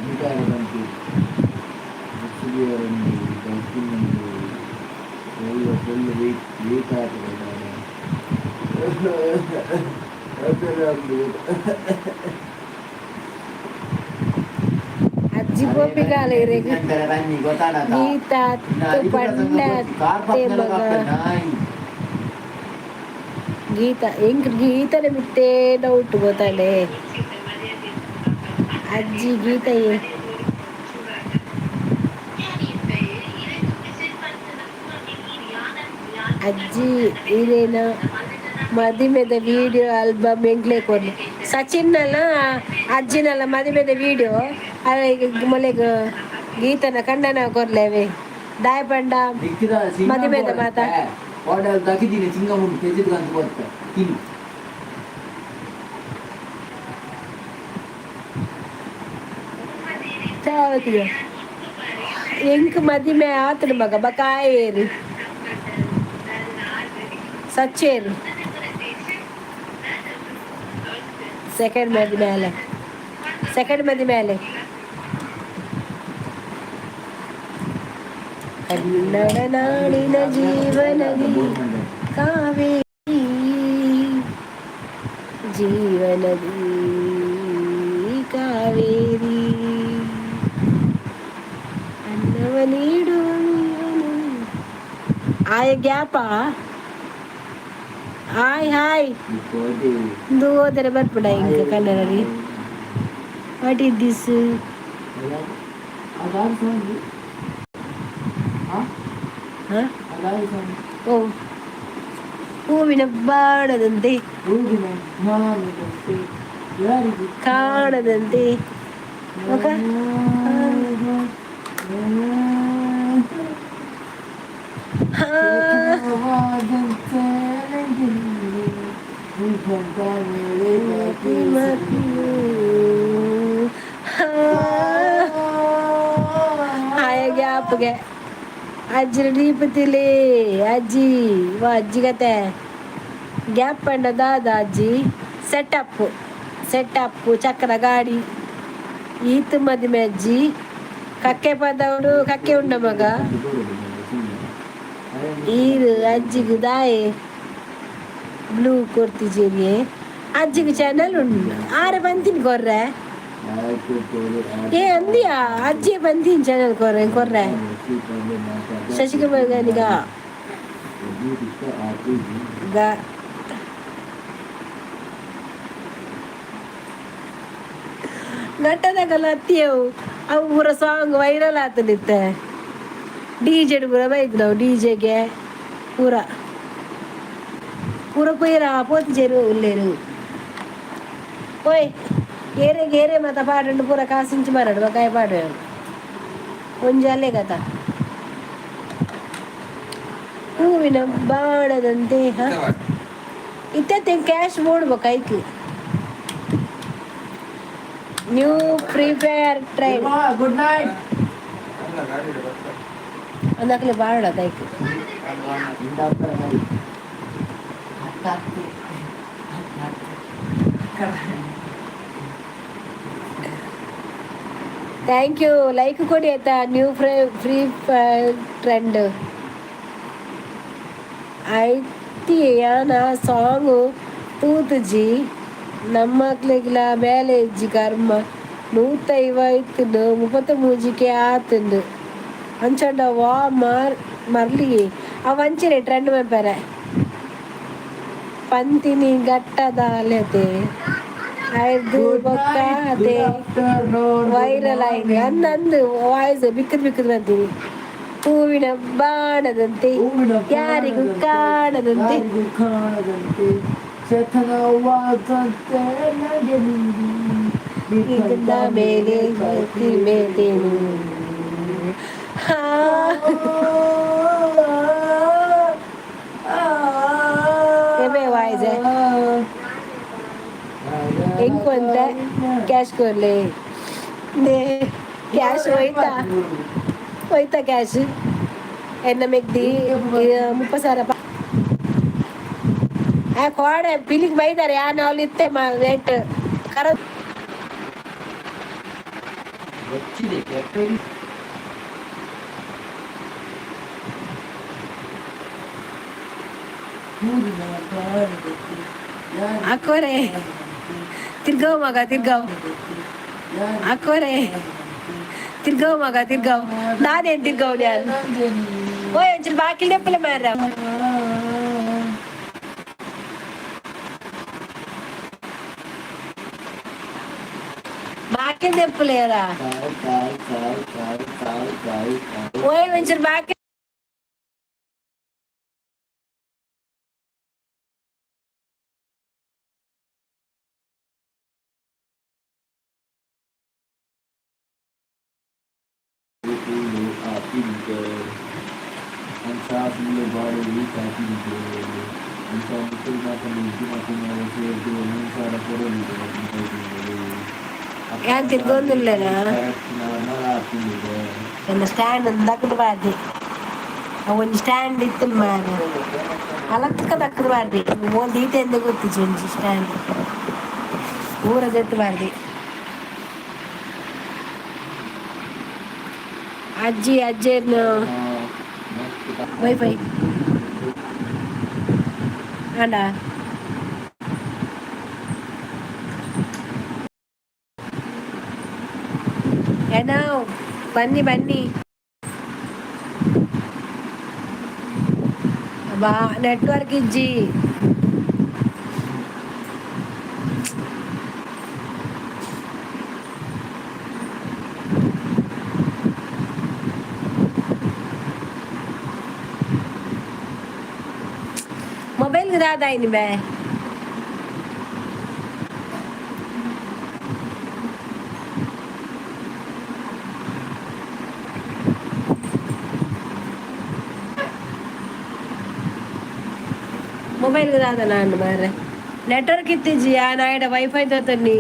ಅಜ್ಜಿ ಪೋಪಿಗಾಲ ಇರೆಗ್ ಗೀತಾ ಪಂಡ ಅತ್ತೆ ಮಗ ಗೀತಾ ಎಂಕ್ ಗೀತನ ಮಿತ್ತೇ ಡೌಟ್ ಗೊತ್ತಾಂಡೆ. ಅಜ್ಜಿ ಗೀತ ಅಜ್ಜಿ ಇರೇನ ಮದಿಮೆದ ವಿಡಿಯೋ ಆಲ್ಬಮ್ ಎಂಕ್ಲೆ ಕೊರ್ಲಿ. ಸಚಿನ್ನಲ ಅಜ್ಜಿನಲ್ಲ ಮದಿಮೆದ ವಿಡಿಯೋ ಮೊಲೆಗ್ ಗೀತನ ಕಂಡನ ಕೊರ್ಲೇವೆ ದಾಯ ಪಂಡ ಮದಿಮೆದ ಮಾತ. ಆರ್ಡರ್ ದಕ್ಕಿದ್ದೀನಿ ಸಿಂಗಮುಂಡು ಪೆಜಿದ್ ಅಂತ ಕೊರ್ತೆ ತಿನ್ನು. ಚಾವತಿಗ ಎಂಕ್ ಮದಿಮೆ ಆತನ ಮಗ ಬಕಾಯೇರು ಸಚ್ಚೇರು ಸೆಕೆಂಡ್ ಮದಿಮೆ ಅಲ್ಲ, ಸೆಕೆಂಡ್ ಮದಿಮೆ ಅಲ್ಲ. ಕನ್ನಡ ನಾಡಿನ ಜೀವನದಿ ಕಾವೇರಿ, ಜೀವನದಿ ಕಾವೇರಿ, ಅನ್ನವ ನೀಡುವ ಜೀವನದಿ. ಆಯ ಗ್ಯಾಪ ಹಾಯ್ ಹಾಯ್. ಇಂದು ಓದರೆ ಬರ್ಪುಡ ಇಂಕ ಕನ್ನಡದಿ. What is this? ಓ ಹೂವಿನ ಬಾಣದಂತೆ ಕಾಣದಂತೆ ಮಗ. ಹಾ. ಲಾಪುಗೆ ಅಜ್ಜಿ ದೀಪತಿಲಿ ಅಜ್ಜಿ ವಾ ಅಜ್ಜಿ ಕತೆ ಗ್ಯಾಪ್ ಪಂಡ ದಾದ ಅಜ್ಜಿ ಸೆಟಪ್ ಸೆಟಪ್ ಚಕ್ರ ಗಾಡಿ ಈತ್ ಮದಿಮೆ ಅಜ್ಜಿ ಕಕ್ಕೆ ಪದವಡು ಕಕ್ಕೆ ಉಂಡ ಮಗ. ಈರು ಅಜ್ಜಿಗೆ ದಾಯೆ ಬ್ಲೂ ಕೊರ್ತಿಜೇರಿ ಅಜ್ಜಿಗೆ ಚಾನಲ್ ಉಂಡು ಆರೆ ಬಂತೀನಿ ಕೊರ್ರೆ. ಏ ಅಂದಿಯಾ ಅಜ್ಜಿ ಬಂತೀನಿ ಚಾನಲ್ ಕೊರ್ರೆ ಕೊರ್ರೆ ಶಶಿಕುಮಾರ್ ಗಾನಿಗ ನಟದಗಲ ಅತ್ತಿಯವು ಅವು ಪೂರ ಸಾಂಗ್ ವೈರಲ್ ಆತನಿತ್ತೆ. ಡಿ ಜೆಡ್ ಪೂರ ಬೈದು ನಾವು ಡಿ ಜೆಗೆ ಪೂರ ಪೂರ ಪೋಯಿರ ಪೋತಿಜೇರು ಉಲ್ಲೇರು. ಓಯ್ ಏರೆ ಏರೆ ಮಾತ ಪಾಡುಂಡು ಪೂರ ಕಾಸಿಂಚಿ ಮಾರಾಡು ಬಕಾಯಿ ಪಾಡು ಒಂಜಿ ಅಲ್ಲೇ ಕಥ ಹೂವಿನ ಬಾಣದಂತೆ. ಹಾ ಇತ್ತೆ ಕ್ಯಾಶ್ ಬೋಡ್ಬೇಕು ಐಕ್ new free fire train. Good night. ಅಂದಾಕಲೆ Bala ಐಕ್. Thank you like ಕೊಡಿ ಆಯ್ತಾ. New free free fire trend ಐತಿ ಯಾನ ಸಾಂಗು ತೂತುಜಿ ನಮ್ಮಕ್ಲೆಗ್ಲ ಬೇಲೆ ಇಜ್ಜಿ ಕರ್ಮ ನೂತೈವೈತುಂಡು ಮುಪ್ಪತ್ತ ಮೂಜಿಕೆ ಆತುಂಡು ಅಂಚಂಡ ವಾ ಮಾರ್ ಮರ್ಲಿ ಅವು ಅಂಚನೆ ಟ್ರೆಂಡ್ ಮಲ್ಪೆರೆ ಪಂತಿನಿ ಗಟ್ಟದ ಅಲ್ಲತೆ ಐದು ಬೊಕ್ಕ ಅದೇ ವೈರಲ್ ಆಗಿದೆ ಅಂದಂದು ವಾಯ್ಸ್ ಬಿಕ್ಕದ್ ಬಿಕ್ಕದ್ ಬಂತೀನಿ ಹೂವಿನ ಬಾಣದಂತೆ ಯಾರಿಗೂ ಕಾಣದಂತೆ. ಯಾರಿಗೂ ಕಾಣದಂತೆ ಚೇತನವಾದಂತೆ ನನಗೆ ಇದನ್ನ ಮೇಲೆ ಕತ್ತಿ ಮೇಲೇನು ಹಾ. ಎಬೆ ವಾಯ್ಸ್ ಎಂಕು ಅಂತ ಕ್ಯಾಶ್ ಕೊರ್ಲೆ ಕ್ಯಾಶ್ ಹೋಯ್ತಾ ಹೋಯ್ತಾ ಕ್ಯಾಶ್ ಎನ್ನ ಮೆಗ್ದಿ ಮುಪ್ಪ ಸಾವಿರ ಆ ಕೋಡೆ ಬಿಲ್ಲಿಗೆ ಬೈದಾರೆ ಯಾನ್ ಅವ್ಲು ಇತ್ತೆ ರೇಟ್ ಕರ. వచ్చిದೆ ಕೆಟ್ಟರಿ. ಅಕ್ಕೋರೆ ತಿರ್ಗಾವ್ ಮಗ ತಿರ್ಗಾವ್ ಅಕ್ಕೋರೆ ತಿರ್ಗಾವ್ ಮಗ ತಿರ್ಗಾವ್ ನಾನೇನ್ ತಿರ್ಗಾವ್ ನಾನು ಓಯ್ ಒಂಚೂರು ಬಾಕಿ ನೆಪ್ಪಲೆ ಮಾರ. ಬಾಕಿ ನೆಪ್ಪಲೇರಾ. ಓಯ್ ಒಂಚೂರು ಬಾಕಿ. ಯಾನ್ ತಿರ್ಗೊಂದಿಲ್ಲೇನಾ? ನನ್ನ ಸ್ಟ್ಯಾಂಡ್ ಒಂದು ದಕ್ಕದ ಬಾರ್ದಿ ಒಂಜಿ ಸ್ಟ್ಯಾಂಡ್ ಇತ್ತು ಮಾರ್ರೆ ಅಲಕ್ಕ ದಕ್ಕದ ಬಾರ್ದಿ ಒಂದು ಈತೆ ಎಂದ ಗೊತ್ತಿಜ್ಜಿ ಒಂಜಿ ಸ್ಟ್ಯಾಂಡ್ ಊರ ದೆತ್ತು ಬಾರ್ದಿ. ಅಜ್ಜಿ ಅಜ್ಜೇನು ವೈಫೈ ಆಂಡ ಏನೋ ಬನ್ನಿ ಬನ್ನಿ ಬಾ ನೆಟ್ವರ್ಕ್ ಇಜ್ಜಿ. ಮೊಬೈಲ್ ದಾದಾಯಿನಿ ಬೇ. ಮೊಬೈಲ್ ದಾದ ನಾನು ಮಾರ್ರೆ ನೆಟ್ವರ್ಕ್ ಇತ್ತಿಜ್ಜಿ ಆ ನಾಯಿಡ ವೈಫೈ ತೋತನ್ನಿ.